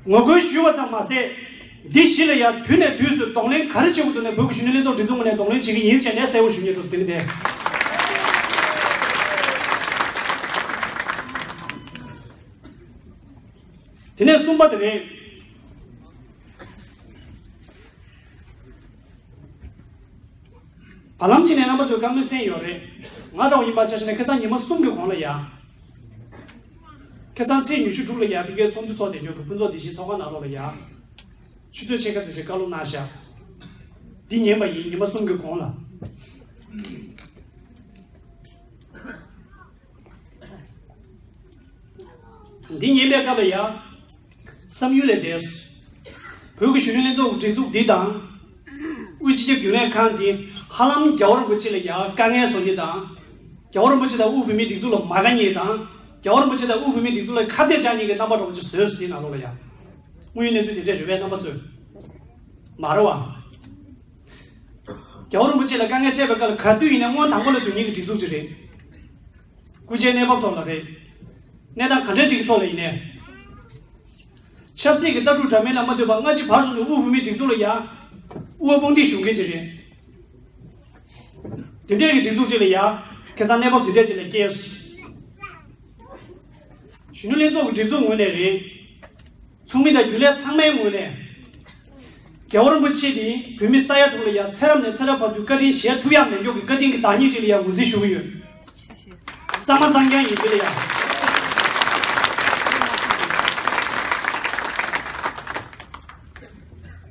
ངོ་རྒོལ་ཞུས་པ་ཙམ་མ་ཟད། འདི་བཞི་ལ་ཡང་དུས་ནས་དུས་སུ་གདོང་ལེན་ག་རེ་བྱེད་དགོས་འདུག་ནས་བོད་ཀྱི་གཞོན་ནུ་ལྷན་ཚོགས་སྒྲིག་འཛུགས་ངོས་ནས་གདོང་ལེན་བྱེད་ཀྱི་ཡིན་བྱས་ནས་གསལ་བོ་ཞུ་སྙིང་འདོད། དེ་ནི་དེ། དེ་ནས་གསུམ་པ་དེ་རེད། བར་ལམ་གཅིག་ནས་རྣམ་པ་ཚོས་བཀའ་མོལ་གསན་ཡོད་རེད། ང་འདྲ་བོ་ཡིན་པ་ཆ་བཞག་ན་ཁ་སང་ཉི་མ་གསུམ་གྱི་གོང་ལ་ཡ། ཁ་སང་ཚེས་ཉི་ཤུ་དྲུག་ལ་ཡ་ཕ་གིའི་ཚོགས་འདུ་ཚོགས་བསྡད་རྒྱུ་གི་ཕུན་ཚོགས་བདེ་སྐྱིད་ཚོགས་ཁང་ནང་ལོགས་ལ་ཡ། ཆུ་ཚོད་ཕྱེད་ཀ་ཙམ་ཞིག་བཀའ་སློབ་གནང་ཤག་འདི་ཉན་པ་ཡིན། ཉི་མ་གསུམ་གྱི་གོང་ལ། འདི་ཉན་པའི་སྐབས་ལ་ཡ། བསམ་ཡུལ་ལས་འདས་སོང་། བོད་ཀྱི་གཞོན་ནུ་ལྷན་ཚོགས་ཀྱི་སྒྲིག་འཛུགས་འདི་དང་། དབུས་སྤྱི་ཁྱབ་རྒྱུན་ལས་ཁང་འདི་ཧ་ལམ་རྒྱལ་བ་རིན་པོ་ཆེ་ལ་ཡ་དཀའ་ངལ་བཟོ་མཁན་དང་། རྒྱལ་བ་རིན་པོ་ཆེ་དང་དབུས་བོད་མིའི་སྒྲིག་འཛུགས་ལ་མ་དགའ་མཁན་དང་། རྒྱལ་བ་རིན་པོ་ཆེ་དང་དབུས་བོད་མིའི་སྒྲིག་འཛུགས་ལ་ཁ་གཏད་བཅག་མཁན་གྱི་རྣམ་པ་འདྲ་བོ་ཅིག་བཟོས་སོང་། དེའི་ནང་ལོགས་ལ་ཡ། དངོས་ཡོད་གནས་ཚུལ་དེ་འདྲ་རེད་པས་རྣམ་པ་ཚོས། མ་རེད་བ། རྒྱལ་བ་རིན་པོ་ཆེ་ལ་དཀའ་ངལ་འཕྲད་པའི་སྐབས་ལ་ག་དུས་ཡིན་ནའི་སྔོན་དང་པོ་ལ་དོན་གཉེར་གྱི་སྒྲིག་འཛུགས་ཅིག་རེད། སྐུ་ཕྱྭའི་གནས་བབ་ཐོག་ལ་རེད། གནས་སྟངས་ག་འདྲ་ཅིག་གི་ཐོག་ལ་ཡིན་ནའི། ཆབ་སྲིད་ཀྱི་ལྟ་གྲུབ་འདྲ་མིན་ལ་མ་ལྟོས་པར་སྔ་ཕྱི་བར་གསུམ་དུ་དབུས་བོད་མིའི་སྒྲིག་འཛུགས་ལ་ཡ། དབུ་བ་དཔུང་སྡེ་ཞུགས་མཁན་ཅིག་རེད། དེ་འདྲའི་གི་སྒྲིག་འཛུགས་ཅིག་ལ་ཡ། ཁ་སང་གནས་བབ་དེ་འདྲ་ཅིག་ལ་སྐྱེས་སོང་། གཞོན་ནུ་ལྷན་ཚོགས་ཀྱི་སྒྲིག་འཛུགས་ངོས་ནས་རེད། ཚོགས་མི་དང་རྒྱུན་ལས་ཚང་མའི་ངོས་ནས། རྒྱལ་བ་རིན་པོ་ཆེ་ནི་བོད་མི་ས་ཡ་དྲུག་ལ་ཡ་ཚེ་རབས་ནས་ཚེ་རབས་བར་དུ་བཀའ་དྲིན་གཞལ་ཐུབ་ཡག་མེད་མཁན་གྱི་བཀའ་དྲིན་གྱི་བདག་ཉིད་ཅིག་ལ་ཡ་ངོས་འཛིན་ཞུ་གི་ཡོད། གཙང་མ་གཙང་རྐྱང་ཡིན་པས་ལ་ཡ།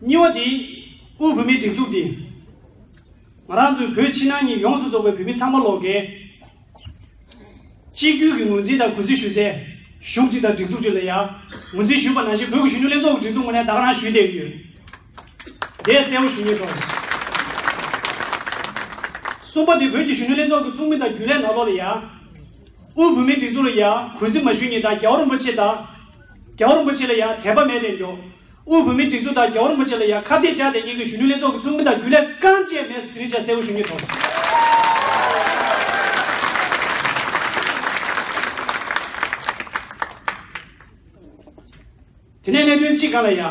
གཉིས་པ་དེ། དབུས་བོད་མིའི་སྒྲིག་འཛུགས་དེ། ང་རང་ཚོའི་བོད་ཕྱི་ནང་གཉིས་ཡོངས་སུ་རྫོགས་པའི་བོད་མི་ཚང་མ་ལོག་གི། གཅིག་གྱུར་གྱི་ངོས་འཛིན་དང་གུས་བརྩི་ཞུ་སའི་གཞུང་གཅིག་དང་སྒྲིག་འཛུགས་གཅིག་ལ་ཡང་ངོས་འཛིན་ཞུས་པ་ནང་བཞིན་བོད་ཀྱི་གཞོན་ནུ་ལྷན་ཚོགས་ཀྱི་སྒྲིག་འཛུགས་ངོས་ནས་ད་ག་རང་ཞུས་བསྡད་ཀྱི་ཡོད། དེ་གསལ་པོ་ཞུ་སྙིང་འདོད། གསུམ་པ་དེ་བོད་ཀྱི་གཞོན་ནུ་ལྷན་ཚོགས་ཀྱི་ཚོགས་མི་དང་རྒྱུན་ལས་ནང་ལོགས་ལ་ཡང་། དབུས་བོད་མིའི་སྒྲིག་འཛུགས་ལ་ཡང་གུས་བརྩི་མ་ཞུ་མཁན་དང་རྒྱལ་བ་རིན་པོ་ཆེ་དང་། རྒྱལ་བ་རིན་པོ་ཆེ་ལ་ཡང་དད་པ་མེད་བསྡད་མཁན། དབུས་བོད་མིའི་སྒྲིག་འཛུགས་དང་རྒྱལ་བ་རིན་པོ་ཆེ་ལ་ཡང་ཁ་གཏད་བཅག་བསྡད་མཁན་གྱི་གཞོན་ནུ་ལྷན་ཚོགས་ཀྱི་ཚོགས་མི་དང་རྒྱུན་ལས་གང་ཅི་ཡང་མེད་ཟེར་དེ་རིང་ཆ་གསལ་པོ་ཞུ་སྙིང་འདོད། དེ་ནས་གནད་དོན་གཅིག་ག་ལ་ཡ།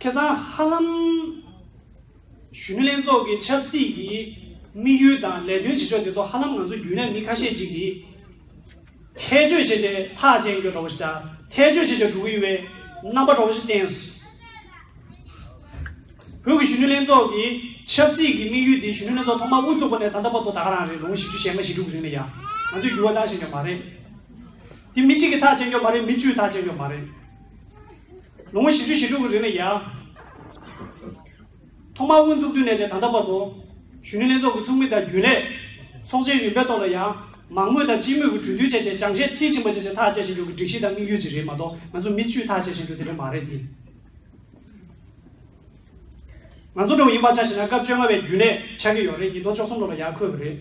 ཁ་སང་ཧ་ལམ། གཞོན་ནུ་ལྷན་ཚོགས་ཀྱི་ཆབ་སྲིད་ཀྱི་དམིགས་ཡུལ་དང་ལས་དོན་བྱེད་ཕྱོགས་དེ་ཚོ་ཧ་ལམ་ང་ཚོ་རྒྱུན་ལས་མི་ཁ་ཤས་ཅིག་གིས་ཐལ་ཆོད་བྱས་བྱས་ཐག་བཅད་རྒྱུ་འདྲ་བོ་ཞིག་དང་ཐལ་ཆོད་བྱས་བྱས་འགྲོ་གི་ཡོད་པའི་རྣམ་པ་འདྲ་བོ་ཞིག་བསྟན་སོང་། བོད་ཀྱི་གཞོན་ནུ་ལྷན་ཚོགས་ཀྱི་ཆབ་སྲིད་ཀྱི་དམིགས་ཡུལ་དེ་གཞོན་ནུ་ལྷན་ཚོགས་ཐོག་མར་དབུ་བཙུགས་པ་ནས་ད་ལྟ་བར་དུ་ད་ག་རང་རེད། ལོ་ངོ་བཞི་བཅུ་ཞེ་ལྔ་ཞེ་དྲུག་གི་རིང་ལ་ཡ་ང་ཚོས་འགྱུར་བ་བཏང་ཤེས་ཀྱང་མ་རེད། དེ་མི་གཅིག་གིས་ཐག་བཅད་ཀྱང་མ་རེད། མི་བཅུས་ཐག་བཅད་ཀྱང་མ་རེད། ལོ་ངོ་བཞི་བཅུ་ཞེ་དྲུག་གི་རིང་ལ་ཡ། ཐོག་མར་དབུ་འཛུགས་དུས་ནས་བྱས་ད་ལྟ་བར་དུ། གཞོན་ནུ་ལྷན་ཚོགས་ཀྱི་ཚོགས་མི་དང་རྒྱུན་ལས། ཚོགས་ཆེན་རིམ་པའི་ཐོག་ལ་ཡང་། མང་མོས་དང་སྤྱི་མོས་ཀྱི་གྲོས་བསྡུར་བྱས་བྱས་སྦྱང་བཤད་མཐིལ་ཕྱིན་པ་བྱས་བྱས་ཐག་བཅད་བཞིན་རྒྱུ་གི་སྒྲིག་གཞི་དང་དམིགས་ཡུལ་ཅིག་རེད་མ་གཏོགས་ང་ཚོ་མི་བཅུས་ཐག་བཅད་བཞིན་རྒྱུ་དེ་འདྲ་མ་རེད་དེ། ང་ཚོ་འདྲ་བོ་ཡིན་པ་ཆ་བཞག་ན་སྐབས་བཅོ་ལྔ་པའི་རྒྱུན་ལས་ཆགས་ཀྱི་ཡོད་རེད། ཉིས་སྟོང་བཅུ་གསུམ་ལོ་ལ་ཡར་འཁོད་པ་རེད།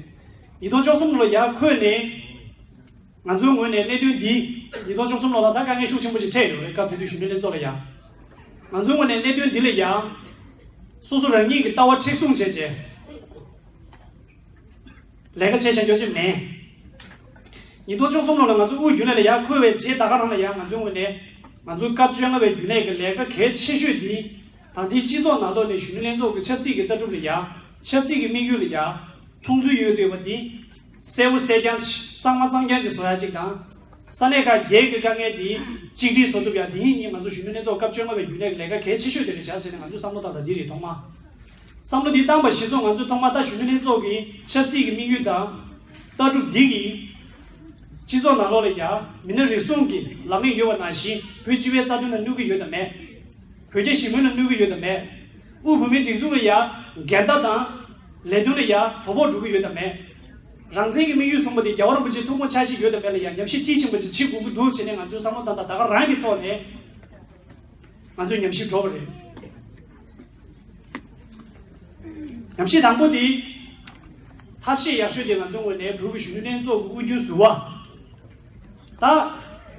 ཉིས་སྟོང་བཅུ་གསུམ་ལོ་ལ་ཡར་འཁོད་ནས། ང་ཚོའི་ངོས་ནས་གནད་དོན་འདི་ཉིས་སྟོང་བཅུ་གསུམ་ལོ་ལ་ད་དཀའ་ངལ་ཤུགས་ཆེན་པོ་ཞིག་འཕྲད་ཡོད་རེད། སྐབས་དེ་དུས་གཞོན་ནུ་ལྷན་ཚོགས་ལ་ཡ། ང་ཚོའི་ངོས་ནས་གནད་དོན་འདི་ལ་ཡ། སོ་སོ་རང་ཉིད་ཀྱི་ལྟ་བ་མཁྲེགས་བཟུང་བྱས་རྗེས། ལས་ཀ་བྱས་བཞག་རྒྱུ་ཅིག་མེད། ཉིས་སྟོང་བཅུ་གསུམ་ལོ་ལ་ང་ཚོ་དབུས་རྒྱུན་ལས་ལ་ཡར་འཁོད་པའི་རྗེས་ད་ག་རང་ལ་ཡ་ང་ཚོའི་ངོས་ནས། ང་ཚོའི་སྐབས་བཅོ་ལྔ་པའི་རྒྱུན་ལས་ཀྱི་ལས་ཀ་གལ་ཆེ་ཤོས་འདི། ད་ལྟའི་སྤྱི་ཚོགས་ནང་ལོགས་ནས་གཞོན་ནུ་ལྷན་ཚོགས་ཀྱི་ཆབ་སྲིད་ཀྱི་ལྟ་གྲུབ་ལ་ཡ། ཆབ་སྲིད་ཀྱི་དམིགས་ཡུལ་ལ་ཡ། མཐོང་ཚུལ་ཡོད་འདོད་པ་འདི། གསལ་པོ་གསལ་རྐྱང་ཅིག་གཙང་མ་གཙང་རྐྱང་ཅིག་བཟོ་ཡ་ཅིག་དང་། ས་གནས་ཁག་བརྒྱད་ཀྱི་དཀའ་ངལ་འདི་གཅིག་སྒྲིལ་བཟོ་ཐུབ་ཡ་འདི་ཡིན་ཉིན་ང་ཚོ་གཞོན་ནུ་ལྷན་ཚོགས་སྐབས་བཅོ་ལྔ་པའི་རྒྱུན་ལས་ཀྱི་ལས་ཀ་གལ་ཆེ་ཤོས་དེ་རེད་བཞག་ཟེར་ནས་ང་ཚོས་བསམ་བློ་བཏང་དང་འདི་རེད་ཐོག་མ། བསམ་བློ་འདི་བཏང་པ་གཞིར་བཟུང་ང་ཚོས་ཐོག་མ་ད་གཞོན་ནུ་ལྷན་ཚོགས་ཀྱི་ཆབ་སྲིད་ཀྱི་དམིགས་ཡུལ་དང་ལྟ་གྲུབ་འདི་གིས་སྤྱི་ཚོགས་ནང་ལོགས་ལ་ཡ་མི་སྣ་རེ་ཟུང་གི་ལམ་རིམ་ཡོད་པ་ནང་བཞིན་བོད་སྤྱི་པའི་རྩ་དོན་ལ་གནོད་ཀྱི་ཡོད་དམ་མེད། བོད་རྒྱ་ཞི་མོལ་ལ་གནོད་ཀྱི་ཡོད་དམ་མེད། དབུས་བོད་མིའི་སྒྲིག་འཛུགས་ལ་ཡ་འགལ་ཟླ་དང་ལས་དོན་ལ་ཡ་དོ་ཕོག་འགྲོ་གི་ཡོད་དམ་མེད། རང་བཙན་གྱི་དམིགས་ཡུལ་བཟུང་པ་དེ་རྒྱལ་བ་རིན་པོ་ཆེའི་ཐུགས་དགོངས་འཆར་གཞི་ཡོད་དམ་མེད་ལ་ཡ་ཉམས་ཞིབ་མཐིལ་ཕྱིན་པ་ཅིག་བྱེད་དགོས་ཀྱི་འདུག་ཟེར་ནས་ང་ཚོས་བསམ་བློ་བཏང་དང་ད་ག་རང་གི་ཐོག་ནས་ང་ཚོས་ཉམས་ཞིབ་འགྲོ་བ་རེད། ཉམས་ཞིབ་དང་པོ་དེ། ཐབས་ཤེས་ཡག་ཤོས་དེ་ང་ཚོའི་ངོས་ནས་བོད་ཀྱི་གཞོན་ནུ་ལྷན་ཚོགས་ཀྱི་དབུས་རྒྱུན་ཟུར་པ། ད།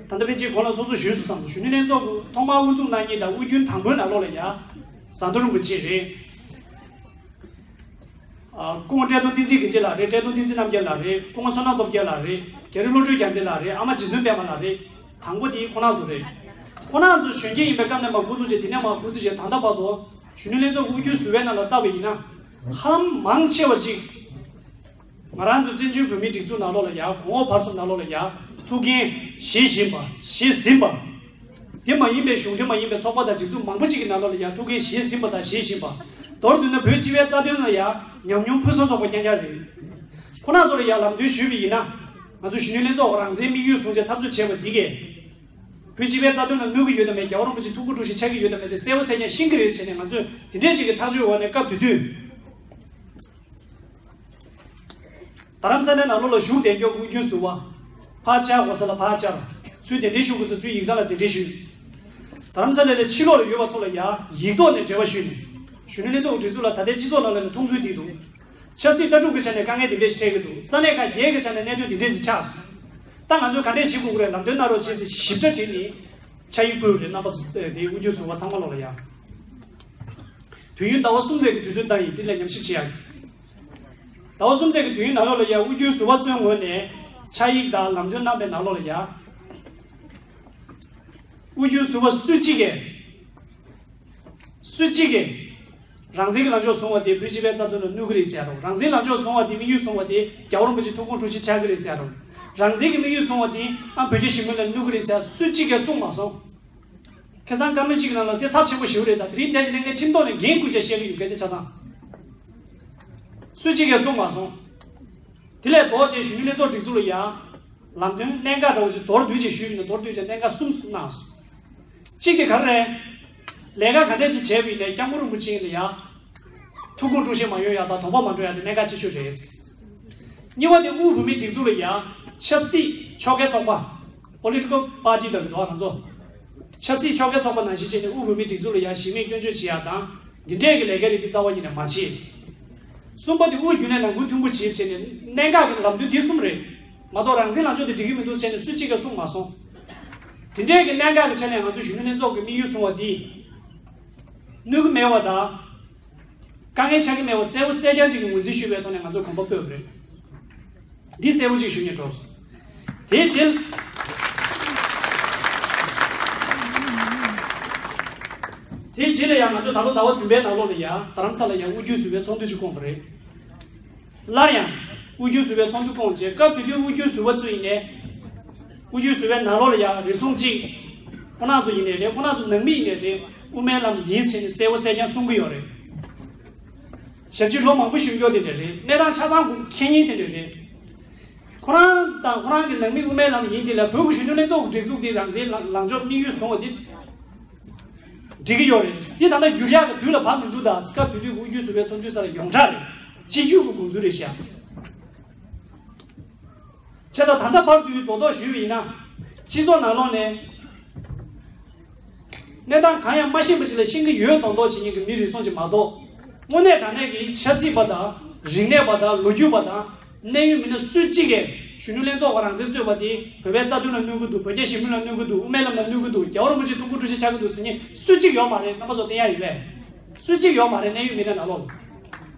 ད་ལྟ་ཕལ་ཆེར་གོང་ལ་སོ་སོ་ཞུས་སོང་བསམ་སོང་། གཞོན་ནུ་ལྷན་ཚོགས་ཀྱི་ཐོག་མར་དབུ་འཛུགས་གནང་མཁན་དང་དབུས་རྒྱུན་དང་པོའི་ནང་ལོགས་ལ་ཡ། ཟམ་གདོང་རིན་པོ་ཆེ་རེད། ཨ། སྐུ་ངོ་བཀྲས་མཐོང་བསྟན་འཛིན་རིན་ཆེན་ལགས་རེད། བཀྲས་མཐོང་བསྟན་འཛིན་རྣམ་རྒྱལ་ལགས་རེད། སྐུ་ངོ་བསོད་ནམས་སྟོབས་རྒྱལ་ལགས་རེད། རྒྱ་རི་བློ་གྲོས་རྒྱལ་མཚན་ལགས་རེད། ཨ་མ་རྗེ་བཙུན་པད་མ་ལགས་རེད། དང་པོ་དེ་ཁོང་རྣམ་ཚོ་རེད། ཁོང་རྣམ་ཚོ་གཞོན་སྐྱེས་ཡིན་པའི་སྐབས་ནས་མར་འགོ་འཛུགས་བྱས། དེ་ནས་མར་འགོ་འཛུགས་བྱས་ད་ལྟ་བར་དུ་གཞོན་ནུ་ལྷན་ཚོགས་དབུས་རྒྱུན་ཟུར་པའི་ནང་ལ་བལྟས་པ་ཡིན་ན། ཧ་ལམ་མང་ཆེ་བ་ཅིག་ང་རང་ཚོ་བཙན་བྱོལ་བོད་མིའི་སྒྲིག་འཛུགས་ནང་ལོགས་ལ་ཡ། གོང་འོག་བར་གསུམ་ནང་ལོགས་ལ་ཡ། ཐུགས་འགན་བཞེས་བཞིན་པ། བཞེས་ཟིན་པ། དེ་མ་ཡིན་པའི་གཞུང་འབྲེལ་མ་ཡིན་པའི་ཚོགས་པ་དང་སྒྲིག་འཛུགས་མང་པོ་ཅིག་གི་ནང་ལོགས་ལ་ཡང་ཐུགས་འགན་བཞེས་ཟིན་པ་དང་བཞེས་བཞིན་པ། མདོར་བསྡུས་ན་བོད་སྤྱི་པའི་རྩ་དོན་ལ་ཡང་ཉམས་མྱོང་ཕུན་སུམ་ཚོགས་པ་རྐྱང་རྐྱང་རེད། ཁོ་རང་ཚོ་ལ་ཡང་ལམ་སྟོན་ཞུས་པ་ཡིན་ན། ང་ཚོ་གཞོན་ནུ་ལྷན་ཚོགས་རང་བཙན་དམིགས་ཡུལ་བཟུང་བྱས་འཐབ་རྩོད་བྱས་པ་འདི་གས། བོད་སྤྱི་པའི་རྩ་དོན་ལ་གནོད་ཀྱི་ཡོད་དམ་མེད། རྒྱལ་བ་རིན་པོ་ཆེ་ཐུགས་ཁུར་འགྲུབ་ཤིང་ཆགས་ཀྱི་ཡོད་དམ་མེད་དེ་གསལ་པོ་གསལ་རྐྱང་ཤེས་ཀྱི་རེད་བྱས་ནས། ང་ཚོས་དེ་འདྲས་ཅིག་གི་ཐག་གཅོད་འོག་ནས་སྐབས་དེ་དུས། རྡ་རམ་ས་ལའི་ནང་ལོགས་ལ་བཞུགས་བསྡད་མཁན་དབུས་རྒྱུན་ཟུར་པ། ཕར་བཅར་དགོས་ས་ལ་ཕར་བཅར། ཚུར་གདན་འདྲེན་ཞུ་དགོས་ས་ཚུར་ཡིག་ཚང་ལ་གདན་འདྲེན་ཞུས། རྡ་རམ་ས་ལ་ལས་ཕྱི་ལོགས་ལ་ཡོད་པ་ཚོ་ལ་ཡང་ཡིག་ཐོག་ནས་འབྲེལ་བ་ཞུས་ནས། གཞོན་ནུ་ལྷན་ཚོགས་སྒྲིག་འཛུགས་ལ་ད་ལྟའི་སྤྱི་ཚོགས་ནང་ལ་ནས་མཐོང་ཚུལ་འདི་འདུག་ཆབ་སྲིད་ལྟ་གྲུབ་ཀྱི་ཆ་ནས་དཀའ་ངལ་འདི་འདྲས་ཞིག་འཕྲད་ཀྱི་འདུག་ས་གནས་ཁག་བརྒྱད་ཀྱི་ཆ་ནས་གནད་དོན་འདི་འདྲས་ཞིག་ཆགས་སོང་། ད་ང་ཚོས་ག་འདྲས་བྱེད་དགོས་ཀྱི་རེད། ལམ་སྟོན་གནང་རོགས་བྱེད་ཟེར་ཞིབ་ཕྲ་དྲིས་ནས་ཕྱག་ཡིག་ཕུལ་བ་རེད། རྣམ་པ་ཚོ་དེ་དབུས་རྒྱུན་ཟུར་པ་ཚང་མ་ལོག་ལ་ཡང་། དུས་ཡུན་ཟླ་བ་གསུམ་ཙམ་གྱི་དུས་ཚོད་བཏང་ཡིན། དེ་ལ་ཉམས་ཞིབ་བྱེད་ཡག་གི། ཟླ་བ་གསུམ་ཙམ་གྱི་དུས་ཡུན་ནང་ལོགས་ལ་ཡང་དབུས་རྒྱུན་ཟུར་པ་ཚོའི་ངོས་ནས་ཕྱག་ཡིག་དང་ལམ་སྟོན་གནང་པའི་ནང་ལོགས་ལ་ཡང་། དབུས་རྒྱུན་ཟུར་པ་སུ་གཅིག་གིས། སུ་གཅིག་གིས། རང་བཙན་གྱི་ལངས་ཕྱོགས་བཟུང་བ་དེ་བོད་སྤྱི་པའི་རྩ་དོན་ལ་གནོད་ཀྱི་རེད་ཟེར་རོགས། རང་བཙན་ལངས་ཕྱོགས་བཟུང་བ་དེ། དམིགས་ཡུལ་བཟུང་བ་དེ་རྒྱལ་བ་རིན་པོ་ཆེ་ཐུགས་དགོངས་དཀྲུག་ཤིང་ཆགས་ཀྱི་རེད་ཟེར་རོགས། རང་བཙན་གྱི་དམིགས་ཡུལ་བཟུང་བ་དེ་ཨ་བོད་རྒྱ་ཞི་མོལ་ལ་གནོད་ཀྱི་རེད་ཟེར་སུ་གཅིག་གིས་གསུངས་མ་སོང་། ཁ་སང་བཀའ་མོལ་གཅིག་གི་ནང་ལ་དེ་ཚབས་ཆེན་པོ་ཞེ་པོ་རེད་ཟེར། དེ་རིང་འདི་ནས་ངས་ཁྲིམས་ཐོག་ནས་འགན་འཁུར་བྱས་བཤད་ཀྱི་ཡོད། སྐད་ཆ་ཆ་ཚང་། སུ་གཅིག་གིས་གསུངས་མ་སོང་། དེ་ལས་ལྡོག་བྱས་གཞོན་ནུ་ལྷན་ཚོགས་སྒྲིག་འཛུགས་ལ་ཡང་། ལམ་སྟོན་གནད་འགག་འདྲ་བོ་ཞིག་མདོར་བསྡུས་ཅིག་ཞུས་ཡིན་ན། མདོར་བསྡུས་ཅིག་གནད་འགག་གསུམ་གནང་སོང་། གཅིག་དེ་ག་རེ་རེད། ལས་ཀ་ག་འདྲས་ཅིག་བྱས་པ་ཡིན་ནའི་སྐྱབས་མགོན་རིན་པོ་ཆེ་ལ་ཡང་། ཐུགས་དགོངས་དཀྲུག་ཤིང་མ་ཡོང་ཡག་དང་དོགས་པ་མ་འགྲོ་ཡག་དེ་གནད་འགག་ཆེ་ཤོས་རེད། གཉིས་པ་དེ་དབུས་བོད་མིའི་སྒྲིག་འཛུགས་ལ་ཡང་ཆབ་སྲིད་ཕྱོགས་འགལ་ཚོགས་པ། Political Party དང་འདུག་ང་ཚོ། ཆབ་སྲིད་ཕྱོགས་འགལ་ཚོགས་པ་ནང་བཞིན་བྱས་ནས་དབུས་བོད་མིའི་སྒྲིག་འཛུགས་ལ་ཡང་གཞི་མེད་སྐྱོན་བརྗོད་བྱེད་ཡག་དང་། འདི་འདྲས་ཀྱི་ལས་ཀ་རིགས་འདི་རྩ་བ་ཉིད་ནས་མ་བྱེད། གསུམ་པ་དེ་དབུས་རྒྱུན་ལས་ནང་ཁུལ་མཐུན་པོ་བྱེད་བྱས་ནས་གནད་འགག་གི་ལམ་སྟོན་འདི་གསུམ་རེད། མ་གཏོགས་རང་བཙན་ལངས་ཕྱོགས་དེ་འགྲིག་གི་མི་འདུག་བྱས་ནས་སུ་གཅིག་གིས་གསུངས་མ་སོང་། དེ་འདྲས་ཀྱི་གནད་འགག་གི་ཆ་ནས་ང་ཚོ་གཞོན་ནུ་ལྷན་ཚོགས་ཀྱི་དམིགས་ཡུལ་བཟུང་བ་འདི། གནོད་ཀྱི་མེད་པ་དང་། དཀའ་ངལ་ཆགས་ཀྱི་མེད་པ་གསལ་པོ་གསལ་རྐྱང་ཅིག་གི་ངོས་འཛིན་ཞུས་པའི་ཐོག་ནས་ང་ཚོས་གོམ་པ་སྤོས་པ་རེད། འདི་གསལ་པོ་ཅིག་ཞུ་སྙིང་འདོད་སོང་། དེའི་རྗེས། དེའི་རྗེས་ལ་ཡང་ང་ཚོས་ད་ལོ་ཟླ་བ་བདུན་པའི་ནང་ལོགས་ལ་ཡང་རྡ་རམ་ས་ལ་ཡང་དབུས་རྒྱུན་ཟུར་པའི་ཚོགས་འདུ་ཅིག་བསྐོངས་པ་རེད། སླར་ཡང་། དབུས་རྒྱུན་ཟུར་པའི་ཚོགས་འདུ་བསྐོངས་རྗེས་སྐབས་དེ་དུས་དབུས་རྒྱུན་ཟུར་པ་ཚོ་ཡིན་ནའི། དབུས་རྒྱུན་ཟུར་པའི་ནང་ལོགས་ལ་ཡང་རེ་ཟུང་གཅིག་ཁོ་རང་ཚོ་ཡིན་ནའི་རེད། ཁོ་རང་ཚོ་ནང་མི་ཡིན་ནའི་རེད། དབུ་མའི་ལམ་ཡིན་ཟེར་ནས་གསལ་པོ་གསལ་རྐྱང་གསུང་གི་ཡོད་རེད། ཞབས་ཕྱི་ལོ་མང་པོ་བཞུགས་མྱོང་དེ་འདྲ་རེད། གནས་སྟངས་ཆ་ཚང་གི་མཁྱེན་མཁན་དེ་འདྲ་རེད། ཁོ་རང་དང་ཁོ་རང་གི་ནང་མི་དབུ་མའི་ལམ་ཡིན་དེ་ལ་བོད་ཀྱི་གཞོན་ནུ་ལྷན་ཚོགས་ཀྱི་སྒྲིག་འཛུགས་དེ་རང་བཙན་ལ་ལངས་ཕྱོགས་དམིགས་ཡུལ་བཟུང་བ་དེ་འགྲིག་གི་ཡོད་རེད། དེ་ད་ལྟ་འགྱུར་ཡག་གི་དུས་ལ་བབས་མི་འདུག་ད་སྐབས་དེ་དུས་དབུས་རྒྱུན་ཟུར་པའི་ཚོགས་འདུ་ས་ལ་ཡོངས་གྲགས་རེད། སྤྱི་རྒྱུད་ཀྱི་དགོངས་ཚུལ་རེད་ཤག་བྱས་ཙང་ད་ལྟ་བར་དུ་རྡོག་རྡོག་ཞུས་པ་ཡིན་ན། སྤྱི་ཚོགས་ནང་ལོགས་ནས་གནས་སྟངས་གང་ཡང་མ་ཤེས་པ་ཞིག་ལ་ཤེས་ཀྱི་ཡོད་མདོག་མདོག་བྱེད་མཁན་གྱི་མི་རེ་ཟུང་ཅིག་མ་གཏོགས། དངོས་གནས་དྲང་གནས་ཀྱི་ཆབ་སྲིད་པ་དང་། རིག་གནས་པ་དང་། ལོ་རྒྱུས་པ་དང་། གནད་ཡོད་མི་སྣ་སུ་གཅིག་གིས་གཞོན་ནུ་ལྷན་ཚོགས་ཀྱི་རང་བཙན་རྩོད་པ་དེ་བོད་པའི་རྩ་དོན་ལ་གནོད་ཀྱི་འདུག་བོད་རྒྱ་ཞི་མོལ་ལ་གནོད་ཀྱི་འདུག་དབུ་མའི་ལམ་ལ་གནོད་ཀྱི་འདུག་རྒྱལ་བ་རིན་པོ་ཆེ་ཐུགས་ཁུར་འགྲུབ་ཤིང་ཆགས་ཀྱི་འདུག་ཟེར་མཁན་སུ་གཅིག་ཡོད་མ་རེད། རྣམ་པ་ཚོ་བསྟན་ཡག་ཡོད་པས། སུ་གཅིག་ཡོད་མ་རེད། གནད་ཡོད་མི་སྣ་ནང་ལོགས་ལ།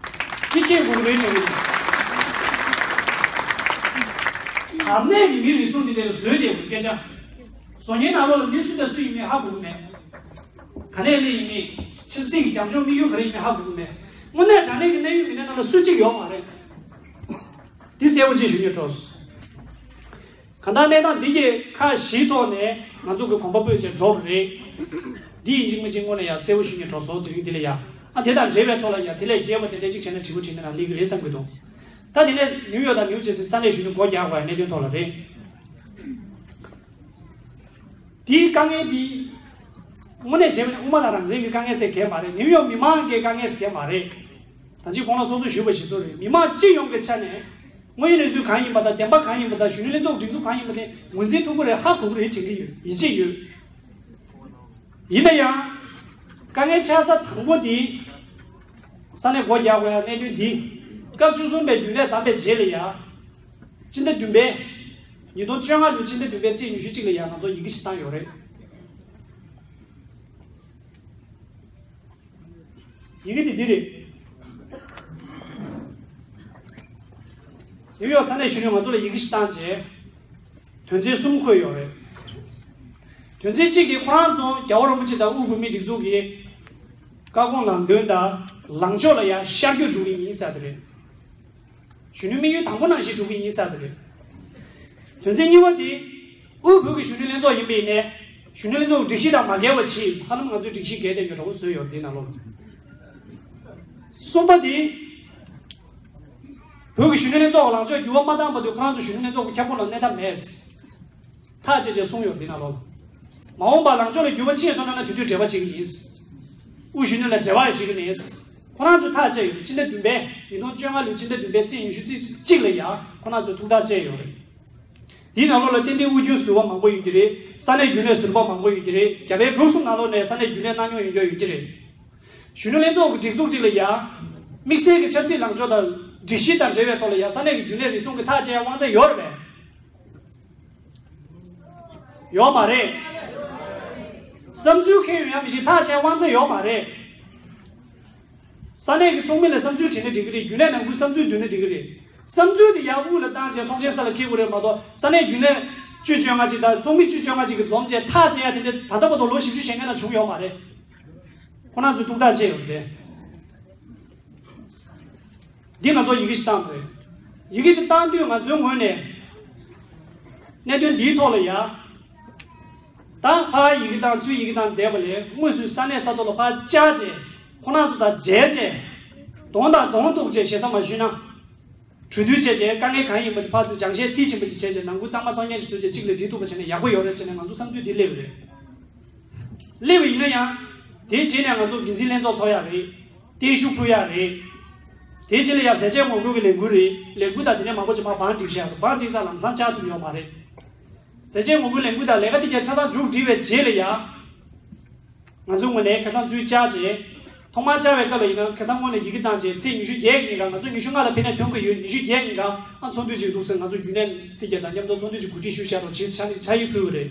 དེ་སྐྱེས་དགོས་ཀྱི་རེད་དྲན་གྱི་འདུག་གར་གནས་ཀྱི་མི་རེ་ཟུང་འདི་འདྲ་ལ་བཟོས་བསྡད་དགོས་སྐད་ཆ། བཟོ་མཁན་ནང་ལོགས་ལ་མི་སུ་དང་སུ་ཡིན་མིན་ཧ་གོ་གི་མེད། ག་ནས་སླེབས་ཡིན་མིན། ཆབ་སྲིད་ཀྱི་རྒྱབ་ལྗོངས་དམིགས་ཡུལ་ག་རེ་ཡིན་མིན་ཧ་གོ་གི་མེད། དངོས་གནས་དྲང་གནས་ཀྱི་གནད་ཡོད་མི་སྣ་ནང་ལ་སུ་གཅིག་ཡོད་མ་རེད། འདི་གསལ་པོ་ཅིག་ཞུ་སྙིང་འདོད། གང་ལྟར་གནས་སྟངས་འདི་གའི་ཁག་བཞིའི་ཐོག་ནས་ང་ཚོ་གི་གོམ་པ་སྤོས་བྱས་འགྲོ་བ་རེད། འདི་ཡིན་གཅིག་མིན་གཅིག་དངོས་གནས་ཡང་གསལ་པོ་ཞུ་སྙིང་འདོད་སོང་། དེ་རིང་འདི་ལ་ཡ། ཨ་དེ་དང་འབྲེལ་བའི་ཐོག་ལ་ཡ་དེ་ལས་རྒྱས་པ་དེ་འདྲ་གཅིག་བྱས་ན་དྲི་བ་དྲིས་ན་རང་སླེབས་ཀྱི་རེད་བསམ་གྱི་འདུག་ད་དེ་ནས་ནིའུ་ཡོག་དང་ནིའུ་ཇར་སི་ས་གནས་གཞོན་ནུ་སྒོ་རྒྱག་དགོས་ཡ་གནད་དོན་ཐོག་ལ་རེད། དེའི་དཀའ་ངལ་འདི། དངོས་གནས་བྱས་པ་ནི་དབུ་མ་དང་རང་བཙན་གྱི་དཀའ་ངལ་ཟེར་གང་ཡང་མ་རེད། ནིའུ་ཡོག་མི་མང་གི་དཀའ་ངལ་ཟེར་གང་ཡང་མ་རེད། ད་ཅི་གོང་ལ་སོ་སོས་ཞུས་པ་བཞིན་སོ་རེད། མི་མང་སྤྱི་ཡོངས་ཀྱི་ཆ་ནས་དངོས་ཡོད་གནས་ཚུལ་གང་ཡིན་པ་དང་། བདེན་པ་གང་ཡིན་པ་དང་། གཞོན་ནུ་ལྷན་ཚོགས་སྒྲིག་འཛུགས་གང་ཡིན་པ་དེ་ངོས་འཛིན་ཐུབ་ཀྱི་རེད། ཧ་གོ་གི་རེད་དྲན་གྱི་ཡོད། ཡིད་ཆེས་ཡོད། ཡིན་ན་ཡང་། དཀའ་ངལ་ཆགས་ས་དང་པོ་དེ། ས་གནས་སྒོ་རྒྱག་དགོས་ཡ་གནད་དོན་འདི། སྐབས་བཅུ་གསུམ་པའི་རྒྱུན་ལས་བདམས་པའི་རྗེས་ལ་ཡ། སྤྱི་ཟླ་བདུན་པའི། ཉིས་སྟོང་བཅོ་ལྔ་ལོའི་སྤྱི་ཟླ་བདུན་པའི་ཚེས་ཉི་ཤུ་གཅིག་ལ་ཡང་ང་ཚོ་ཡི་གེ་ཞིག་བཏང་ཡོད་རེད། ཡི་གེ་དེ་འདི་རེད། ནིའུ་ཡོག་ས་གནས་གཞོན་ནུས་ང་ཚོ་ལ་ཡི་གེ་ཞིག་བཏང་རྗེས། དོན་ཚན་གསུམ་འཁོད་ཡོད་རེད། དོན་ཚན་གཅིག་དེ་ཁོ་རང་ཚོ་རྒྱལ་བ་རིན་པོ་ཆེ་དང་དབུས་བོད་མིའི་སྒྲིག་འཛུགས་ཀྱི་བཀའ་དགོངས་ལམ་སྟོན་དང་ལངས་ཕྱོགས་ལ་ཡང་ཤར་བསྐྱོད་འགྲོ་གི་ཡིན་ཟེར་དེ་རེད། གཞོན་ནུའི་དམིགས་ཡུལ་དང་པོ་ནང་བཞིན་འགྲོ་གི་ཡིན་ཟེར་དེ་རེད། དོན་ཚན་གཉིས་པ་དེ། དབུས་བོད་ཀྱི་གཞོན་ནུ་ལྷན་ཚོགས་ཡིན་པ་ཡིན་ནའི། གཞོན་ནུ་ལྷན་ཚོགས་ཀྱི་སྒྲིག་གཞི་དང་མ་འགལ་བ་བྱས། ཧ་ལམ་ང་ཚོས་སྒྲིག་གཞི་འགལ་བསྡད་ཡོད་འདྲ་བོ་བཟོས་ཡོད་འདི་ནང་ལོགས། གསུམ་པ་དེ། བོད་ཀྱི་གཞོན་ནུ་ལྷན་ཚོགས་ལ་ལངས་ཕྱོགས་འགྱུར་བ་མ་བཏང་བར་དུ་ཁོ་རང་ཚོ་གཞོན་ནུ་ལྷན་ཚོགས་ཀྱི་ཁྱབ་ཁོངས་ལ་གནས་ཐབས་མེད། ཐག་བཅད་བྱས་གསུངས་ཡོད་འདི་ནང་ལོགས། མ་འོངས་པར་ལངས་ཕྱོགས་ལ་འགྱུར་བ་ཕྱིན་སོང་ན་དེ་དུས་འབྲེལ་བ་བྱེད་ཀྱི་ཡིན། དབུས་གཞོན་ནུ་ལ་འབྲེལ་བ་ཡང་བྱེད་ཀྱི་མེད། ཁོ་རང་ཚོས་ཐག་བཅད་ཡོད་རེད། སྤྱི་ཟླ་བདུན་པའི་ཉིས་སྟོང་བཅོ་ལྔ་ལོའི་སྤྱི་ཟླ་བདུན་པའི་ཚེས་ཉི་ཤུ་རྩ་གཅིག་ལ་ཡང་ཁོ་རང་ཚོས་ཐུགས་ཐག་བཅད་ཡོད་རེད། དེའི་ནང་ལོགས་ལ་ཏན་ཏན་དབུས་རྒྱུན་ཟུར་པ་མང་པོ་ཡོད་ཀྱི་རེད། ས་གནས་རྒྱུན་ལས་ཟུར་པ་མང་པོ་ཡོད་ཀྱི་རེད། རྒྱ་བལ་འབྲུག་གསུམ་ནང་ལོགས་ནས་ས་གནས་རྒྱུན་ལས་གནང་མྱོང་ཡོད་མཁན་ཡོད་ཀྱི་རེད། གཞོན་ནུ་ལྷན་ཚོགས་ཀྱི་སྒྲིག་འཛུགས་གཅིག་ལ་ཡང་། དམིགས་བསལ་གྱི་ཆབ་སྲིད་ལངས་ཕྱོགས་དང་སྒྲིག་གཞི་དང་འབྲེལ་བའི་ཐོག་ལ་ཡང་ས་གནས་ཀྱི་རྒྱུན་ལས་རེ་ཟུང་གི་ཐག་བཅད་ཡ་དབང་ཚད་ཡོད་རེད་པས། ཡོད་མ་རེད། བསམ་ཚུལ་འཁྱེར་ཡོང་ཡ་མི་ཤེས། ཐག་བཅད་དབང་ཚད་ཡོད་མ་རེད། ས་གནས་ཀྱི་ཚོགས་མི་ལ་བསམ་ཚུལ་དྲིས་ན་འགྲིག་གི་རེད། རྒྱུན་ལས་ནང་ཁུལ་བསམ་ཚུལ་བསྡུས་ན་འགྲིག་གི་རེད། བསམ་ཚུལ་དེ་ཡར་དབུས་ལ་བཏང་བྱས་ཚོགས་ཆེན་ས་ལ་འཁྱེར་དགོས་རེད་མ་གཏོགས། ས་གནས་རྒྱུན་ལས་བཅུ་བཅོ་ལྔ་ཅིག་དང་ཚོགས་མི་བཅུ་བཅོ་ལྔ་ཅིག་གིས་འཛོམས་བྱས་ཐག་བཅད་ཡ་དེ་འདྲ་ད་ལྟ་བར་དུ་ལོ་བཞི་བཅུ་ཞེ་ལྔའི་ནང་བྱུང་ཡོད་མ་རེད། ཁོ་རང་ཚོས་ཐུགས་ཐག་བཅད་ཡོད་རེད། འདི་ང་ཚོ་ཡི་གེ་ཞིག་བཏང་དགོས། ཡི་གེ་དེ་བཏང་དུས་ང་ཚོའི་ངོས་ནས། གནད་དོན་འདིའི་ཐོག་ལ་ཡ། ད་ཕར་ཡི་གེ་བཏང་ཚུར་ཡི་གེ་བཏང་བསྡད་པ་ལས་དངོས་སུ་ས་གནས་ས་ཐོག་ལ་ཕར་བཅར་བྱས། ཁོ་རང་ཚོ་དང་མཇལ་བྱས། གདོང་དང་གདོང་གཏུག་བྱས། ཞེ་ས་མ་ཞུས་ན། གྲོས་བསྡུར་བྱས་བྱས། དཀའ་ངལ་གང་ཡིན་པ་དེ་ཕར་ཚུར་སྦྱང་བཤད་མཐིལ་ཕྱིན་པ་ཅིག་བྱས་བྱས། ནང་ཁུལ་གཙང་མ་གཙང་རྐྱང་ཞིག་བཟོས་བྱས་གཅིག་ལ་འགྲིལ་ཐུབ་པ་བྱས་ན་ཡག་པོ་ཡོད་རེད་ཟེར་ནས་ང་ཚོ་བསམ་ཚུལ་འདི་སླེབས་ཡོད་རེད། སླེབས་པ་ཡིན་ན་ཡང་། དེའི་རྗེས་ནས་ང་ཚོ་འགན་འཛིན་ལྷན་ཚོགས་ཚོགས་ཡ་རེད། བརྟན་བཞུགས་ཕུལ་ཡ་རེད། དེའི་རྗེས་ལ་ཡང་ཟས་བཅད་ངོ་རྒོལ་གྱི་ལས་འགུལ་རེད། ལས་འགུལ་དང་དེ་ནས་མང་པོ་ཅིག་མར་བང་སྒྲིག་བཞག་རེད། བང་སྒྲིག་ཙང་ལམ་སང་བཅར་ཐུབ་ཡོད་མ་རེད། ཟས་བཅད་ངོ་རྒོལ་ལས་འགུལ་དང་ལས་ཀ་དེ་གྱ་ཆ་ཚང་མཇུག་སྒྲིལ་བའི་རྗེས་ལ་ཡང་། ང་ཚོའི་ངོས་ནས་ཁ་སང་ཚུར་བཅར་རྗེས། ཐོག་མར་བཅར་བའི་སྐབས་ལ་ཡིན་ན་ཁ་སང་སྔོན་ལ་ཡི་གེ་བཏང་རྗེས་ཚེས་ཉི་ཤུ་བརྒྱད་ཀྱི་ཉིན་ཀ། ང་ཚོ་ཉི་ཤུ་ལྔ་ལ་ཕེབས་ནས་ཐོན་གྱི་ཡོད། ཉི་ཤུ་བརྒྱད་ཉིན་ཀ་ཨ་ཚོགས་འདུ་ཅིག་འདུག་ཟེར། ང་ཚོ་རྒྱུན་ལས་དེ་གྱ་དང་མཉམ་དུ་ཚོགས་འདུ་ཅིག་གོ་སྒྲིག་ཞུ་བཞག་རོགས་བྱེད་ཟེར་ནས་ཕྱག་ཡིག་ཕུལ་བ་རེད།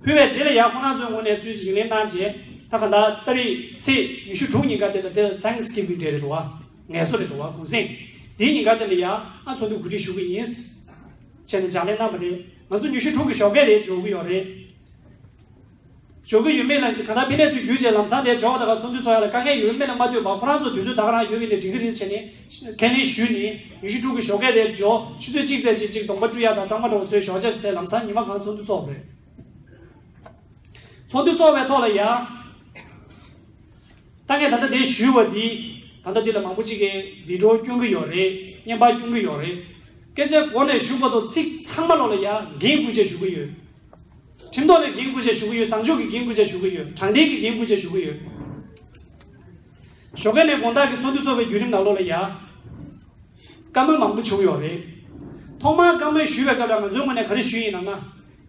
ཕུལ་བའི་རྗེས་ལ་ཡང་ཁོང་རྣམ་ཚོའི་ངོས་ནས་ཚུར་ཡིག་ལན་གནང་རྗེས། ད་ག་ད་ཏ་རིག་ཚེས་ཉི་ཤུ་དྲུག་ཉིན་ཀ་དེ་ལ་དེ་ལ་Thanksgiving Day རེད་འདུག་བ། ངལ་གསོ་རེད་འདུག་བ། གུང་སེང་། དེའི་ཉིན་ཀ་དེ་ལ་ཡང་ཨ་ཚོགས་འདུ་གོ་སྒྲིག་ཞུ་གི་ཡིན། བྱས་ནས་ལྗགས་ལན་གནང་བ་རེད། ང་ཚོ་ཉི་ཤུ་དྲུག་གི་ཞོགས་ཀས་དེ་འབྱོར་གི་ཡོད་རེད། འབྱོར་གི་ཡོད་མེད་ལ་ག་ད་ཕེབས་ནས་ཚུར་བརྒྱུད་རྗེས་ལམ་སང་དེ་འབྱོར་བ་དང་ཚོགས་འདུ་ཚོགས་ཡ་ལ་དཀའ་ངལ་ཡོད་མེད་ལ་མ་ལྟོས་པར། ཁོ་རང་ཚོ་དུས་ཚོད་ད་ག་རང་ཡོད་པ་ཡིན་ནའི་འགྲིག་གི་རེད་བྱས་ནས་ཁས་ལེན་ཞུས་ནས། ཉི་ཤུ་དྲུག་གི་ཞོགས་ཀས་དེ་འབྱོར། ཆུ་ཚོད་གཅིག་ཙམ་ཅིག་ཅིག་གདོང་པ་བཀྲུ་ཡ་དང་གཙང་མ་འདྲ་བོ་བཟོས། ཞོགས་ཇ་ཟས། ལམ་སང་ཉི་མ་གང་ཚོགས་འདུ་ཚོགས་པ་རེད། ཚོགས་འདུ་ཚོགས་པའི་ཐོག་ལ་ཡང་། ད་ངས་ད་ལྟ་དེ་ཞུས་པ་འདི། ད་ལྟ་འདི་ལ་མང་པོ་ཅིག་གིས་བི་ཌི་ཡོ་སྐྱོན་གྱི་ཡོད་རེད། བརྙན་པར་སྐྱོན་གྱི་ཡོད་རེད། སྐད་ཆ་གོང་ནས་ཞུས་བར་དུ་ཚིག་ཚང་མ་ལོག་ལ་ཡང་འགན་འཁུར་བྱས་ཞུ་གི་ཡོད། ཁྲིམས་ཐོག་ནས་འགན་འཁུར་བྱས་ཞུ་གི་ཡོད། བཟང་སྤྱོད་ཀྱི་འགན་འཁུར་བྱས་ཞུ་གི་ཡོད། དྲང་བདེན་གྱི་འགན་འཁུར་བྱས་ཞུ་གི་ཡོད། ཞོགས་ཀས་ནས་དགོང་དག་གི་ཚོགས་འདུ་ཚོགས་པའི་བརྒྱུད་རིམ་ནང་ལོགས་ལ་ཡང་། བཀའ་མོལ་མང་པོ་བྱུང་ཡོད་རེད། ཐོག་མར་བཀའ་མོལ་ཞུས་པའི་སྐབས་ལ་ང་ཚོའི་ངོས་ནས་ག་རེ་ཞུས་ཡིན་ལབ་ན།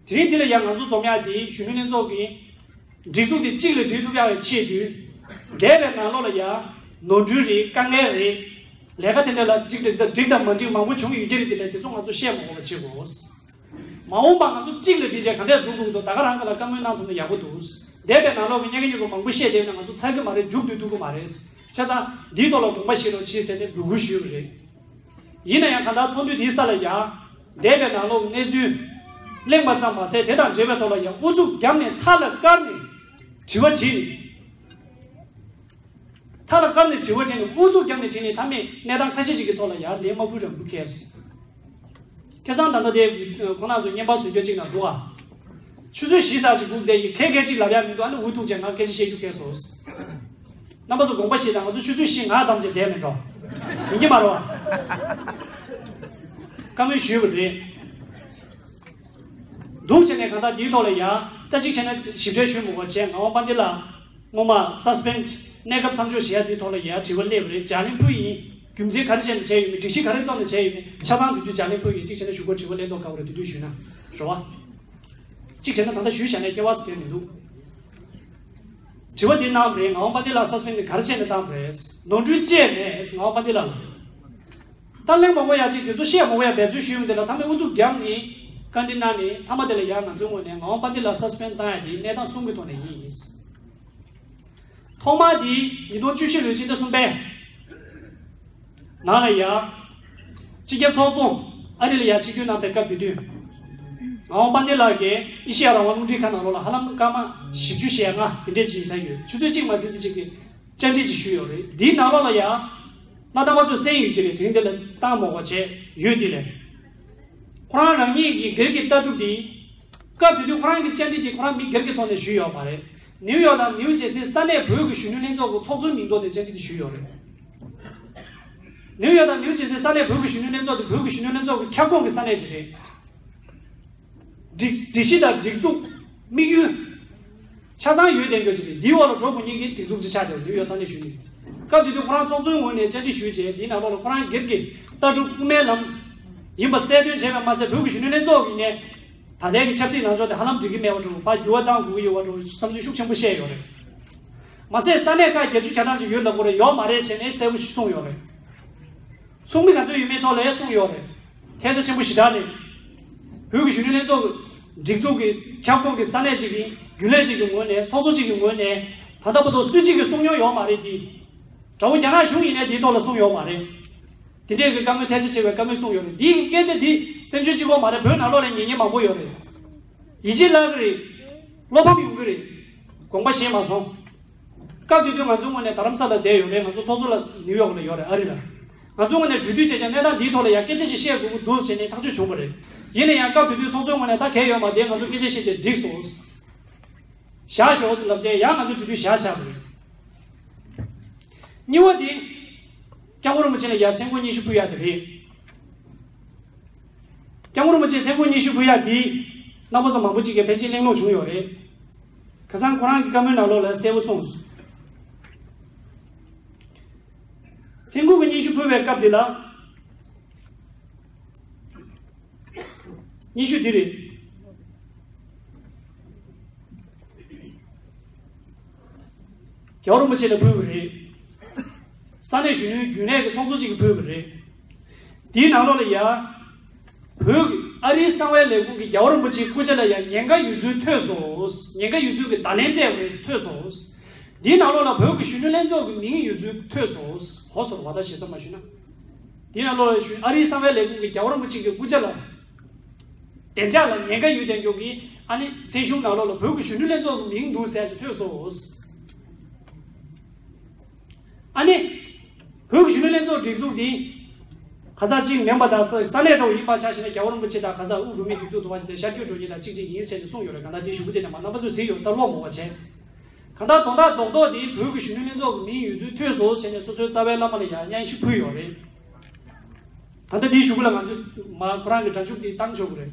དེ་རིང་འདི་ལ་ཡང་ང་ཚོ་འཛོམས་ཡག་དེ་གཞོན་ནུ་ལྷན་ཚོགས་ཀྱི་སྒྲིག་འཛུགས་དེ་གཅིག་ལ་སྒྲིལ་ཐུབ་ཡག་གི་ཆེད་དུ། འདས་པའི་ནང་ལོགས་ལ་ཡང་ནོར་འཁྲུལ་རེད། དཀའ་ངལ་རེད། ལས་ཀ་དེ་འདྲ་ལ་གཅིག་འགྲིག་དང་འགྲིག་དང་མ་འགྲིག་མང་པོ་བྱུང་ཡོད་ཀྱི་རེད། དེ་ལས་དེ་ཚོ་ང་ཚོ་བཤད་མ་དགོས་པ་བྱེད་དགོས། མ་འོངས་པ་ང་ཚོ་གཅིག་ལ་སྒྲིལ་བྱས་ག་འདྲས་འགྲོ་དགོས་འདུག་ད་ག་རང་ག་ལ་བཀའ་མོལ་གནང་ཐུབ་ན་ཡག་པོ་འདུག་འདས་པའི་ནང་ལོགས་ཀྱི་ཉག་གི་ཉོག་གི་མང་པོ་བཤད་བསྡད་ན་ང་ཚོ་ཚར་གི་མ་རེད། མཇུག་བསྡུ་ཐུབ་ཀྱི་མ་རེད། བྱས་ཙང་འདིའི་ཐོག་ལ་དགོངས་པ་བཞེས་རོགས་གྱིས་ཟེར་ནས་འབོད་སྐུལ་ཞུས་པ་རེད། ཡིན་ན་ཡང་གང་ལྟར་ཚོགས་འདུ་འདིའི་ས་ལ་ཡང་འདས་པའི་ནང་ལོགས་གནས་ཚུལ་གླེང་བ་ཙམ་མ་ཟད། དེ་དང་འབྲེལ་བའི་ཐོག་ལ་ཡང་ཨུ་ཚུགས་བརྒྱབ་ནས་མཐའ་ལ་བཀར་ནས་དྲི་བ་དྲིས། མཐའ་ལ་བཀར་ནས་དྲི་བ་དྲིས་ནས། ཨུ་ཚུགས་བརྒྱབ་ནས་དྲིས་ནས། མཐའ་མའི་གནས་སྟངས་ཁ་ཤས་ཤིག་གི་ཐོག་ལ་ཡང་ལན་མ་ཕུལ་རང་ཕུལ་ཁེལ་སོང་། ཁ་སང་ད་ལྟ་དེ་ཁོང་རྣམ་ཚོས་བརྙན་པར་བཟོ་རྒྱུ་གཅིག་ནང་འདུག་ཨ། ཆུ་ཚོད་བཞི་ཙམ་ཞིག་སྒུག་བསྡད་ཡིན། གང་ཡང་གཅིག་ལབ་ཡག་མི་འདུག་ཨ་ནི་འུ་ཐུག་བྱས་ང་སྐད་ཆ་བཤད་རྒྱུ་ཁེལ་སོང་། རྣམ་པ་ཚོ་དགོངས་པ་བཞེས་དང་། ང་ཚོ་ཆུ་ཚོད་བཞི་ལྔ་ཐམ་བྱས་བསྡད་མེད་འགྲོ། ཡིན་གྱི་མ་རེད་བ། བཀའ་མོལ་ཞུས་པ་རེད། འདུག་བྱས་ནས་གང་ལྟར་འདིའི་ཐོག་ལ་ཡང་ད་གཅིག་བྱས་ན་ཞིབ་ཕྲ་ཞུ་མི་དགོས་བྱས། ངག་དབང་དཔལ་ལྡན་ལགས་སྔོན་མ་སཱ་སི་པེན་ཌི་གནས་སྐབས་མཚམས་འཇོག་བྱེད་ཡ་འདིའི་ཐོག་ལ་ཡང་དྲི་བ་སླེབས་པ་རེད། ལྗགས་ལན་ཕུལ་ཡིན། རྒྱུ་མཚན་ག་རེ་བྱས་ནས་བྱས་ཡོད་མེད། སྒྲིག་གཞི་ག་རེ་བཏོན་ནས་བྱས་ཡོད་མེད་ཆ་ཚང་དེ་དུས་ལྗགས་ལན་ཕུལ་ཡིན། གཅིག་བྱས་ན་ཞུ་སྒོ་དྲི་བ་ལན་ཐོག་དགའ་བོ་རེད། དེ་དུས་ཞུས་ན་རེད་བ། གཅིག་བྱས་ན་ད་ལྟ་ཞུས་བཞག་ནས་ཁྱད་པར་ཟེར་མི་འདུག་དྲི་བ་འདི་གནང་བ་རེད། ངག་དབང་དཔལ་ལྡན་ལགས་སཱ་སི་པེན་ཌི་ག་རེ་བྱས་ནས་བཏང་བ་རེད། ནོར་འཁྲུལ་ཅི་ཡང་མེད། ངག་དབང་དཔལ་ལྡན་ལགས་ལ། ད་གླེང་མ་དགོས་ཡ་ཅིག་དེ་ཚོ་བཤད་མ་དགོས་ཡ་འབད་བརྩོན་ཞུས་ཡོང་། དེ་ལ་མཐའ་མའི་ཨུ་ཚུགས་བརྒྱབ་ནས་བཀའ་འདྲི་གནང་ནས། མཐའ་མ་དེ་ལ་ཡང་ང་ཚོའི་ངོས་ནས་ངག་དབང་དཔལ་ལྡན་ལགས་སཱ་སི་པེན་ཌི་བཏང་ཡ་དེ་གནས་སྟངས་གསུམ་གྱི་ཐོག་ནས་ཡིན། ཐོག་མ་དེ་ཉིས་སྟོང་བཅུ་བཞི་ལོའི་ཕྱི་ཟླ་གསུམ་པའི་ནང་ལ་ཡ། སྤྱི་ཁྱབ་ཚོགས་གཙོ་ཨ་རི་ལ་ཡ་ཆིབས་བསྒྱུར་གནང་པའི་སྐབས་དེ་དུས། ངག་དབང་དཔལ་ལྡན་ལགས་ཀྱིས་ཨེ་ཤེ་ཡ་རང་དབང་རླུང་འཕྲིན་ཁང་ནང་ལོགས་ལ་ཧ་ལམ་སྐར་མ་བཞི་བཅུ་ཞེ་ལྔ་དེ་འདྲས་ཅིག་ཡིན་ས་ཡོད། ཆུ་ཚོད་གཅིག་མ་ཟིན་ཙམ་ཅིག་གི་བཅར་འདྲི་ཅིག་ཞུས་ཡོད་རེད། འདིའི་ནང་ལོགས་ལ་ཡ། གནའ་རྟག་པར་ཚོས་གསན་ཡོད་ཀྱི་རེད། དེ་རིང་འདི་ལ་བཏང་མ་དགོས་བྱས་ཡོད། དེ་ལས་ཁོ་རང་རང་ཉིད་ཀྱི་སྒེར་གྱི་ལྟ་གྲུབ་དེ་ སྐབས་དེ་དུས་ཁོ་རང་གི་བཅར་འདྲི་དེ་ཁོ་རང་མི་སྒེར་གྱི་ཐོག་ནས་ཞུས་ཡོད་མ་རེད། ནིའུ་ཡོག་དང་ནིའུ་ཇེ་སིའི་ས་གནས་བོད་ཀྱི་གཞོན་ནུ་ལྷན་ཚོགས་ཀྱི་ཚོགས་གཙོའི་མིང་ཐོག་ནས་བཅར་འདྲི་དེ་ཞུས་ཡོད་རེད། ནིའུ་ཡོག་དང་ནིའུ་ཇེ་སིའི་ས་གནས་བོད་ཀྱི་གཞོན་ནུ་ལྷན་ཚོགས་དེ་བོད་ཀྱི་གཞོན་ནུ་ལྷན་ཚོགས་ཀྱི་ཁྱབ་ཁོངས་ཀྱི་ས་གནས་ཅིག་རེད། སྒྲིག་སྒྲིག་གཞི་དང་སྒྲིག་འཛུགས། དམིགས་ཡུལ། ཆ་ཚང་ཡོད་བསྡད་རྒྱུ་ཅིག་རེད། འདིའི་འོག་ལ་འགྲོ་དགོས་མཁན་གྱི་སྒྲིག་འཛུགས་ཅིག་ཆགས་བསྡད་ཡོད། ནིའུ་ཡོག་ས་གནས་གཞོན་ནུ། སྐབས་དེ་དུས་ཁོ་རང་ཚོགས་གཙོའི་ངོས་ནས་བཅར་འདྲི་ཞུས་རྗེས་འདིའི་ནང་ལོགས་ལ་ཁོ་རང་སྒེར་གྱི་ལྟ་གྲུབ་དབུ་མའི་ལམ་ཡིན་པ་གསལ་སྟོན་བྱས་པ་མ་ཟད་བོད་ཀྱི་གཞོན་ནུ་ལྷན་ཚོགས་ཀྱི་ནས་ད་ལྟའི་གི་ཆབ་སྲིད་ལངས་ཕྱོགས་དེ་ཧ་ལམ་འགྲིག་གི་མེད་པ་འདྲ་བོ་ཕར་འགྱུར་བ་གཏང་དགོས་ཀྱི་ཡོད་པ་འདྲ་བོ་བསམ་ཚུལ་ཤུགས་ཆེན་པོ་བཤད་ཡོད་རེད། མ་ཟད་ས་གནས་ཁག་བརྒྱད་ཅུ་གྱ་གྲངས་ཅིག་ཡོད་ལབ་ཀྱི་རེད། ཡོད་མ་རེད་བྱས་ནས་གསལ་པོ་ཞིག་གསུངས་ཡོད་རེད། ཚོགས་མི་ག་ཚོད་ཡོད་མེད་ཐོག་ལ་གསུངས་ཡོད་རེད། ཐལ་ཆ་ཆེན་པོ་ཞེ་དྲག་རེད། བོད་ཀྱི་གཞོན་ནུ་ལྷན་ཚོགས་ཀྱི་སྒྲིག་འཛུགས་ཀྱི་ཁྱབ་ཁོངས་ཀྱི་ས་གནས་གཅིག་གི་རྒྱུན་ལས་གཅིག་གི་ངོས་ནས་ཚོགས་གཙོ་གཅིག་གི་ངོས་ནས་ད་ལྟ་བར་དུ་སུ་གཅིག་གིས་གསུངས་མྱོང་ཡོད་མ་རེད་དེ། དགྲ་བོ་རྒྱ་ནག་གཞུང་ཡིན་ནའི་དེའི་ཐོག་ལ་གསུངས་ཡོད་མ་རེད། དེ་འདྲས་ཀྱི་བཀའ་མོལ་ཐལ་ཆ་ཆེ་བའི་བཀའ་མོལ་གསུངས་ཡོད་རེད། འདིའི་སྐད་ཆ་འདི་བཙན་བྱོལ་སྤྱི་ཁོག་མ་རེད། བོད་ནང་ལོགས་ལ་ཉན་མཁན་མང་པོ་ཡོད་རེད། ཡིད་ཆེས་བརླག་གི་རེད། བློ་ཕམ་ཡོང་གི་རེད། དགོངས་པ་བཞེས་མ་སོང་། སྐབས་དེ་དུས་ང་ཚོའི་ངོས་ནས་རྡ་རམ་ས་ལ་བསྡད་ཡོད་རེད། ང་ཚོ་ཚོགས་གཙོ་ལགས་ནིའུ་ཡོག་ལ་ཡོད་རེད། ཨ་རི་ལ། ང་ཚོའི་ངོས་ནས་གྲོས་བསྡུར་བྱས་ཀྱང་གནས་སྟངས་འདིའི་ཐོག་ལ་ཡང་སྐད་ཆ་ཞིག་བཤད་དགོས་ཀྱི་འདུག་བྱས་ནས་ཐག་གཅོད་བྱུང་བ་རེད། ཡིན་ན་ཡང་སྐབས་དེ་དུས་ཚོགས་གཙོའི་ངོས་ནས་ད་གལ་ཡོད་མ་རེད། ང་ཚོ་སྐད་ཆ་བཤད་བྱས་འགྲིག་སོང་། བཞག་ཤོག་ལབ་བྱས་ཡང་ང་ཚོ་དེ་དུས་བཞག་བཞག་པ་རེད། གཉིས་པ་དེ། སྐྱབས་མགོན་རིན་པོ་ཆེ་ལ་ཡར་མཚན་སྐུ་སྙན་ཞུ་ཕུལ་ཡག་དེ་རེད། སྐྱབས་མགོན་རིན་པོ་ཆེ་མཚན་སྐུ་སྙན་ཞུ་ཕུལ་ཡག་འདི་རྣམ་པ་ཚོ་མང་པོ་ཅིག་གིས་ཕལ་ཆེར་གླེང་སློང་བྱུང་ཡོད་རེད། ཁ་སང་ཁོ་རང་གི་བཀའ་མོལ་ནང་ལོགས་ལ་གསལ་པོ་གསུངས་སོང་། མཚན་སྐུ་གི་སྙན་ཞུ་ཕུལ་བའི་སྐབས་འདི་ལ། སྙན་ཞུ་འདི་རེད། རྒྱལ་བ་རིན་པོ་ཆེ་ལ་ཕུལ་བ་རེད། ས་གནས་གཞོན་ནུའི་རྒྱུན་ལས་ཀྱི་ཚོགས་གཙོ་གཅིག་གིས་ཕུལ་བ་རེད། དེའི་ནང་ལོགས་ལ་ཡ། བོད་ཀྱི་ཨ་རིའི་གསང་བའི་ལས་ཁུངས་ཀྱིས་རྒྱལ་བ་རིན་པོ་ཆེའི་སྐུ་ཕྱྭ་ལ་ཡ་ཉེན་ཁ་ཡོད་ཚུལ་ཐོས་སོང་། ཉེན་ཁ་ཡོད་ཚུལ་གྱི་བརྡ་ལན་སྤྲད་པ་རེད་ཐོས་སོང་། དེའི་ནང་ལོགས་ལ་བོད་ཀྱི་གཞོན་ནུ་ལྷན་ཚོགས་ཀྱི་མིང་ཡོད་ཚུལ་ཐོས་སོང་། ཧོ་སོར་བ་ད་ཞེ་ས་མ་ཞུས་ན། དེའི་ནང་ལོགས་ལ་ཞུ་ཨ་རིའི་གསང་བའི་ལས་ཁུངས་ཀྱིས་རྒྱལ་བ་རིན་པོ་ཆེ་གི་སྐུ་ཕྱྭ་ལ། བདེ་འཇགས་ལ་ཉེན་ཁ་ཡོད་བསྡད་མཁན་གྱི་ཨ་ནི་མཚན་གཞུང་ནང་ལོགས་ལ་བོད་ཀྱི་གཞོན་ནུ་ལྷན་ཚོགས་ཀྱི་མིང་འདུག་ཟེར་ཞིག་ཐོས་སོང་། ཨ་ནི། བོད་ཀྱི་གཞོན་ནུ་ལྷན་ཚོགས་སྒྲིག་འཛུགས་འདི། ག་ས་གཅིག་མིན་པ་དང་ས་གནས་འདྲ་བོ་ཡིན་པ་ཆ་བཞག་ན་རྒྱལ་བ་རིན་པོ་ཆེ་དང་ག་ས་དབུ་བོད་མིའི་སྒྲིག་འཛུགས་འདུ་བ་ཞིག་དང་ཤར་བསྐྱོད་འགྲོ་མཁན་དང་གཅིག་གཅིག་ཡིན་ཟེར་ནས་གསུངས་ཡོད་རེད། གང་ལྟར་དེའི་གཞུག་གུ་དེ་ནས་མ་རྣམ་པ་ཚོས་གཟིགས་ཡོད་ད་ཀློག་མོ་བ་བྱས། གང་ལྟར་དོན་དག་རྡོག་རྡོག་འདི་བོད་ཀྱི་གཞོན་ནུ་ལྷན་ཚོགས་ཀྱི་མིང་ཡོད་ཚུལ་ཐོས་སོང་བྱས་ནས་སོ་སོའི་རྩ་བའི་བླ་མ་ལ་ཡང་སྙན་ཞུ་ཕུལ་ཡོད་རེད། ད་ལྟ་འདིའི་གཞུག་གུ་ལ་ང་ཚོས་མ་ཁོ་རང་གི་སྒྲ་འཇུག་འདི་བཏང་ཆོག་གི་རེད།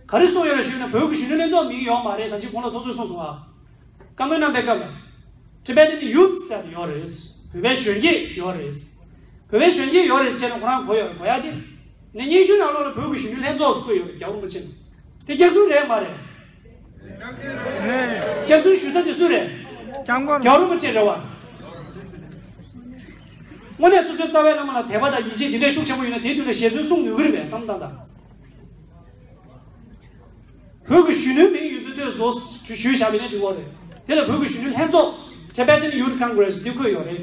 ག་རེ་གསུངས་ཡོད་རེད་ཞུས་ན་བོད་ཀྱི་གཞོན་ནུ་ལྷན་ཚོགས་མིང་ཡོད་མ་རེད། ད་ཅི་གོང་ལ་སོ་སོས་གསུངས་སོང་ཨ། བཀའ་མོལ་གནང་པའི་སྐབས་ལ། Tibetan Youth ཟེར་ཡོད་རེད། བོད་པའི་གཞོན་སྐྱེས་ཡོད་རེད། བོད་པའི་གཞོན་སྐྱེས་ཡོད་རེད་ཟེར་ན་ཁོ་རང་གོ་ཡོད་རེད་གོ་ཡ་དེ། ནས་སྙན་ཞུ་ནང་ལོགས་ལ་བོད་ཀྱི་གཞོན་ནུ་ལྷན་ཚོགས་སུ་བཀོད་ཡོད་རེད་རྒྱལ་བ་རིན་པོ་ཆེ་ནས། དེ་སྐྱག་རྫུན་རེད་མ་རེད། རེད། སྐྱག་རྫུན་ཞུ་ས་དེ་སུ་རེད། སྐྱབས་མགོན། རྒྱལ་བ་རིན་པོ་ཆེ་རེད་བ། དངོས་གནས་སོ་སོའི་རྩ་བའི་བླ་མ་ལ་དད་པ་དང་ཡིད་ཆེས་འདི་འདྲའི་ཤུགས་ཆེན་པོ་ཡོད་ན་དེའི་དུས་ལ་ཞལ་རྫུན་གསུང་ནུས་ཀྱི་རེད་པས་བསམ་བློ་བཏང་དང་། བོད་ཀྱི་གཞོན་ནུའི་མིང་ཡོད་ཚུལ་ཐོས་སོང་ཞུས་བཞག་པ་ཡིན་ན་འགྲིག་གི་རེད། དེ་ལ་བོད་ཀྱི་གཞོན་ནུའི་ལྷན་ཚོགས་Tibetan Youth Congress འདི་བཀོད་ཡོད་རེད།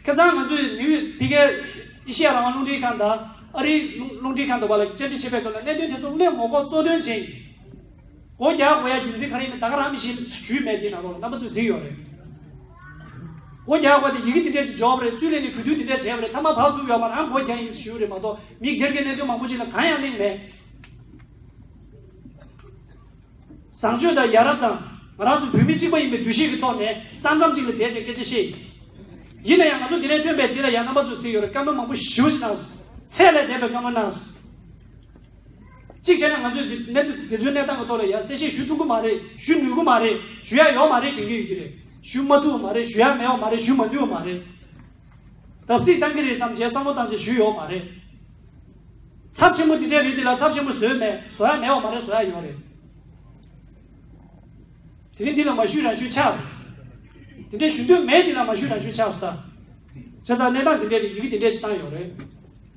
ཁ་སང་ང་ཚོས་ནིའུ་ཕི་ཀའི་ཨེ་ཤེ་ཡ་རང་དབང་རླུང་འཕྲིན་ཁང་དང་ཨ་རིའི་རླུང་འཕྲིན་ཁང་དུ་བ་ལ་བཅར་འདྲི་བྱེད་པའི་སྐབས་ལ་གནད་དོན་དེ་ཚོ་གླེང་མ་དགོས་གཙོ་དོན་བྱས་ཡིན། སྒོ་རྒྱག་དགོས་ཡ་རྒྱུ་མཚན་ག་རེ་ཡིན་མིན་ད་ག་རང་མི་ཤེས་ཞུས་མེད་དེའི་ནང་ལོགས་ལ་རྣམ་པ་ཚོས་གཟིགས་ཡོད་རེད། སྒོ་རྒྱག་དགོས་དེ་ཡི་གེ་དེ་འདྲས་ཅིག་འབྱོར་བ་རེད། ཚུར་ལེན་ནས་གྲོས་བསྡུར་དེ་འདྲས་བྱས་པ་རེད། མཐའ་མ་བབས་འདུག་ཡོད་མ་རང་སྒོ་རྒྱག་ཡིན་ཞུས་རེད་མ་གཏོགས་མི་སྒེར་གྱི་གནད་དོན་མང་པོ་ཅིག་ལ་གང་ཡང་གླེང་མེད། བཟང་སྤྱོད་དང་ཡ་རབས་དང་ང་རང་ཚོ་བོད་མི་གཅིག་པ་ཡིན་པའི་འདུ་ཤེས་ཀྱི་ཐོག་ནས་ས་མཚམས་གཅིག་ལ་བསྡད་བྱས་སྐད་ཆ་བཤད་ཡིན། ཡིན་ན་ཡང་ང་ཚོ་འདི་ནས་ཐོན་པའི་རྗེས་ལ་ཡང་རྣམ་པ་ཚོས་གཟིགས་ཡོད་རེད། བཀའ་མོལ་མང་པོ་ཞེ་པོ་ཞིག་གནང་སོང་། ཚད་ལས་འདས་པའི་བཀའ་མོལ་གནང་སོང་། གཅིག་བྱས་ན་ང་ཚོས་འདི་གནས་དུ་དེ་ཚོའི་གནས་སྟངས་ཀྱི་ཐོག་ལ་ཡང་གསལ་བཤད་ཞུ་ཐུབ་ཀྱི་མ་རེད། ཞུ་ནུས་ཀྱི་མ་རེད། ཞུ་ཡ་ཡོད་མ་རེད་དྲན་གྱི་ཡོད་ཀྱི་རེད། ཞུ་མ་ཐུབ་པ་མ་རེད། ཞུ་ཡ་མེད་པ་མ་རེད། ཞུ་མ་ནུས་པ་མ་རེད། བརྡབ་གསིག་བཏང་གི་རེད་བསམ་བྱས་བསམ་བློ་བཏང་བྱས་ཞུས་ཡོད་མ་རེད། ཚབས་ཆེན་པོ་འདི་འདྲའི་རིགས་འདི་ལ་ཚབས་ཆེན་པོ་བཟོས་མེད། བཟོ་ཡ་མེད་པ་མ་རེད། བཟོ་ཡ་ཡོད་རེད། དེ་རིང་འདི་ལ་མ་ཞུས་རང་ཞུས་ཆགས་རེད། དེ་འདྲའི་ཞུ་འདོད་མེད་འདི་ལ་མ་ཞུས་རང་ཞུས་ཆགས་སོང་ད། བྱས་ཙང་གནས་སྟངས་འདི་འདྲའི་རིགས་ཡི་གེ་འདི་འདྲའི་ཞིག་བཏང་ཡོད་རེད།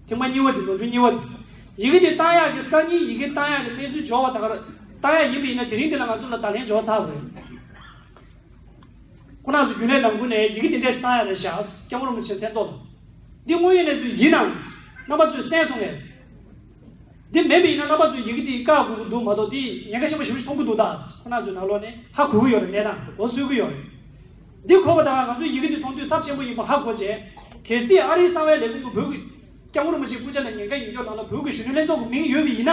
ཐེངས་མ་གཉིས་པ་འདི་ནོར་འཁྲུལ་གཉིས་པ་འདི། ཡི་གེ་འདི་བཏང་ཡག་གི་སང་ཉིན་ཡི་གེ་བཏང་ཡག་གི་གནས་ཚུལ་འབྱོར་བ་ད་ག་རང་བཏང་ཡག་ཡིན་པ་ཡིན་ན་དེ་རིང་འདི་ལ་ང་ཚོ་ལ་བརྡ་ལན་འབྱོར་ཚར་བ་རེད། ཁོ་རང་ཚོ་རྒྱུན་ལས་ནང་ཁུལ་ནས་ཡི་གེ་འདི་འདྲས་ཤིག་བཏང་ཡ་རེད་ཤག་སྐྱབས་མགོན་རིན་པོ་ཆེ་མཚན་ཐོག་ལ། འདི་དངོས་ཡོད་གནས་ཚུལ་ཡིན་ནམ། རྣམ་པ་ཚོས་གསན་སོང་ངས། འདི་མེད་པ་ཡིན་ན་རྣམ་པ་ཚོས་ཡི་གེ་འདི་བཀག་དགོས་ཀྱི་འདུག་མ་གཏོགས་འདི་ཉེན་ཁ་ཆེན་པོ་ཞེ་པོ་ཞིག་མཐོང་གི་འདུག་ད། ཁོ་རང་ཚོའི་ནང་ལོགས་ནས་ཧ་གོ་གི་ཡོད་རེད། གནས་སྟངས་མགོ་ཚོས་ཀྱི་ཡོད་རེད། འདི་གོ་བ་ད་ང་ཚོས་ཡི་གེ་འདི་མཐོང་དུས་ཚབས་ཆེན་པོ་ཡིན་པ་ཧ་གོ་བྱས། གལ་སྲིད་ཨ་རིའི་གསང་བའི་ལས་ཁུངས་ཀྱིས་བོད་ཀྱི་སྐྱབས་མགོན་རིན་པོ་ཆེའི་སྐུ་ཕྱྭ་ལ་ཉེན་ཁ་ཡོད་མཁན་ནང་ལ་བོད་ཀྱི་གཞོན་ནུ་ལྷན་ཚོགས་ཀྱི་མིང་ཡོད་པ་ཡིན་ན།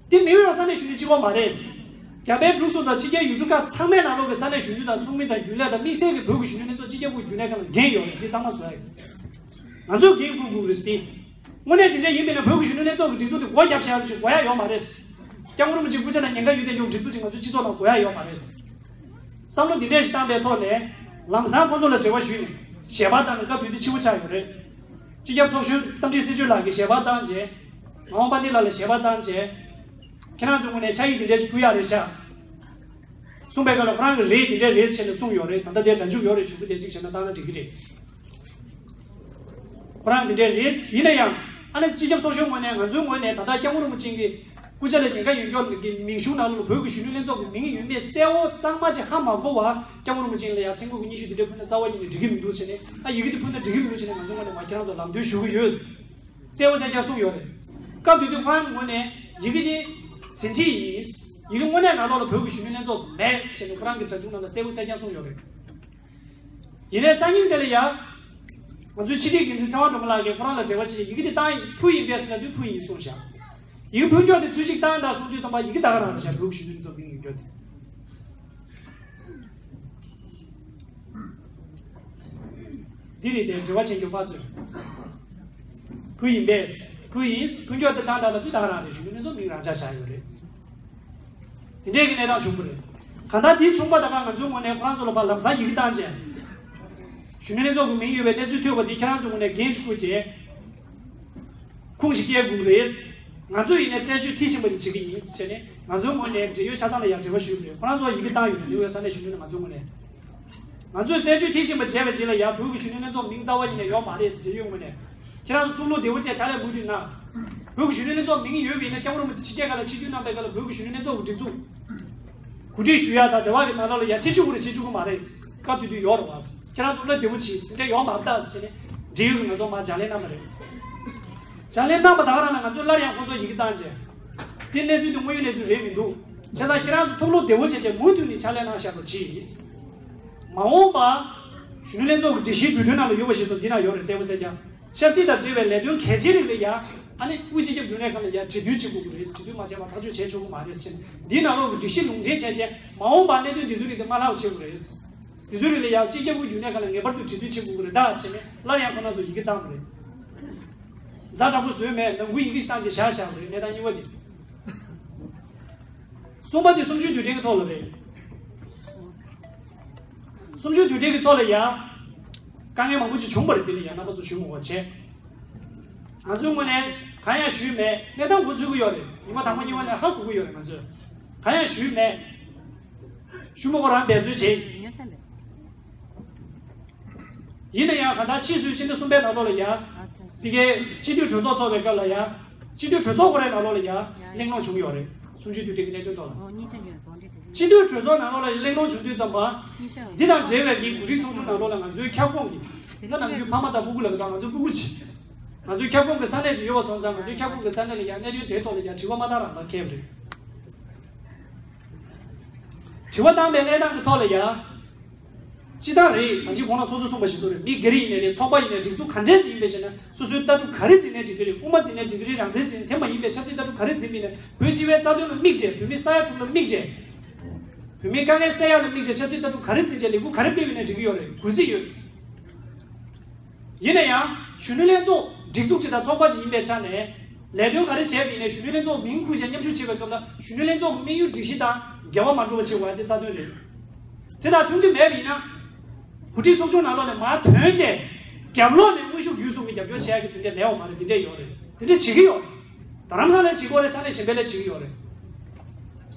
འདི་ནིའུ་ཡོག་ས་གནས་གཞོན་ནུ་གཅིག་པོ་མ་རེད། རྒྱ་བལ་འབྲུག་གསུམ་དང་ཕྱི་རྒྱལ་ཡུལ་གྲུ་ཁག་ཚང་མའི་ནང་ལོགས་ཀྱི་ས་གནས་གཞོན་ནུ་དང་ཚོགས་མི་དང་རྒྱུན་ལས་དང་དམིགས་བསལ་གྱི་བོད་ཀྱི་གཞོན་ནུ་ལྷན་ཚོགས་སྤྱི་ཁྱབ་ཁུལ་རྒྱུན་ལས་ཁང་ལ་འགན་ཡོད་རེད་ཟེར། དེ་ཚང་མ་བཟོ་ཡ་ཡིན། ང་ཚོས་འགན་འཁུར་དགོས་རེད་ཟེར་ཏེ། དངོས་གནས་དེ་འདྲ་ཡིན་པས་ན་བོད་ཀྱི་གཞོན་ནུ་ལྷན་ཚོགས་ཀྱི་སྒྲིག་འཛུགས་དེ་སྒོ་བརྒྱབ་བཞག་ཡག་ཅིག་དགོས་ཡ་ཡོད་མ་རེད། སྐྱབས་མགོན་རིན་པོ་ཆེའི་སྐུ་ཕྱྭ་ལ་ཉེན་ཁ་ཡོད་དེ་འདྲ་སྒྲིག་འཛུགས་ཅིག་ང་ཚོའི་སྤྱི་ཚོགས་ནང་དགོས་ཡ་ཡོད་མ་རེད། བསམ་བློ་འདི་འདྲ་ཞིག་བཏང་པའི་ཐོག་ནས། ལམ་སང་ཁོང་ཚོ་ལ་འབྲེལ་བ་ཞུས་ནས་ཞལ་པར་བཏང་ནས་སྐབས་དེ་དུས་ཕྱི་པོ་ཆགས་ཡོད་རེད། སྤྱི་ཁྱབ་ཚོགས་གཞོན་རྟ་མགྲིན་སྲིད་གཅོད་ལགས་ཀྱིས་ཞལ་པར་བཏང་རྗེས། ངག་དབང་པཎྜི་ཏ་ལགས་ལ་ཞལ་པར་བཏང་རྗེས། ཁྱེད་རང་ཚོའི་ངོས་ནས་ཕྱག་ཡིག་འདི་འདྲ་ཞིག་ཕུལ་ཡག་རེད་ཤག་གསུངས་པའི་སྐབས་ལ་ཁོ་རང་གིས་རེད་འདི་འདྲ་རེད་ཟེར་ནས་གསུངས་ཡོད་རེད། ད་ལྟ་དེ་སྒྲ་འཇུག་ཡོད་རེད། གཞུག་གུ་དེ་གཅིག་བྱས་ན་བཏང་ན་འགྲིག་གི་རེད། ཁོ་རང་འདི་འདྲ་རེད། ཡིན་ན་ཡང་ཨ་ནི་སྤྱི་ཁྱབ་ཚོགས་གཞོན་ངོས་ནས་ང་ཚོའི་ངོས་ནས་ད་ལྟ་སྐྱབས་མགོན་རིན་པོ་ཆེ་གི་སྐུ་ཕྱྭ་ལ་ཉེན་ཁ་ཡོད་སྐྱོར་གྱི་མིང་གཞུང་ནང་ལ་བོད་ཀྱི་གཞོན་ནུ་ལྷན་ཚོགས་ཀྱི་མིང་ཡོད་མེད་གསལ་བོ་གཙང་མ་ཅིག་ཧ་མ་གོ་བར་སྐྱབས་མགོན་རིན་པོ་ཆེ་ལ་ཡང་མཚན་གུ་གི་སྙན་ཞུ་འདི་འདྲ་ཕུལ་ན་རྩ་བ་ཉིད་ནས་འགྲིག་གི་མི་འདུག་ཟེར་ནས། ཨ་ཡི་གེ་འདི་ཕུལ་ན་འགྲིག་གི་མི་འདུག་ཟེར་ནས་ང་ཚོའི་ངོས་ནས་མར་ཁྱེད་རང་ཚོར་ལམ་སྟོན་ཞུ་གི་ཡོད། གསལ་བོ་གསལ་རྐྱང་གསུངས་ཡོད་རེད། སྐབས་དེ་དུས་ཁོ་རང་གི་ངོས་ནས་ཡི་གེ་འདི་ཟིན་བྲིས་ཡིན། ཡི་གེ་དངོས་གནས་ནང་ལོགས་ལ་བོད་ཀྱི་གཞོན་ནུ་ལྷན་ཚོགས་སུ་མེད་ཟེར་ནས་ཁོ་རང་གི་སྒྲ་འཇུག་ནང་ལ་གསལ་བོ་གསལ་རྐྱང་གསུངས་ཡོད་རེད། ཡིན་ནའི་སང་ཉིན་དེ་ལ་ཡ། ང་ཚོའི་ཕྱི་དྲིལ་འགན་འཛིན་ཚེ་དབང་སྒྲོལ་མ་ལགས་ཀྱིས་ཁོ་རང་ལ་འབྲེལ་བ་བྱས་ཡི་གེ་འདི་བཏང་ཡིན་ཕུལ་ཡིན་པས་ཟེར་ན་དུས་ཕུལ་ཡིན་གསུངས་ཤག་ཡི་གེ་ཕུལ་སྐྱོར་དེ་ཚུལ་གཅིག་བཏང་དང་གསུངས་དུས་ཙམ་པ་ཡི་གེ་ད་ག་རང་རེད་ཤག་བོད་ཀྱི་གཞོན་ནུ་ལྷན་ཚོགས་མིང་ཡོད་རྒྱུ་དེ། འདི་རེད་དེ་འབྲེལ་བ་བྱེད་མཁན་པ་ཚོས། ཕུལ་ཡིན་པས། ཕུལ་ཡིན། ཕུལ་སྐྱོར་དེ་བཏང་དང་ལ་དུས་ད་ག་རང་རེད། གཞོན་ནུ་ལྷན་ཚོགས་མིང་རང་ཆགས་བཞག་ཡོད་རེད། དེ་འདྲའི་གི་གནས་སྟངས་བྱུང་བ་རེད། གང་ལྟར་འདི་བྱུང་པ་ད་ག་ང་ཚོའི་ངོས་ནས་ཁོ་རང་ཚོ་ལ་ཕར་ལམ་སང་ཡི་གེ་བཏང་རྗེས། གཞོན་ནུ་ལྷན་ཚོགས་ཀྱི་མིང་ཡོད་པའི་གནས་ཚུལ་ཐོས་པ་འདི་ཁྱེད་རང་ཚོའི་ངོས་ནས་འགན་ཞིག་འཁུར་རྗེས། ཁུངས་ཤིག་སྐྱེལ་དགོས་ཀྱི་རེད། ང་ཚོ་ཡིན་ནའི་རྩད་གཅོད་མཐིལ་ཕྱིན་པ་ཞིག་བྱེད་ཀྱི་ཡིན་ཟེར་ནས་ང་ཚོའི་ངོས་ནས་འབྲེལ་ཡོད་ཆ་ཚང་ལ་ཡང་འབྲེལ་བ་ཞུས་པ་རེད། ཁོ་རང་ཚོ་ཡི་གེ་བཏང་ཡོད་རེད། ནིའུ་ཡོག་ས་གནས་གཞོན་ནུ་ལ་ང་ཚོའི་ངོས་ནས། ང་ཚོས་རྩད་གཅོད་མཐིལ་ཕྱིན་པ་བྱས་པའི་རྗེས་ལ་ཡང་བོད་ཀྱི་གཞོན་ནུ་ལྷན་ཚོགས་མིང་རྩ་བ་ཉིད་ནས་ཡོད་མ་རེད་ཟེར། འབྲེལ་ཡོད་ངོས་ནས་ཁྱེད་རང་ཚོ་ཐུགས་བློ་བདེ་བོ་བྱས་ཕྱག་ལས་མུ་མཐུད་གནང་། བོད་ཀྱི་གཞོན་ནུ་ལྷན་ཚོགས་མིང་ཡོད་པ་ཡིན་ན་སྐྱབས་མགོན་རིན་པོ་ཆེ་ཕྱི་རྒྱལ་ཁག་ལ་ཆིབས་བསྒྱུར་གནང་པའི་སྐབས་ལ་བོད་ཀྱི་གཞོན་ནུ་ལྷན་ཚོགས་ཀྱི་སྒྲིག་འཛུགས། གོ་སྒྲིག་ཞུ་ཡ་དང་དེ་བ་གི་ནང་ལོགས་ལ་ཡ་ཐེ་ཆུ་གུ་རེ་བྱེད་བཅུག་གི་མ་རེད། སྐབས་དེ་དུས་ཡོད་རེད་བ། ཁྱེད་རང་ཚོ་བློ་བདེ་བོ་བྱེད་དེ་འདྲ་ཡོད་མ་རེད་ད་ཟེར་ནས་འབྲེལ་ཡོད་ཀྱི་ང་ཚོ་མར་ཕྱག་ལས་གནང་བ་རེད། ཕྱག་ལས་གནང་བ་ད་ག་རང་ལ་ང་ཚོས་སླར་ཡང་ཁོང་ཚོ་ཡི་གེ་བཏང་རྗེས། དེ་གནས་ཚུལ་དེ་དངོས་ཡོད་གནས་ཚུལ་རེད་མི་འདུག་བྱས་ཙང་ཁྱེད་རང་ཚོ་ཐུགས་བློ་བདེ་བོ་བྱས་བྱས་མུ་མཐུད་ནས་ཕྱག་ལས་གནང་བཞག་རོགས་གྱིས། མ་འོངས་པ། གཞོན་ནུ་ལྷན་ཚོགས་ཀྱི་སྒྲིག་གཞིའི་གྲོས་མཐུན་ནང་ལ་ཡོད་པ་ཞིག་སོགས་འདི་ན་ཡོད་རེད་གསལ་པོ་གསལ་རྐྱང་། ཆབ་སྲིད་དང་འབྲེལ་བའི་ལས་དོན་གལ་ཆེ་རིགས་ལ་ཡ། ཨ་ནི་དབུས་སྤྱི་ཁྱབ་རྒྱུན་ལས་ཁང་ལ་ཡ་གྲོས་བསྡུར་བྱེད་དགོས་ཀྱི་རེད། གྲོས་བསྡུར་མ་བྱས་པར་ཐག་གཅོད་བྱས་ཆོག་གི་མ་རེད་ཟེར། འདི་ནང་ལོགས་ཀྱི་སྒྲིག་གཞི་ལུང་འདྲེན་བྱས་རྗེས་མ་འོངས་པར་གནད་དོན་འདི་ཚོའི་རིགས་དེ་མ་ལྷག་པ་བྱེད་དགོས་རེད། དེ་ཚོའི་རིགས་ལ་ཡང་སྤྱི་ཁྱབ་ཀྱི་རྒྱུན་ལས་ཁང་ལ་ངེས་པར་དུ་གྲོས་བསྡུར་བྱེད་དགོས་ཀྱི་རེད་ད་བྱས་ནས་སླར་ཡང་ཁོ་རང་ཚོ་ཡི་གེ་བཏང་བ་རེད། ཛ་དྲག་པོ་བཟོས་མེད། ནང་ཁུལ་ཡི་གེ་ཞིག་བཏང་རྗེས་བཞག་བཞག་པ་རེད། གནས་སྟངས་གཉིས་པ་དེ། གསུམ་པ་དེ་གསུམ་བཅུའི་དུས་དྲན་གྱི་ཐོག་ལ་རེད། གསུམ་བཅུའི་དུས་དྲན་གྱི་ཐོག་ལ་ཡ། དཀའ་ངལ་མང་པོ་ཅིག་བྱུང་བ་རེད། དེ་ལ་ཡ་རྣམ་པ་ཚོ་ཞུ་མི་དགོས་པ་བྱས། ང་ཚོའི་ངོས་ནས་གང་ཡང་ཞུས་མེད། གནས་སྟངས་འགོ་ཚུགས་ཀྱི་ཡོད་རེད། ཉི་མ་དང་པོ་གཉིས་པ་ནས་ཧ་གོ་གི་ཡོད་རེད། ང་ཚོས་གང་ཡང་ཞུས་མེད། ཞུ་མ་དགོས་རང་འབད་རྩོལ་བྱེད། ཡིན་ན་ཡང་གང་ལྟར་ཕྱིས་སུ་སྤྱི་ཟླ་གསུམ་པའི་ནང་ལོགས་ལ་ཡ། ཕ་གིའི་སྤྱི་འཐུས་གྲོས་ཚོགས་ཚོགས་པའི་སྐབས་ལ་ཡ། སྤྱི་འཐུས་གྲོས་ཚོགས་ཁོ་རའི་ནང་ལོགས་ལ་ཡ། གླེང་སློང་བྱུང་ཡོད་རེད། གསུམ་བཅུའི་དུས་དྲན་གྱི་གནད་དོན་ཐོག་ལ། སྤྱི་འཐུས་གྲོས་ཚོགས་ནང་ལོགས་ལ་གླེང་སློང་བྱུང་དུས་ཙམ་པ། འདི་དང་འབྲེལ་བའི་གི་གོ་སྒྲིག་ཚོགས་ཆུང་ནང་ལོགས་ལ་ང་ཚོའི་ཁྱབ་ཁོངས་ཀྱི། ད་ནམ་རྒྱུན་ཕ་མ་དང་སྤུ་གུ་ལབ་དང་ང་ཚོའི་སྤུ་གུ་ཆེ། ང་ཚོའི་ཁྱབ་ཁོངས་ཀྱི་ས་གནས་ཅིག་ཡོད་པ་སོང་ཙང་ང་ཚོའི་ཁྱབ་ཁོངས་ཀྱི་ས་གནས་ལ་ཡ་གནད་དོན་དེའི་ཐོག་ལ་ཡ་དྲི་བ་མ་བཏང་རང་ལ་ཁེལ་བ་རེད། དྲི་བ་བཏང་པའི་གནས་སྟངས་ཀྱི་ཐོག་ལ་ཡ། སྤྱི་བཏང་རེད། ད་ཅི་གོང་ལ་ཚོགས་གཙོས་གསུངས་པ་བཞིན་དུ་རེད། མི་སྒེར་ཡིན་ནའི་རེད། ཚོགས་པ་ཡིན་ནའི་སྒྲིག་འཛུགས་ག་འདྲས་ཅིག་ཡིན་པའི་ཞེ་ན། སོ་སོའི་ལྟ་གྲུབ་ག་རེ་འཛིན་ནའི་འགྲིག་གི་རེད། དབུ་མ་འཛིན་ནའི་འགྲིག་གི་རེད། རང་བཙན་འཛིན། དེ་མ་ཡིན་པའི་ཆབ་སྲིད་ལྟ་གྲུབ་ག་རེ་འཛིན་པ་ཡིན་ནའི་བོད་སྤྱི་པའི་རྩ་དོན་ལ་དམིགས་བྱས། བོད་མི་ས་ཡ་དྲུག་ལ་དམིགས་བྱས། བོད་མིའི་དཀའ་ངལ་སེལ་ཡག་ལ་དམིགས་བྱས་ཆབ་སྲིད་ལྟ་གྲུབ་ག་རེ་འཛིན་བྱས་ལས་འགུལ་ག་རེ་སྤེལ་བ་ཡིན་ནའི་འགྲིག་གི་ཡོད་རེད། གུས་བརྩི་ཡོད། ཡིན་ན་ཡང་གཞོན་ནུ་ལྷན་ཚོགས་སྒྲིག་འཛུགས་ཅིག་དང་ཚོགས་པ་ཅིག་ཡིན་པའི་ཆ་ནས། ལས་དོན་ག་རེ་བྱས་པ་ཡིན་ནའི་གཞོན་ནུ་ལྷན་ཚོགས་མིང་འཁུར་བྱས་མཉམ་ཞུགས་བྱེད་པའི་སྐབས་ལ་གཞོན་ནུ་ལྷན་ཚོགས་ཀྱི་དམིགས་ཡུལ་སྒྲིག་གཞི་དང་འགལ་བ་མ་འགྲོ་བ་བྱེད་དགོས་པ་དེ་རྩ་དོན་རེད། དེ་དང་མཐུན་གྱི་མེད་པ་ཡིན་ན། གོ་སྒྲིག་ཚོགས་ཆུང་ནང་ལོགས་ནས་མར་ཐོན་བྱས། རྒྱབ་ལོགས་ནས་དངོས་ཤུགས་བརྒྱུད་གསུམ་གྱི་རྒྱབ་སྐྱོར་བྱེད་ཡག་གི་དེ་འདྲ་མེད་པ་མ་རེད། དེ་འདྲ་ཡོད་རེད། དེ་འདྲ་བྱེད་ཀྱི་ཡོད་རེད། རྡ་རམ་ས་ལའི་བྱེད་སྒོ་རེད། ས་གནས་གཞན་པའི་ལ་བྱེད་ཀྱི་ཡོད་རེད།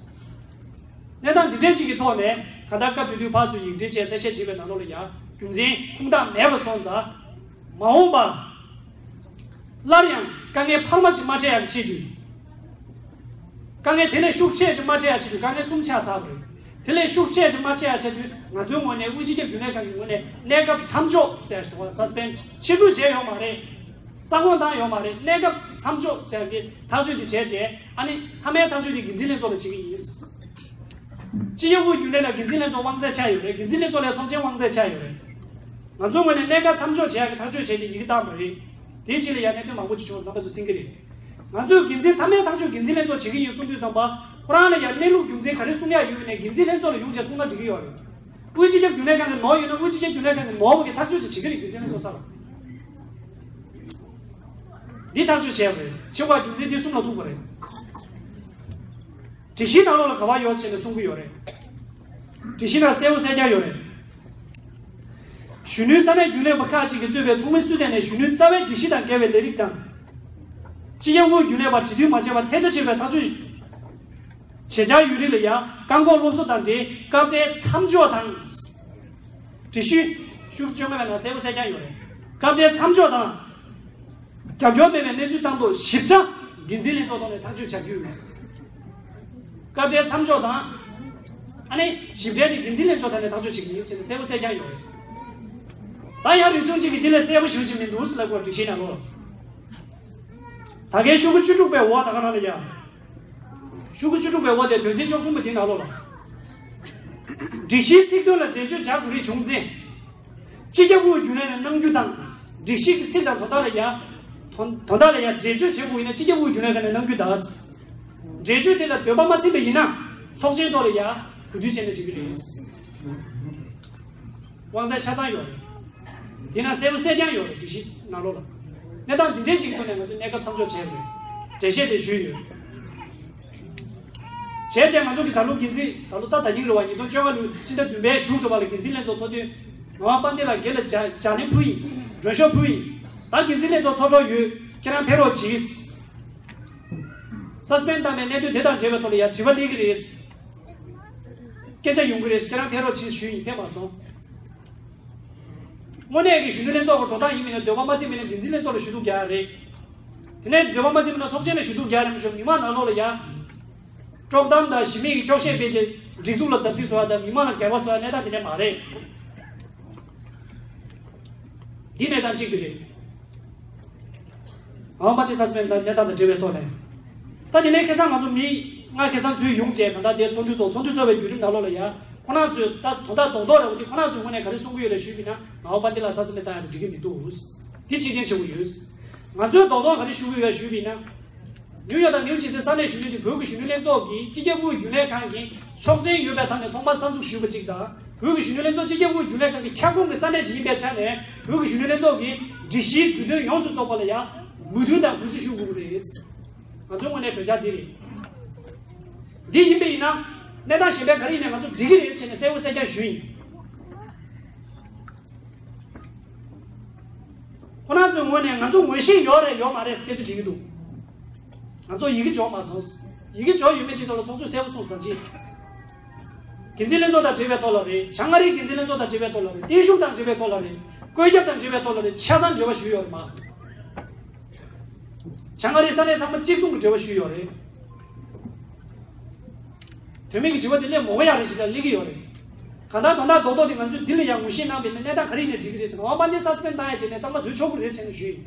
གནས་སྟངས་འདི་འདྲའི་ཅིག་གི་ཐོག་ནས་གང་ལྟར་སྐབས་དེ་དུས་ཕར་ཚུར་ཡིག་འབྲེལ་བྱས་གསལ་བཤད་བྱས་པའི་ནང་ལོགས་ལ་ཡ་རྒྱུ་མཚན་ཁུངས་དག་མེད་པ་སོང་ཙང་། མ་འོངས་པ་སླར་ཡང་དཀའ་ངལ་འཕར་མ་ཅིག་མ་འཕྲད་ཡག་ཆེད་དུ། དཀའ་ངལ་དེ་ལས་ཤུགས་ཆེ་ཅིག་མ་འཕྲད་ཡག་ཆེད་དུ་དཀའ་ངལ་གསུམ་ཆགས་ཚར་བ་རེད། དེ་ལས་ཤུགས་ཆེ་ཅིག་མ་འཕྲད་ཡག་ཆེད་དུ་ང་ཚོའི་ངོས་ནས་དབུས་སྤྱི་ཁྱབ་རྒྱུན་ལས་ཁང་གི་ངོས་ནས་གནས་སྐབས་མཚམས་འཇོག་ཟེར་ཞིག་འདུག་བ། སཱ་སི་པེན་ཌི་ཕྱིར་འབུད་བྱས་ཡོད་མ་རེད། རྩ་དགོངས་བཏང་ཡོད་མ་རེད། གནས་སྐབས་མཚམས་འཇོག་ཟེར་གྱི་ཐག་གཅོད་དེ་བྱས་རྗེས་ཨ་ནི་མཐའ་མའི་ཐག་གཅོད་དེ་འགན་འཛིན་ལྷན་ཚོགས་ལ་བྱེད་ཀྱི་ཡིན། སྤྱི་ཁྱབ་དབུས་རྒྱུན་ལས་ལ་འགན་འཛིན་ལྷན་ཚོགས་དབང་ཚད་ཆགས་ཡོད་རེད། འགན་འཛིན་ལྷན་ཚོགས་ལ་ཚོགས་ཆེན་དབང་ཚད་ཆགས་ཡོད་རེད། ང་ཚོའི་ངོས་ནས་གནད་འགག་མཚམས་འཇོག་བྱེད་ཡག་གི་ཐག་གཅོད་བྱས་རྗེས་ཡི་གེ་བཏང་བ་རེད། དེའི་རྗེས་ལ་ཡང་གནད་དོན་མང་པོ་ཅིག་བྱུང་བ་རྣམ་པ་ཚོ་གསན་གྱི་རེད། ང་ཚོས་འགན་འཛིན་མཐའ་མའི་ཐག་གཅོད་འགན་འཛིན་ལྷན་ཚོགས་བྱེད་ཀྱི་ཡིན་གསུངས་དུས་ཙམ་པ། ཁོ་རང་ལ་ཡང་གནས་ལུགས་རྒྱུ་མཚན་ག་རེ་གསུང་ཡག་ཡོད་པ་ཡིན་ནའི་འགན་འཛིན་ལྷན་ཚོགས་ལ་ཡོང་བྱས་གསུང་ན་འགྲིག་གི་ཡོད་རེད། དབུས་སྤྱི་ཁྱབ་རྒྱུན་ལས་ཁང་གི་ནོར་ཡོད་ན་དབུས་སྤྱི་ཁྱབ་རྒྱུན་ལས་ཁང་གི་ནོར་བ་གིས་ཐག་གཅོད་ཅིག་བྱེད་ཀྱི་རེད། རྒྱུ་མཚན་ལ་སོང་ས་ལ། འདི་ཐག་གཅོད་བྱས་པ་རེད། ཕྱི་བ་རྒྱུ་མཚན་འདི་གསུམ་ལ་ཐུག་པ་རེད། སྒྲིག་གཞིའི་ནང་ལོགས་ལ་ག་བ་ཡོད་ཟེར་ནས་གསུང་གི་ཡོད་རེད། སྒྲིག་གཞི་ནང་གསལ་པོ་གསལ་རྐྱང་ཡོད་རེད། གཞོན་ནུའི་ས་གནས་རྒྱུན་ལས་པ་ཁག་ཅིག་གིས་གཙོས་པའི་ཚོགས་མི་སུ་དེ་ནས་གཞོན་ནུའི་རྩ་བའི་སྒྲིག་གཞི་དང་འགལ་བའི་ལས་རིགས་དང་། སྤྱི་ཁྱབ་དབུས་རྒྱུན་ལས་པར་གྲོས་བསྡུར་མ་བྱས་པར་ཐལ་ཆ་བྱེད་པའི་ཐག་གཅོད་བྱེད་འཆར་ཡོད་རིགས་ལ་ཡང་བཀག་འགོག་སློབ་གསོ་དང་འབྲེལ་སྐབས་འཕྲལ་མཚམས་འཇོག་དང་། སྒྲིག་གཞི་ཤོག་གུ་བཅོ་ལྔ་པའི་ནང་གསལ་པོ་གསལ་རྐྱང་ཡོད་རེད། སྐབས་འཕྲལ་མཚམས་འཇོག་དང་། རྒྱབ་སྐྱོར་མེད་པའི་གནས་ཚུལ་བཏང་ཐོག་ཞིབ་ཆ་འགན་འཛིན་ལྷན་ཚོགས་ཐོག་ནས་ཐག་གཅོད་བྱ་རྒྱུ། སྐབས་འཕྲལ་མཚམས་འཇོག་དང་། ཨ་ནི་ཞིབ་ཕྲའི་དེ་འགན་འཛིན་ལྷན་ཚོགས་ཐོག་ནས་ཐག་གཅོད་བྱེད་ཀྱི་ཡིན་ཟེར་ནས་གསལ་པོ་གསལ་རྐྱང་ཡོད་རེད། ད་ཡང་རེ་ཟུང་གཅིག་གིས་འདི་ལས་གསལ་པོ་ཞུ་གི་མི་འདུག་ཟེར་ལབ་དགོས། སྒྲིག་གཞིའི་ནང་ལོགས་ལ། ད་གའི་ཤོག་གུ་བཅུ་དྲུག་པའི་འོག་ད་ག་ནང་ལ་ཡ། ཤོག་གུ་བཅུ་དྲུག་པའི་འོག་དེ་དོན་ཚན་བཅུ་གསུམ་པ་དེའི་ནང་ལོགས་ལ། སྒྲིག་གཞིའི་ཚིག་དོན་ལ་འགྲེལ་བརྗོད་བྱ་དགོས་རིགས་བྱུང་ཚེ། སྤྱི་ཁྱབ་དབུས་རྒྱུན་ལས་ནས་གནང་རྒྱུ་དང་། སྒྲིག་གཞི་གི་ཚིག་དང་དོན་དག་ལ་ཡ། དོན་དོན་དག་ལ་ཡ་འགྲེལ་བརྗོད་བྱེད་དགོས་ཡིན་ན་སྤྱི་ཁྱབ་དབུས་རྒྱུན་ལས་ཁང་ནས་གནང་རྒྱུ་དང་། འགྲེལ་བརྗོད་དེ་ལ་འདོད་པ་མ་ཚིམ་པ་ཡིན་ན་ཚོགས་ཆེན་ཐོག་ལ་ཡ་གོ་བསྡུར་བྱས་ནས་འགྲིག་གི་རེད། དབང་ཚད་ཆ་ཚང་ཡོད་རེད། དེ་ན་གསལ་པོ་གསལ་རྐྱང་ཡོད་རེད། སྒྲིག་གཞི་ནང་ལོགས་ལ། གནས་སྟངས་འདི་འདྲའི་ཅིག་ཐོག་ནས་ང་ཚོས་གནས་སྐབས་མཚམས་འཇོག་བྱས་རེད། འགྲེལ་བཤད་དེ་ཞུས་ཡོད། བྱས་བྱས་ང་ཚོ་གི་ད་ལོ་འགན་འཛིན་ད་ལོ་ད་ད་ཉིན་རེད་བ། ཉིས་སྟོང་བཅོ་ལྔ་ལོའི་ཕྱི་ཟླ་བདུན་པའི་གཞུག་ཏུ་བ་ལ་འགན་འཛིན་ལྷན་ཚོགས་ཚོགས་དུས་ངག་དབང་དཔལ་ལྡན་ལགས་སྒེར་ལ་ལྗགས་ལྗགས་ལན་ཕུལ་ཡིན། མགྲོན་ཤོག་ཕུལ་ཡིན། ད་འགན་འཛིན་ལྷན་ཚོགས་ཚོགས་གྲབས་ཡོད། ཁྱེད་རང་ཕེབས་རོགས་གྱིས། སཱ་སི་པེན་བཏང་བའི་གནད་དོན་དེ་དང་འབྲེལ་བའི་ཐོག་ལ་ཡང་དྲི་བ་སླེབས་ཀྱི་རེད། སྐད་ཆ་ཡོང་གི་རེད། ཁྱེད་རང་ཕེབས་རོགས་གྱིས་ཞུས་ཡིན། ཕེབས་མ་སོང་། དངོས་གནས་ཀྱི་གཞོན་ནུ་ལྷན་ཚོགས་ཀྱི་འགྲོ་སྟངས་ཡིན་མིན་ལ་འདོད་པ་མ་ཚིམ་མིན་ན་འགན་འཛིན་ལྷན་ཚོགས་ལ་ཞུ་གཏུག་རྒྱག་ཡ་རེད། དེ་ནས་འདོད་པ་མ་ཚིམ་མིན་ན་ཚོགས་ཆེན་ལ་ཞུ་གཏུག་རྒྱག་ཡ་རེད། མ་གཞི་མི་མང་ནང་ལོགས་ལ་ཡ། དཀྲོག་གཏམ་དང་གཞི་མེད་ཀྱི་འཁྱོག་བཤད་སྤེལ་བྱས་སྒྲིག་འཛུགས་ལ་བརྡབ་གསིག་བཟོ་ཡ་དང་མི་མང་ལ་འགལ་བ་བཟོ་ཡ་གནས་སྟངས་དེ་འདྲ་མ་རེད། འདི་གནས་སྟངས་གཅིག་དེ་རེད། ཨ་མ་དེ་སཱ་སི་པེན་གནས་སྟངས་དང་འབྲེལ་བའི་ཐོག་ནས། ད་དེ་ནས་ཁ་སང་ང་ཚོ་མི་ལྔ་ཁ་སང་ཚུར་ཡོང་བྱས་ད་ལྟ་དེ་ཚོགས་འདུ་ཚོགས་ཚོགས་འདུ་ཚོགས་པའི་བརྒྱུད་རིམ་ནང་ལོགས་ལ་ཡ། ཁོ་རང་ཚོས་ད་དོན་དག་རྡོག་རྡོག་རེད་བ། དེ་ཁོ་རང་ཚོའི་ངོས་ནས་ག་རེ་གསུང་གི་ཡོད་རེད་ཞུས་པ་ཡིན་ན། ངག་དབང་དཔལ་ལྡན་ལགས་སཱ་སི་པེན་བཏང་ཡ་དེ་འགྲིག་གི་མི་འདུག། དེ་ཕྱིར་འཐེན་བྱེད་དགོས་ཡོད། ང་ཚོས་རྡོག་རྡོག་ག་རེ་ཞུ་གི་ཡོད་ཞུས་པ་ཡིན་ན། ནིའུ་ཡོག་དང་ནིའུ་ཇར་སི་ས་གནས་གཞོན་ནུ་དེ་བོད་ཀྱི་གཞོན་ནུ་ལྷན་ཚོགས་ཀྱི་སྤྱི་ཁྱབ་དབུས་རྒྱུན་ལས་ཁང་གི་ཆོག་མཆན་ཡོད་པའི་ཐད་ནས་ཐོག་མར་གསར་འཛུགས་ཞུས་པ་གཅིག་དང་། བོད་ཀྱི་གཞོན་ནུ་ལྷན་ཚོགས་སྤྱི་ཁྱབ་དབུས་རྒྱུན་ལས་ཁང་གི་ཁྱབ་ཁོངས་ཀྱི་ས་གནས་ཅིག་ཡིན་པའི་ཆ་ནས། བོད་ཀྱི་གཞོན་ནུ་ལྷན་ཚོགས་ཀྱི་སྒྲིག་གཞིའི་འབྲུ་དོན་ཡོངས་སུ་རྫོགས་པ་ལ་ཡང་མོས་མཐུན་དང་གུས་བརྩི་ཞུ་དགོས་ཀྱི་རེད། ང་ཚོའི་ངོས་ནས་གྲོས་འཆར་འདི་རེད། འདི་ཡིན་པ་ཡིན་ན། གནས་སྟངས་གཞན་པ་ག་རེ་ཡིན་ནའི་ང་ཚོ་འགྲིག་གི་རེད་ཟེར་ནས་གསལ་པོ་གསལ་རྐྱང་ཞུས་ཡིན། ཁོ་རང་ཚོའི་ངོས་ནས་ང་ཚོ་ངོས་ཤེས་ཡོད་རེད་ཡོད་མ་རེད་སྐད་ཆ་དྲི་གི་འདུག། ང་ཚོ་ཡི་གེ་འབྱོར་མ་སོང་། ཡི་གེ་འབྱོར་ཡོད་མེད་དེ་ཐོག་ལ་ཚོགས་གཙོས་གསལ་པོ་གསུངས་སོང་ཅི། འགན་འཛིན་ལྷན་ཚོགས་དང་འབྲེལ་བའི་ཐོག་ལ་རེད། བྱང་ཨ་རིའི་འགན་འཛིན་ལྷན་ཚོགས་དང་འབྲེལ་བའི་ཐོག་ལ་རེད། བརྟན་བཞུགས་དང་འབྲེལ་བའི་ཐོག་ལ་རེད། བཀོད་ཁྱབ་དང་འབྲེལ་བའི་ཐོག་ལ་རེད། ཆ་ཚང་འབྲེལ་བ་ཞུས་ཡོད་རེད་མ། བྱང་ཨ་རིའི་ས་གནས་ཚང་མ་གཅིག་མཚུངས་ཀྱི་འབྲེལ་བ་ཞུས་ཡོད་རེད། དོན་མེད་ཀྱི་དྲི་བ་དེ་སླེབས་མི་དགོས་ཡག་རེད་ཞེས་ལབ་སླེབས་ཀྱི་ཡོད་རེད། གང་ལྟར་དོན་དག་རྡོག་རྡོག་དེ་ང་ཚོས་འདི་ལ་ཡང་ངོས་བཞེས་གནང་བ་ཡིན་ན་གནས་སྟངས་ག་རེ་ཡིན་ནའི་འགྲིག་གི་རེད་ཟེར། ངག་དབང་དཔལ་ལྡན་སཱ་སི་པེན་བཏང་ཡ་དེ་ནས་གཙང་མ་བཟོས་ཆོག་གི་རེད་ཟེར་ནས་ཞུས་ཡིན།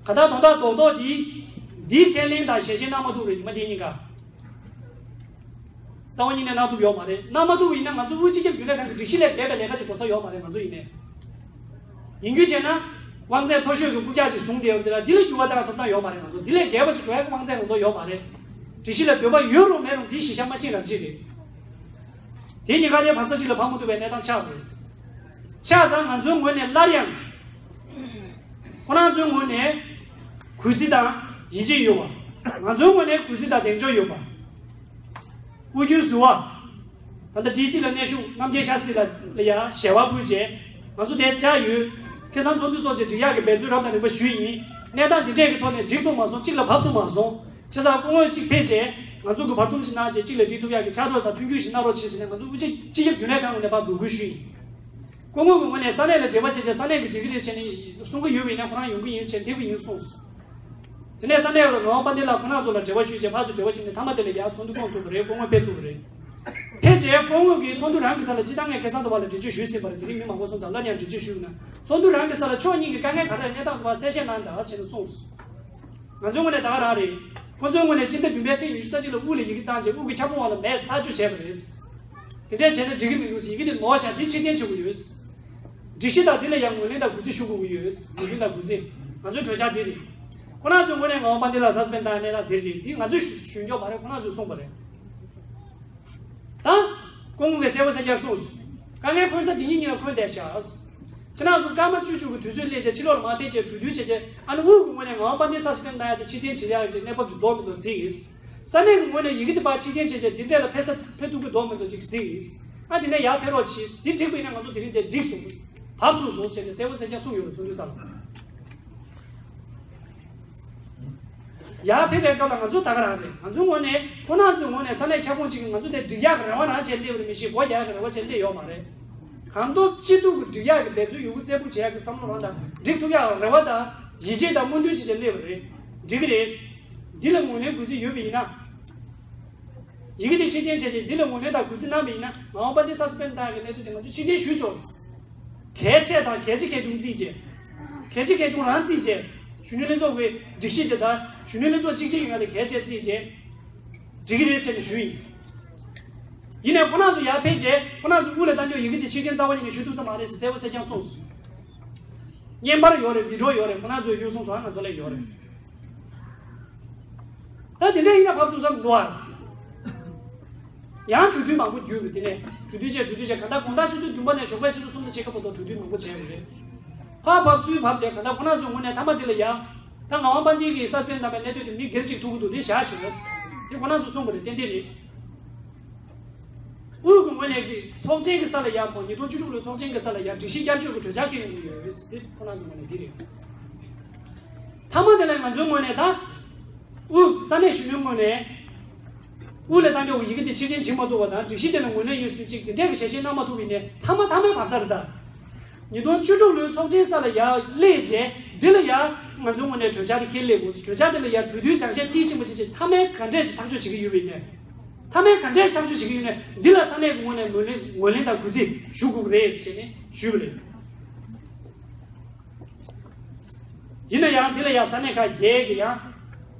གང་ལྟར་དོན་དག་རྡོག་རྡོག་འདི། འདིའི་ཁས་ལེན་དང་ཞལ་བཞེས་གནང་མ་ཐུབ་རེད། ཉི་མ་དེ་གཉིས་ཀ། རྩ་བ་ཉིད་ནས་གནང་ཐུབ་ཡོད་མ་རེད། གནང་མ་ཐུབ་པ་ཡིན་ན་ང་ཚོ་དབུས་སྤྱི་ཁྱབ་རྒྱུན་ལས་ཁང་གི་སྒྲིག་གཞི་ལས་འགལ་བའི་ལས་ཀ་ཅིག་འགྲོ་ས་ཡོད་མ་རེད། ང་ཚོ་ཡིན་ནའི། ཡིན་རྒྱུ་བྱས་ན། དབང་ཚད་མཐོ་ཤོས་ཀྱི་རྐུབ་བཀྱག་ཅིག་བཟུང་བསྡད་ཡོད་འདི་ལ་འདི་ལ་འགྱུར་བ་གཏང་ཐུབ་སྟངས་ཡོད་མ་རེད། ང་ཚོ་འདི་ལས་འགལ་བ་ཅིག་འགྲོ་ཡག་གི་དབང་ཚད་ང་ཚོ་ཡོད་མ་རེད། སྒྲིག་གཞི་ལ་འདོད་པ་ཡོད་རུང་མེད་རུང་འདིའི་གཞི་བཞག་མ་ཤེས་རང་ཅིག་རེད། དེ་ཉེན་ཁ་དེ་བབས་ས་གཅིག་ལ་བབས་མ་ཐུབ་པའི་གནས་སྟངས་ཆགས་འགྲོ། ཆགས་ཙང་ང་ཚོའི་ངོས་ནས་སླར་ཡང་། ཁོ་རང་ཚོའི་ངོས་ནས་གུས་བརྩི་དང་ཡིད་ཆེས་ཡོད་པ། ང་ཚོའི་ངོས་ནས་གུས་བརྩི་དང་གདེང་འཇོག་ཡོད་པ། དབུས་རྒྱུན་ཟུར་པ། ད་ལྟ་ཌི་སི་ལ་གནས་བཞུགས་རྣམ་རྒྱལ་ཤཱསྟྲི་ལགས་ལ་ཡང་ཞལ་པར་ཕུལ་རྗེས་ང་ཚོ་དེ་བཅར་ཡོད། ཁ་སང་ཚོགས་འདུ་ཚོགས་རྗེས་འགྲིག་ཡག་གི་འབད་བརྩོན་རབ་དང་རིམ་པ་ཞུས་ཡིན། གནས་སྟངས་འདི་འདྲས་ཀྱི་ཐོག་ནས་འགྲིག་ཐུབ་མ་སོང་། གཅིག་ལ་བབས་ཐུབ་མ་སོང་། བྱས་ཙང་སྐུ་ངོ་གཅིག་ཕེབས་རྗེས་ང་ཚོ་གི་བར་འདུམ་ཞིག་གནང་རྗེས་གཅིག་ལ་འགྲིག་ཐུབ་ཡག་གི་ཕྱག་རོགས་དང་མཐུན་འགྱུར་ཞིག་གནང་རོགས་བྱེད་ཟེར་ནས་ང་ཚོ་དབུས་སྤྱི་ཁྱབ་རྒྱུན་ལས་ཁང་ངོས་ནས་ཕར་འབོད་སྐུལ་ཞུས་ཡིན། སྐུ་ངོ་གི་ངོས་ནས་ས་གནས་ལ་འབྲེལ་བ་བྱས་བྱས་ས་གནས་ཀྱི་འགྲིག་གི་རེད་བྱས་ནས་གསུང་གི་ཡོད་པ་ཡིན་ན་ཁོ་རང་ཡོང་གི་ཡིན་བྱས་ཕེབས་ཀྱི་ཡིན་གསུངས་སོང་། དེ་ནས་ས་གནས་ལ་ངག་དབང་དཔལ་ལྡན་ལགས་ཁོ་རང་ཚོ་ལ་འབྲེལ་བ་ཞུས་བྱས་ཕར་ཚུར་འབྲེལ་བ་བྱུང་ནས་མཐའ་མ་དེ་ལ་ཡར་ཚོགས་འདུ་བསྐོང་ཐུབ་པ་རེད། སྐུ་ངོ་ཕེབས་ཐུབ་པ་རེད། ཕེབས་རྗེས་སྐུ་ངོ་གིས་ཚོགས་འདུ་རང་གི་ས་ལ་སྤྱི་བཏང་ངས་ཁ་སང་དུ་བ་ལ་འགྲེལ་བརྗོད་ཞུས་ཟིན་པ་རེད། དེ་རིང་མི་མང་པོ་སོང་ཙང་སླར་ཡང་འགྲེལ་བརྗོད་ཞུས་ན། ཚོགས་འདུ་རང་གི་ས་ལ་ཕྱོགས་གཉིས་ཀྱི་དཀའ་ངལ་ག་རེ་གནས་སྟངས་དུ་བ་གསལ་བཤད་གནང་དང་ཞེས་གསུངས་སོང་། ང་ཚོའི་ངོས་ནས་ད་ག་རང་རེད། ཁོ་ཚོའི་ངོས་ནས་སྤྱི་ཟླ་བདུན་པའི་ཚེས་ཉི་ཤུ་རྩ་གཅིག་ལ་དབུས་ལ་ཡི་གེ་བཏང་རྗེས་དབུས་ཀྱི་ཁྱབ་ཁོངས་བར་ལ་མེད་ཐག་གཅོད་བྱས་པ་རེད། དེ་འདྲས་བྱས་ན་འགྲིག་གི་མི་འདུག་ཟེར་ཡི་གེ་དེ་ནོར་བཞག་འདི་ཕྱིར་འཐེན་བྱེད་དགོས་ཡོད། སྒྲིག་གཞི་དང་དེ་ལ་ཡང་ངོས་ལེན་དང་གུས་བརྩི་ཞུ་དགོས་ཀྱི་ཡོད། ངོས་ལེན་དང་གུས་བརྩི། ང་ཚོའི་གྲོས་འཆར་འདི་རེད། ཁོ་ ཁོ་རང་ཚོའི་ངོས་ནས་ངག་དབང་དཔལ་ལྡན་ལ་སཱ་སི་པེན་ཌི་བཏང་ཡ་གནས་སྟངས་དེ་རེད། འདི་ང་ཚོས་ཞུ་ཞུ་འགྱོག་མ་རེད། ཁོ་རང་ཚོས་གསུངས་པ་རེད། ད་སྐུ་ངོ་གིས་གསལ་པོ་གསལ་རྐྱང་གསུངས་སོང་། དཀའ་ངལ་འཕོན་ས་འདི་གཉིས་གཉིས་ལ་འཁོན་བསྡད་ཤག་ཁྱེད་རང་ཚོ་སྐར་མ་བཅུ་བཅུ་གི་དུས་ཚོད་སླེབས་བྱས་ཕྱི་ལོགས་ལ་མར་ཕེབས་བྱས་གྲོས་བསྡུར་བྱས་བྱས། ཨ་ནི་དབུས་ཀྱི་ངོས་ནས་ངག་དབང་དཔལ་ལྡན་ལ་སཱ་སི་པེན་ཌི་བཏང་ཡ་དེ་ཕྱིར་འཐེན་བྱེད་ཡག་གི་གནས་བབ་ཅིག་འདོར་མི་འདོར་གཟིགས་ཡིན། ས་གནས་ཀྱི་ངོས་ནས་ཡི་གེ་དེ་ཕར་ཕྱིར་འཐེན་བྱས་བྱས་འདི་འདྲས་ལ་ཕེབས་ས་ཕེབས་ཐུབ་ཀྱི་འདོར་མི་འདོར་ཅིག་གཟིགས་ཡིན། ཨ་དེ་ནས་ཡར་ཕེབས་རོགས་གྱིས། འདི་འགྲིག་པ་ཡིན་ན་ང་ཚོ་དེ་རིང་འདིར་འགྲིག་སོང་། བབས་ཐུབ་སོང་ཟེར་ནས་གསལ་པོ་གསལ་རྐྱང་གསུངས་ཡོད་རེད། ཚོགས་འདུའི་ས་ལ། ཡར་ཕེབས་པའི་སྐབས་ལ་ང་ཚོ་ད་ག་རང་རེད། ང་ཚོའི་ངོས་ནས་ཁོ་རང་ཚོའི་ངོས་ནས་ས་གནས་ཁྱབ་ཁོངས་གཅིག་གིས་ང་ཚོ་དེ་འགྲིག་ཡག་གི་རེ་བ་རང་བྱས་སླེབས་པ་རེད། མི་ཤེས། སྒོ་རྒྱག་ཡག་གི་རེ་བ་བྱས་སླེབས་ཡོད་མ་རེད། གང་ཐུབ་ཅི་ཐུབ་ཀྱིས་འགྲིག་ཡག་གི་འབད་རྩོལ་ཡོད་རྒུ་རྩལ་སྤུངས་བྱེད་ཡག་གི་བསམ་བློ་རང་དང་། འགྲིག་ཐུབ་ཡག་རེ་བ་དང་ཡིད་ཆེས་དང་སྨོན་འདུན་བྱས་བྱས་སླེབས་པ་རེད། འགྲིག་གི་རེད། འདི་ལ་ངོས་ལེན་དགོས་རྩིས་ཡོད་པ་ཡིན་ན། ཡི་གེ་དེ་ཕྱིར་འཐེན་བྱས་རྗེས་འདི་ལ་ངོས་ལེན་དང་གུས་བརྩི་གནང་བ་ཡིན་ན། ངག་དབང་དཔལ་ལྡན་ལ་སཱ་སི་པེན་ཌི་བཏང་ཡག་གི་གནས་ཚུལ་དེ་ང་ཚོས་ཕྱིར་འཐེན་ཞུས་ཆོག་གལ་ཆེ་དང་གལ་ཆེ་གལ་ཆུང་བརྩིས་བྱས། གལ་ཆེ་གལ་ཆུང་རང་བརྩིས་བྱས། གཞོན་ནུ་ལྷན་ཚོགས་ཀྱི་སྒྲིག་གཞི་དེ་དང་གཞོན་ནུ་ལྷན་ཚོགས་གཅིག་སྒྲིལ་ཡོང་ཡག་དེ་གལ་ཆེ་བརྩིས་བྱས། འགྲིག་གི་རེད་ཟེར་ནས་ཞུས་ཡིན། ཡིན་ནའི་ཁོ་རང་ཚོ་ཡར་ཕེབས་རྗེས་ཁོ་རང་ཚོ་དབུས་ལ་བཏང་རྒྱུ་ཡི་གེ་དེ་ཕྱིར་འཐེན་རྩ་བ་ཉིད་ནས་ཞུ་ཐུབ་ས་མ་རེད་ཟེར་གསལ་པོ་གསལ་རྐྱང་གསུངས་སོང་། བརྙན་པར་ཡོད་རེད། བི་ཌི་ཡོ་ཡོད་རེད། ཁོ་རང་ཚོས་ཡོད་གསུངས་སོང་། ང་ཚོ་ལ་ཡོད་རེད། ད་དེ་འདྲ་ཡིན་ན་བབས་ཐུབ་ས་མི་འདུག་ཨ། ཡང་གྲོས་བསྡུར་མང་པོ་བརྒྱུད་རེད། དེ་ནས་གྲོས་བསྡུར་བྱས། གྲོས་བསྡུར་བྱས། གང་ལྟར་དགོང་དག་ཆུ་ཚོད་བདུན་པ་ནས་ཞོགས་པའི་ཆུ་ཚོད་གསུམ་དང་ཕྱེད་ཀ་བར་དུ་གྲོས་བསྡུར་མང་པོ་བྱས་ཡོད་རེད། ཕར་བབས་ཚུར་བབས་བྱས། གང་ལྟར་ཁོ་རང་ཚོའི་ངོས་ནས་མཐའ་མ་དེ་ལ་ཡ། ད་ངག་དབང་དཔལ་ལྡན་གྱིས་སཱ་སི་པེན་ཌི་བཏང་པའི་གནད་དོན་དེ་མི་སྒེར་གཅིག་ཐུག་གི་འདུག་དེ་བཞག་ཞོག་དེ་ཁོ་རང་ཚོས་གསུངས་པ་རེད། ཏན་ཏན་རེད། དབུས་ཀྱི་ངོས་ནས་ཀྱི་ཚོགས་ཆེན་གྱི་ས་ལ་ཡ། ཉིས་སྟོང་བཅུ་དྲུག་ལོའི་ཚོགས་ཆེན་གྱི་ས་ལ་ཡ་སྒྲིག་གཞི་བསྐྱར་བཅོས་ཀྱི་གྲོས་འཆར་འཁོད་ཡོང་གི་ཡོད། དེ་ཁོ་རང་ཚོའི་ངོས་ནས་འདི་རེད། མཐའ་མ་དེ་ལ་ང་ཚོའི་ངོས་ནས་ད། དབུས་ས་གནས་གཞོན་ནུའི་ངོས་ནས། དབུས་ལ་བཏང་རྒྱུ་ཡི་གེ་དེ་ཕྱིར་འཐེན་བྱེད་མ་ཐུབ་པ་དང་། སྒྲིག་གཞི་དེ་ལ་ངོས་ལེན་ཡོད་ཟེར་ཅིག་དེ་འདྲས་ཀྱི་ཞལ་བཞེས་གནང་མ་ཐུབ་པ་ཡིན་ནའི་མཐའ་མ་མཐའ་མའི་བབས་ས་རེད་ད། ཉིས་སྟོང་བཅུ་དྲུག་ལོའི་ཚོགས་ཆེན་ས་ལ་ཡ་སླེབས་རྗེས་འདི་ལ་ཡ་ང་ཚོའི་ངོས་ནས་གྲོས་འཆར་དེ་འཁྱེར་སླེབས་དགོས། གྲོས་འཆར་དེ་ལ་ཡ་གྲོས་བསྡུར་སྦྱང་བཤད་མཐིལ་ཕྱིན་པ་བྱས་རྗེས་མཐའ་མའི་ག་འདྲས་ཅིག་ཐག་གཅོད་བྱེད་ཀྱི་ཡོད་པ་ཡིན་ནའི། མཐའ་མའི་ག་འདྲས་ཅིག་ཐག་གཅོད་བྱེད་ཀྱི་ཡོད་ནའི་འདི་ལ་ས་གནས་ཀྱི་ངོས་ནས་ངོས་ལེན་ངོས་ལེན་དང་གུས་བརྩི་ཞུ་དགོས་ཀྱི་རེད་ཟེར་ནས་ཞུས་པ་རེད། ཡིན་ན་ཡང་འདི་ལ་ཡང་ས་གནས་ཁག་བརྒྱད་ཀྱི་ཡང་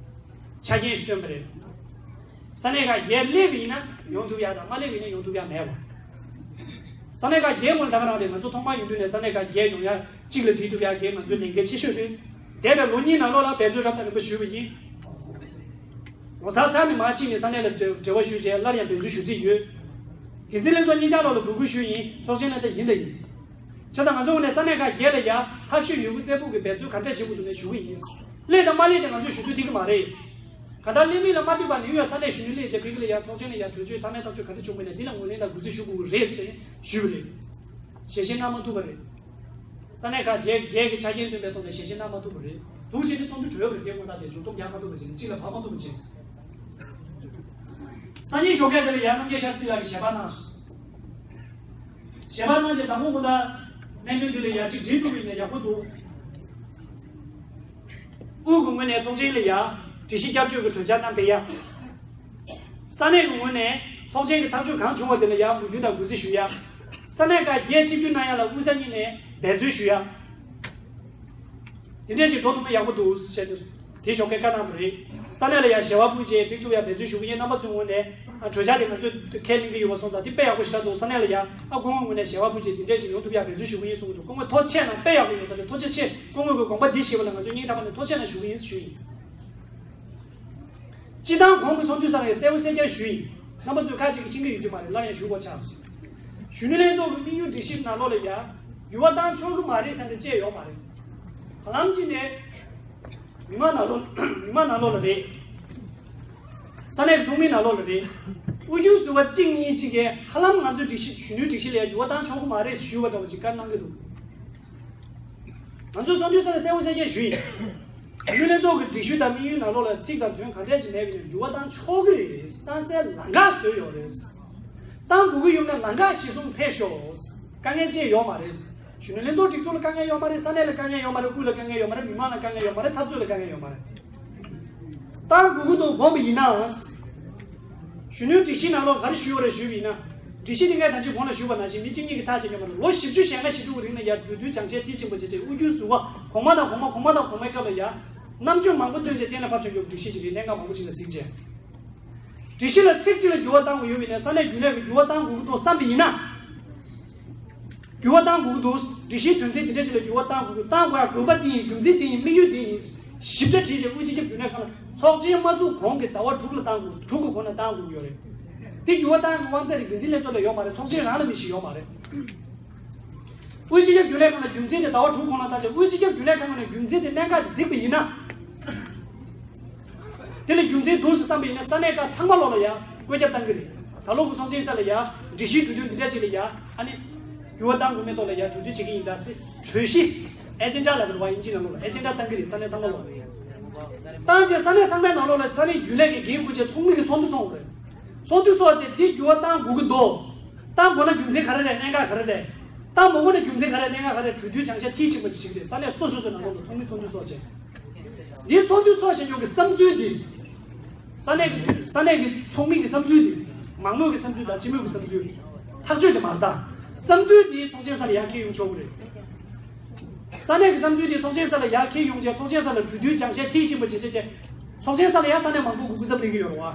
ཆ་རྐྱེན་ཞིག་བཏོན་པ་རེད། ས་གནས་ཁག་བརྒྱད་སླེབས་པ་ཡིན་ན་ཡོང་ཐུབ་ཡག་དང་། མ་སླེབས་པ་ཡིན་ན་ཡོང་ཐུབ་ཡག་མེད་པ། ས་གནས་ཁག་བརྒྱད་སྔོན་ད་ག་རང་རེད། ང་ཚོ་ཐོག་མར་ཡོང་དུས་ནས་ས་གནས་ཁག་བརྒྱད་ཡོང་ཡག་གཅིག་ལ་སྒྲིལ་ཐུབ་ཡག་གི་ང་ཚོའི་ལས་འགན་ཆེ་ཤོས་རེད། འདས་པའི་ལོ་གཉིས་ནང་ལོགས་ལ་འབད་རྩོལ་རབ་དང་རིམ་པ་ཞུས་པ་ཡིན། ལོ་གསར་ཚར་ནས་མར་ཕྱིན་ནས་ས་གནས་ལ་འབྲེལ་འབྲེལ་བ་ཞུས་བྱས་སླར་ཡང་འབད་རྩོལ་ཞུ་རྩིས་ཡོད། འགན་འཛིན་ལྷན་ཚོགས་གཉིས་ཆར་ལོགས་ལ་འབོད་སྐུལ་ཞུས་ཡིན། ཚོགས་ཆེན་ལ་ད་ཡིན་ད་ཡིན། བྱས་ཙང་ང་ཚོ་ངོས་ནས་ས་གནས་ཁག་བརྒྱད་ལ་ཡ་ཐབས་ཤེས་ཡོད་རྒུ་རྩལ་སྤུངས་ཀྱིས་འབད་རྩོལ་ག་འདྲས་བྱེད་དགོས་འདུག་ནས་ཞུ་གི་ཡིན། སླེབས་དང་མ་སླེབས་དེ་ང་ཚོས་ཞུ་ཚོད་ཐིག་གི་མ་རེད། གང་ལྟར་སླེབས་མིན་ལ་མ་ལྟོས་པར་ནིའུ་ཡོག་ས་གནས་གཞོན་ནུ་སླེབས་བྱས་ཕ་གི་ལ་ཡ་ཚོགས་ཆེན་ལ་ཡ་གྲོས་ཆོད་མཐའ་མའི་ཐག་གཅོད་ག་འདྲས་བྱུང་མིན་ལ་འདི་ལ་ངོས་ལེན་དང་གུས་བརྩི་ཞུ་དགོས་ཀྱི་རེད་ཟེར་ཞུས་པ་རེད། ཞལ་བཞེས་གནང་མ་ཐུབ་པ་རེད། ས་གནས་ཁག་བརྒྱད་བརྒྱད་ཀྱི་ཆ་རྐྱེན་བཏོན་པའི་ཐོག་ནས་ཞལ་བཞེས་གནང་མ་ཐུབ་པ་རེད། འདུག་བྱས་ཏེ་ཚོགས་འདུ་གྲོལ་བ་རེད། དེ་དངོས་བཏང་དེ་མཇུག་སྡོམ་རྒྱག་མ་ཐུབ་པ་བྱས་ནས་གཅིག་ལ་བབས་མ་ཐུབ་པ་བྱས། སང་ཉིན་ཞོགས་ཀས་དེ་ལ་ཡར་རྣམ་རྒྱལ་ཤཱསྟྲི་ལགས་ཀྱིས་ཞལ་པར་གནང་སོང་། ཞལ་པར་གནང་རྗེས་དང་པོ་ཁོ་ད་གནད་དོན་འདི་ལ་ཡར་གཅིག་འགྲིག་ཐུབ་པ་ཡིན་ན་ཡག་པོ་འདུག་དབུས་ཀྱི་ངོས་ནས་ཚོགས་ཆེན་ལ་ཡ་སྒྲིག་གཞི་བསྐྱར་བཅོས་ཀྱི་གྲོས་འཆར་བསྣམས་ཕེབས་ཡ། ས་གནས་ཀྱི་ངོས་ནས་ཚོགས་ཆེན་གྱི་ཐག་གཅོད་གང་བྱུང་བ་དེ་ལ་ཡང་མོས་མཐུན་དང་གུས་བརྩི་ཞུ་ཡ། ས་གནས་ཁག་བརྒྱད་ཆིབས་བསྒྱུར་གནང་ཡ་ལ་དབུས་ས་གཉིས་ནས་འབད་རྩོལ་ཞུ་ཡ། དེ་འདྲས་ཞིག་འགྲོ་ཐུབ་ན་ཡག་པོ་འདུག་ཟེར་ཏེ་དེ་ཞོགས་ཀས་བཀའ་གནང་བ་རེད། ས་གནས་ལ་ཡང་ཞལ་པར་ཕུལ་རྗེས་འགྲིག་ཐུབ་ཡ་འབད་རྩོལ་ཞུ་གི་ཡིན། རྣམ་པ་ཚོའི་ངོས་ནས་གྲོས་འཆར་དེ་ང་ཚོས་ཁས་ལེན་གྱི་ཡོད་པ་སོང་ཙང་དེ་དཔེ་ཡག་པོ་ཞེ་དྲག་འདུག་ས་གནས་ལ་ཡང་ཨ་སྐུ་ངོའི་ངོས་ནས་ཞལ་པར་ཕུལ་རྗེས་དེ་འདྲས་ཞིག་ཡོང་ཐུབ་ཡ་འབད་རྩོལ་ཞུ་གི་ཡིན་གསུངས་འདུག་སྐུ་ངོས་ཐུགས་རྗེ་ཆེ་གནང་། དཔེ་ཡག་པོ་ཡོད་ས་རེད། ཐུགས་རྗེ་ཆེ། སྐུ་ངོ་གིས་དགོངས་པ་འདི་བཞེས་པ་ལ་ང་ཚོ་སྙིང་ཐག་པ་ནས་ཐུགས་རྗེ་ཆེ་གནང་ཞུ་གི་ཡིན་ཞུས་ཡིན། སྤྱི་བཏང་གོང་གི་ཚོགས་འདུའི་ས་ལ་ཡང་གསལ་པོ་གསལ་རྐྱང་ཞུས་ཡིན། རྣམ་པ་ཚོས་ཁ་ཅིག་གིས་མཁྱེན་གྱི་ཡོད་རྒྱུ་མ་རེད། སླར་ཡང་ཞུ་དགོས་ཆགས། གཞོན་ནུ་ལྷན་ཚོགས་ཀྱི་དམིགས་ཡུལ་སྒྲིག་གཞི་ནང་ལོགས་ལ་ཡང་འགྱུར་བ་བཏང་ཆོག་གི་མ་རེད་ཟེར་ནས་བཅས་ཡོད་མ་རེད། བར་ལམ་གཅིག་ནས་མི་མང་ནང་ལོགས་མི་མང་ནང་ལོགས་ལ་རེད། ས་གནས་ཀྱི་ཚོགས་མི་ནང་ལོགས་ལ་རེད། དབུས་རྒྱུན་ཟུར་པ་གཅིག་གཉིས་གཅིག་གིས་ཧ་ལམ་ང་ཚོའི་སྒྲིག་གཞི་གཞོན་ནུའི་སྒྲིག་གཞི་ལ་ཡང་འགྱུར་བ་བཏང་ཆོག་གི་མ་རེད་ཞུས་པ་འདྲ་བོ་ཅིག་བཀའ་གནང་གི་འདུག་ང་ཚོས་ཚོགས་འདུའི་ས་ལ་གསལ་པོ་གསལ་རྐྱང་ཞུས་ཡིན། གཞོན་ནུ་ལྷན་ཚོགས་ཀྱི་སྒྲིག་གཞི་དང་དམིགས་ཡུལ་ནང་ལོགས་ལ་ཚིག་དང་དོན་ག་འདྲས་ཅིག་མེད་པ་ཡིན་ན་འགྱུར་བ་བཏང་ཆོག་གི་རེད། བཏང་སའི་ལམ་ཁ་བཟོས་ཡོད་རེད། བཏང་དགོས་ཀྱི་ཡོད་ན་ལམ་ཁ་གཞིར་བཟུང་ཕེབས་ཤོག་དཀའ་ངལ་ཅི་ཡང་ཡོད་མ་རེད། གཞོན་ནུ་ལྷན་ཚོགས་སྒྲིག་འཛུགས་ལ་དཀའ་ངལ་ཡོད་མ་རེད། ས་གནས་ལ་དཀའ་ངལ་ཡོད་མ་རེད། དབུས་ལ་དཀའ་ངལ་ཡོད་མ་རེད། མི་མང་ལ་དཀའ་ངལ་ཡོད་མ་རེད། འཐབ་རྩོད་ལ་དཀའ་ངལ་ཡོད་མ་རེད། བཏང་དགོས་ཀྱི་འདུག་དགོངས་པ་ཡིན་ན། གཞོན་ནུའི་སྒྲིག་གཞི་ནང་ལོགས་ག་རེ་ཞུས་ཡོད་རེད་ཞུས་པ་ཡིན་ན། སྒྲིག་གཞི་འདི་ངས་ད་ཅི་གོང་ལ་ཞུས་པ་ནང་བཞིན་མི་གཅིག་གཉིས་ཀྱིས་ཐག་བཅད་མཁན་མ་རེད། ལོ་བཞི་བཅུ་ཞེ་ལྔ་ཞེ་དྲུག་གི་རིང་ལ་ཡར་གྲོས་བསྡུར་སྦྱང་བཤད་མཐིལ་ཕྱིན་པ་བྱས་རྗེས་དབུས་རྒྱུན་ཟུར་པ་གོང་མ་དང་གོང་མ་གོང་མ་དང་གོང་མའི་སྐབས་ལ་ཡར་རྣམ་དཔྱོད་མང་པོ་བཏོན་བྱས་གཏན་ལ་ཕབ་བྱུང་རྒྱུ་སྒྲིག་གཞི་ཅིག་རེད། གནད་འགག་མང་པོ་ཅིག་ལ་གཟིགས་བྱས། སྒྲིག་གཞི་ལ་ཚིག་གཅིག་ལ་འགྱུར་བ་བཏང་དགོས་ཡོད་པ་ཡིན་ན། ས་གནས་རྒྱུན་ལས་ཀྱིས་འགྱུར་བ་བཏང་དགོས་ཀྱི་འདུག་བསམ་པ་ཡིན་ན། འགྱུར་བ་བཏང་དགོས་ཀྱི་འདུག་སྒྲིག་གཞིའི་དོན་ཚན་དེ་འདྲ་ཞིག་ལ་འགྱུར་བ་བཏང་དགོས་ཀྱི་འདུག་བཏང་དགོས་ཡ་དགོས་པ་འདི་ཡིན། རྒྱུ་མཚན་འདི་ཡིན། དམིགས་ཡུལ་འདི་ཡིན། ཞིབ་ཕྲ་བྲིས་བྱས་དབུས་སྤྱི་ཁྱབ་རྒྱུན་ལས་ཁང་ལ་ཚོགས་ཆེན་མ་ཚུགས་གོང་གི་ཟླ་བ་དྲུག་ལ་བཏང་དགོས། དྲུག་གི་གོང་ལ་བཏང་དགོས་ཡོད་རེད། དེ་འགྱུར་བ་བཏང་གི་དབང་ཚད་དེ་འགན་འཛིན་ལྷན་ཚོགས་ལ་ཡོད་མ་རེད། ཚོགས་ཆེན་རང་ལ་མི་ཞིག་ཡོད་མ་རེད། དབུས་སྤྱི་ཁྱབ་རྒྱུན་ལས་ཁང་ལ་རྒྱུ་མཚན་དེ་ཟླ་བ་དྲུག་གོང་ལ་བཏང་བྱས། དབུས་སྤྱི་ཁྱབ་རྒྱུན་ལས་ཁང་ནས་རྒྱུ་མཚན་དེ་གནད་འགག་ཅིག་གཟིགས་པ་ཡིན་ན། དེ་ལ་རྒྱུ་མཚན་འདུག་ཟེར་བསམ་པ་ཡིན་ན། ས་གནས་ཁག་ཚང་མ་ལོག་ལ་ཡ་བཀོད་ཁྱབ་བཏང་གི་རེད། ད་ལོ་གི་ཚོགས་ཆེན་ས་ལ་ཡ་སྒྲིག་གཞིའི་གྲོས་མཐུན་འདི་འདྲ་ཅིག་ལ་ཡ་ཨ་ནི་འགྱུར་བ་བཏང་དགོས་མེད་ཐོག་ལ་ཡ་གྲོས་མཐུན་བྱེད་ཀྱི་ཡིན་ད་ཟེར། གྲོས་གཞི་ཨེ་ཇེན་ཌ་ལ་རེད་བ། དབྱིན་ཇི་ནང་ལོགས་ལ་ཨེ་ཇེན་ཌ་བཏང་གི་རེད། ས་གནས་ཚང་མ་ལོག་ལ་བཏང་བྱས། ས་གནས་ཚང་མའི་ནང་ལོགས་ལ་ས་གནས་རྒྱུན་ལས་ཀྱི་འགན་འཁུར་བྱས་ཚོགས་མི་གི་ཚོགས་འདུ་ཚོགས་དགོས་རེད། ཚོགས་འདུ་ཚོགས་བྱས་འདི་འགྱུར་བ་བཏང་དགོས་ཀྱི་འདུག་བཏང་དགོས་ན་རྒྱུ་མཚན་ག་རེ་རེད། གནད་འགག་ག་རེ་རེད། བཏང་མ་དགོས་ན་རྒྱུ་མཚན་ག་རེ་རེད། གནད་འགག་ག་རེ་རེད། གྲོས་མཐུན་བྱང་ཆ་མཐིལ་ཕྱིན་པ་ཅིག་བྱེད་ཀྱི་རེད། ས་གནས་སོ་སོ་སོའི་ནང་ལོགས་ལ་ཚོགས་མི་ཚོགས་འདུ་ཚོགས་བྱས། འདིའི་ཚོགས་འདུ་ཚོགས་བཞིན་ཡོད་ཀྱི་བསམ་ཚུལ་འདི། ས་གནས་ཀྱི་ས་གནས་ཀྱི་ཚོགས་མི་གི་བསམ་ཚུལ་འདི། མང་མོས་ཀྱི་བསམ་ཚུལ་དང་སྤྱི་མོས་ཀྱི་བསམ་ཚུལ། ཐག་གཅོད་དེ་མ་རེད་ད། བསམ་ཚུལ་འདི་ཚོགས་ཆེན་ས་ལ་ཡར་འཁྱེར་ཡོང་ཆོག་གི་རེད། ས་གནས་ཀྱི་བསམ་ཚུལ་འདི་ཚོགས་ཆེན་ས་ལ་ཡར་འཁྱེར་ཡོང་རྗེས་ཚོགས་ཆེན་ས་ལ་གྲོས་མཐུན་བྱང་ཆ་མཐིལ་ཕྱིན་པ་བྱེད་བྱེད་བྱེད། ཚོགས་ཆེན་ས་ལ་ཡར་ས་གནས་མང་པོ་གི་སྐུ་ཚབ་སླེབས་ཀྱི་ཡོད་རེད་བ།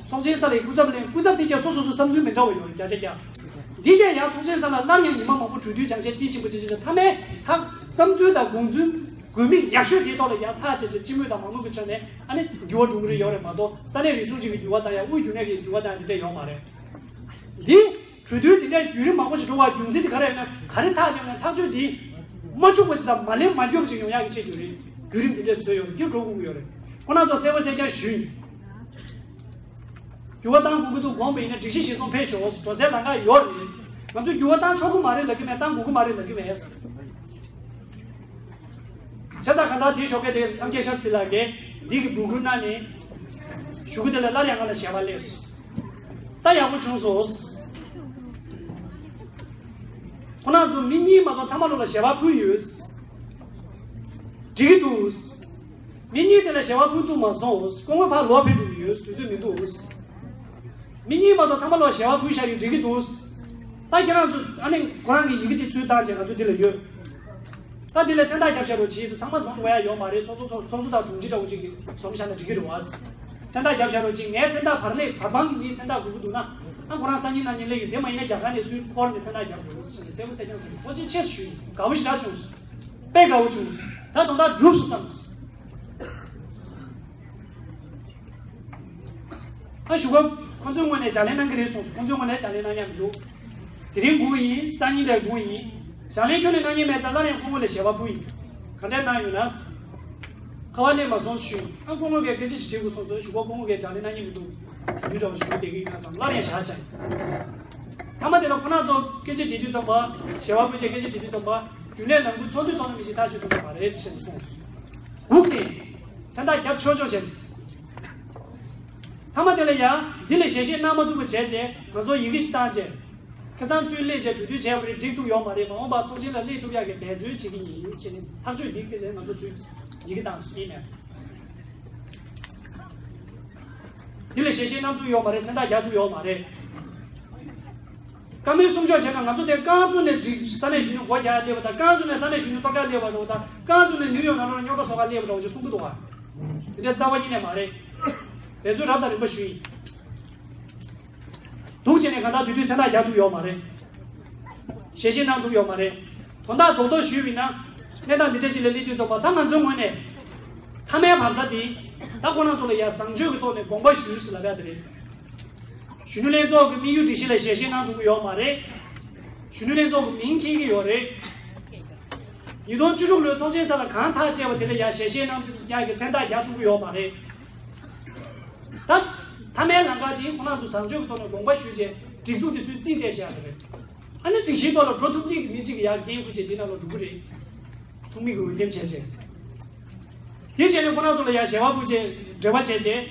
ཚོགས་ཆེན་ས་ལ་སྐུ་ཚབ་སླེབས། སྐུ་ཚབ་དེ་གྱད་སོ་སོ་སོ་བསམ་ཚུལ་མི་འདྲ་བ་ཡོད་རེད། བརྒྱ་ཆ་བརྒྱ། འདི་གྱད་ཡར་ཚོགས་ཆེན་ས་ལ་སླར་ཡང་ཉི་མ་མང་པོ་གྲོས་མཐུན་བྱང་ཆ་མཐིལ་ཕྱིན་པ་བྱེད་བྱེད་བྱེད། མཐའ་མའི་མཐའ་བསམ་ཚུལ་དང་དགོངས་ཚུལ། དགོས་དམིགས་ཡག་ཤོས་དེའི་ཐོག་ལ་ཡང་ཐག་བཅད་བྱས་སྤྱི་མོས་དང་མང་མོས་ཀྱི་ཕྱོགས་ནས་ཨ་ནི་འགྱུར་བ་འགྲོ་གི་རེད་ཡོད་རེད་མ་གཏོགས། ས་གནས་རེ་ཟུང་ཅིག་གི་འགྱུར་བ་དང་ཡང་དབུས་རྒྱུན་ལས་ཀྱི་འགྱུར་བ་དང་ཡང་དེ་འདྲ་ཡོད་མ་རེད། འདི་གྲོས་མཐུན་དེ་འདྲའི་བརྒྱུད་རིམ་མང་པོ་ཞིག་འགྲོ་བར་རྒྱུ་མཚན་དེ་ག་རེ་ཡིན་ན། ག་རེ་ཐག་བཅད་ན་ཐག་གཅོད་འདི་མ་འཕྱུགས་པ་ཞིག་དང་མ་ལན་མ་འགྱོ་བ་ཞིག་ཡོང་ཡག་གི་ཆེད་དུ་རེད། བརྒྱུད་རིམ་དེ་འདྲ་བཟོས་ཡོད་རེད། འདི་འགྲོ་དགོས་ཀྱི་ཡོད་རེད། ཁོ་ན་ཚོ་གསལ་པོ་གསལ་རྐྱང་ཞུས་ཡིན། འགྱུར་བ་བཏང་དགོས་ཀྱི་འདུག་དགོངས་པ་ཡིན་ན་སྒྲིག་གཞི་གཞིར་བཟུང་ཕེབས་ཤོག་འགྲོ་སའི་ལམ་ཁ་ཡོད་རེད། ང་ཚོས་འགྱུར་བ་བཏང་ཆོག་གི་མ་རེད་ལབ་ཀྱི་མེད། བཏང་དགོས་ཀྱི་མ་རེད་ལབ་ཀྱི་མེད། བྱས་ཙང་གང་ལྟར་དེའི་ཞོགས་ཀས་དེ་རྣམ་རྒྱལ་ཤཱསྟྲི་ལགས་ཀྱིས་འདི་གི་འབོད་སྐུལ་གནང་ནས་གཞུག་གུ་དེ་ལ་སླར་ཡང་ང་ལ་ཞལ་པར་སླེབས་སོང་། ད་ཡག་པོ་བྱུང་སོང་། ཁོ་རང་ཚོ་མི་གཉིས་མ་གཏོགས་ཚང་མ་ལོག་ལ་ཞལ་པར་ཕུལ་ཡོད། འགྲིག་གི་འདུག་མི་གཉིས་དེ་ལ་ཞལ་པར་ཕུལ་ཐུབ་མ་སོང་། སྐུ་ངོ་ཕར་ལོག་ཕེབས་འགྲོ་གི་ཡོད། དུས་ཚོད་མི་འདུག་མི་གཉིས་མ་གཏོགས་ཚང་མ་ལོག་ཞལ་པར་ཕུལ་བཞག་ཡོད། འགྲིག་གི་འདུག་ད་ཁྱེད་རང་ཚོ་ཨ་ནི་ཁོ་རང་གི་ཡི་གེ་དེ་ཚུར་བཏང་བྱས་ང་ཚོ་འདི་ལ་ཡོད། ད་འདི་ལ་མཚན་རྟགས་རྒྱབ་བཞག་རོགས་གྱིས། ཚང་མ་འཛོམས་འགྲོ་ཡ་ཡོད་མ་རེད། ཚོགས་གཙོ་ཚོགས་ཚོགས་གཙོ་དང་དྲུང་ཆེ་འདྲ་བོ་ཅིག་གིས་འཛོམས་བཞག་ན་འགྲིག་གི་རེད་བ། མཚན་རྟགས་རྒྱབ་བཞག་རོགས་གྱིས། ངའི་མཚན་རྟགས་བར་ནས་བར་སྤང་གི་མིའི་མཚན་རྟགས་དགོས་ཀྱི་འདུག་ན། ཨ་ཁོ་རང་སང་ཉིན་གནངས་ཉིན་སླེབས་ཡོད། དེ་མ་ཡིན་ན་རྒྱ་གར་ནས་ཚུར་འཁོར་ནས་མཚན་རྟགས་རྒྱབ་དགོས་ཟེར་ནས་གསལ་པོ་གསལ་རྐྱང་གསུངས་སོང་། ཐུགས་རྗེ་ཆེ་ཞུ་ཡིན། དགའ་པོ་ཞེ་དྲག་བྱུང་སོང་། དཔེ་དགའ་བོ་བྱུང་སོང་། ད་དོན་དག་འགྲུབ་སོང་བསམ་སོང་། ཨ་ཞུ་ག་ཁོ་ཚོའི་ངོས་ནས་ལྗགས་ལན་གནང་གི་རེད་གསུངས་སོང་། ཁོ་ཚོའི་ངོས་ནས་ལྗགས་ལན་གནང་ཡ་མི་འདུག་དེ་རིང་དགོངས་ཡིན། སང་ཉིན་ལ་དགོངས་ཡིན། ལྗགས་ལན་ཁྱོན་ནས་གནང་མཁན་མེད་ཙང་སླར་ཡང་སྐུ་ངོ་ལ་ཞལ་པར་ཕུལ་ཡིན། ག་འདྲས་གནང་ཡོད་ན། ཁ་པར་སླེབས་མ་སོང་ཞུས། ཨ་སྐུ་ངོ་གིས་སྐད་ཆ་ཅིག་དྲིས་དགོས་གསུངས་སོང་། ཞུ་ག་སྐུ་ངོ་གིས་ལྗགས་ལན་གནང་མཁན་མི་འདུག་གྲོས་མཐུན་འདྲ་བོ་ཞིག་འགྲོ་བསྡད་ཀྱི་ཡིན་ན་བསམ་སླར་ཡང་བཞག་བྱས། མཐའ་མ་དེ་ལ་ཁོ་རང་ཚོ་སྐད་ཆ་དྲིས་དུས་ཙམ་པ། ཞལ་པར་ཕུལ་བྱས་སྐད་ཆ་དྲིས་དུས་ཙམ་པ། རྒྱུན་ལས་ནང་ཁུལ་ཚོགས་འདུ་ཚོགས་ན་མི་ཞིག་ཐག་ཆོད་ཐུབ་ས་མ་རེད་ཟེར་ནས་གསུངས་སོང་། སྒུག་སྟེ། མཚན་རྟགས་རྒྱབ་ཆོག་ཆོག་བྱས། མཐའ་མ་དེ་ལ་ཡང་འདི་ལ་ཞལ་བཞེས་གནང་མ་ཐུབ་པ་བྱས་རྗེས་ང་ཚོ་ཡི་གེ་ཞིག་བཏང་རྗེས། ཁ་སང་ཚུར་སླེབས་བྱས་གྲོས་བསྡུར་བྱས་པ་རེད། འགྲིག་ཐུབ་ཡོད་མ་རེད། མ་འོངས་པར་ཚོགས་ཆེན་ལ་སླེབས་ཐུབ་ཡག་གི་འབད་བརྩོན་བྱེད་ཀྱི་ཡིན་ཞེས་ནས་ཐག་གཅོད་འདི་སྐད་ཆ་ང་ཚོ་ཚུར་ཡི་གེ་བཏང་སོང་ཡིན་ནའི། འདི་ལ་ཞལ་བཞེས་གནང་ཐུབ་ཡོད་མ་རེད། མཚན་རྟགས་རྒྱག་ཐུབ་ཡོད་མ་རེད། བཀའ་མོལ་གསུང་ཕྱོགས་བྱས་ན་ང་ཚོ་དེ་རྐང་བཙུགས་ནས་སྒྲིག་ས་གནས་གཞོན་ནུ་སྒོ་རྒྱག་སླེབས་པ་དང་། རྐང་བཙུགས་ནས་ས་གནས་གཞོན་ནུ་ལྟོ་རྒྱག་སླེབས་པ་འདྲ་བོ་དང་། རྐང་བཙུགས་ནས་ནིའུ་ཡོག་ནང་ལོགས་ལ་རྙོག་དྲ་བཟོ་གར་སླེབས་པ་འདྲ་བོ་ཞིག་གསུང་གི་འདུག་བ། དེ་འདྲའི་རྩ་བ་ཉིད་ནས་མ་རེད། འབད་བརྩོན་རབ་དང་རིམ་པ་ཞུས་ཡིན། འདུག་བྱས་ནས་གང་ལྟར་དེ་དུས་མཚན་རྟགས་རྒྱག་ཐུབ་ཡོད་མ་རེད། ཞལ་བཞེས་གནང་ཐུབ་ཡོད་མ་རེད། དོན་དག་རྡོག་རྡོག་ཞུས་པ་ཡིན་ན། གནས་སྟངས་འདི་འདྲ་ཅིག་ལ་སླེབས་དུས་ཙམ་པ་ད་ང་ཚོའི་ངོས་ནས། མཐའ་མའི་བབ་ས་འདི། ད་ཁོ་རང་ཚོ་ལ་ཡ་བཟང་སྤྱོད་ཀྱི་ཐོག་ནས་དགོངས་པ་ཞུ་ཟེར་ལབ་ཡ་དེ་རེད། གཞོན་ནུ་ལྷན་ཚོགས་ཀྱི་དམིགས་ཡུལ་སྒྲིག་གཞི་ལ་ཞལ་བཞེས་གནང་ཐུབ་ཀྱི་ཡོད་མ་རེད། གཞོན་ནུ་ལྷན་ཚོགས་ཀྱི་མིང་འཁྱེར་གྱི་ཡོད་རེད། ཉིས་སྟོང་བཅུ་དྲུག་ལོའི་ཚོགས་ཆེན་ས་ལ་གང་ཐག་བཅད་པ་དེ་ལ་ཡ་ཞལ་བཞེས་གནང་ཡག་གི་མཚན་རྟགས་རྒྱག་ཐུབ་ཀྱི་ཡོད་མ་རེད། ད། མཐའ་མའི་ལམ་ཁ་དེ་ཁོ་རང་ཚོ་བཟང་སྤྱོད་ཀྱི་ཐོག་ནས་དགོངས་པ་ཞུས་བྱས་སྒྲིག་འཛུགས་དེ་ཚུར་རྩིས་སྤྲད་བཞག་ཡ་དེ་རེད། ཨ་ནི་སྒྲིག་གཞིའི་ཐོག་ལ་འགྲོ་ཐུབ་མཁན་གྱི་མི་གཅིག་གིས་ཡར་འགན་འཁུར་བྱས་དེ་ནང་ལ་འགྲོ་གི་རེད། ཚོགས་མི་གིས་འོས་འདེམས་བྱས་བྱས། དེ་བྱས་ནས་ཁོ་རང་ཚོ་ལ་ཡར་ཞལ་པར་ཕུལ་བྱས་འབྲེལ་བ་བྱས་བྱས།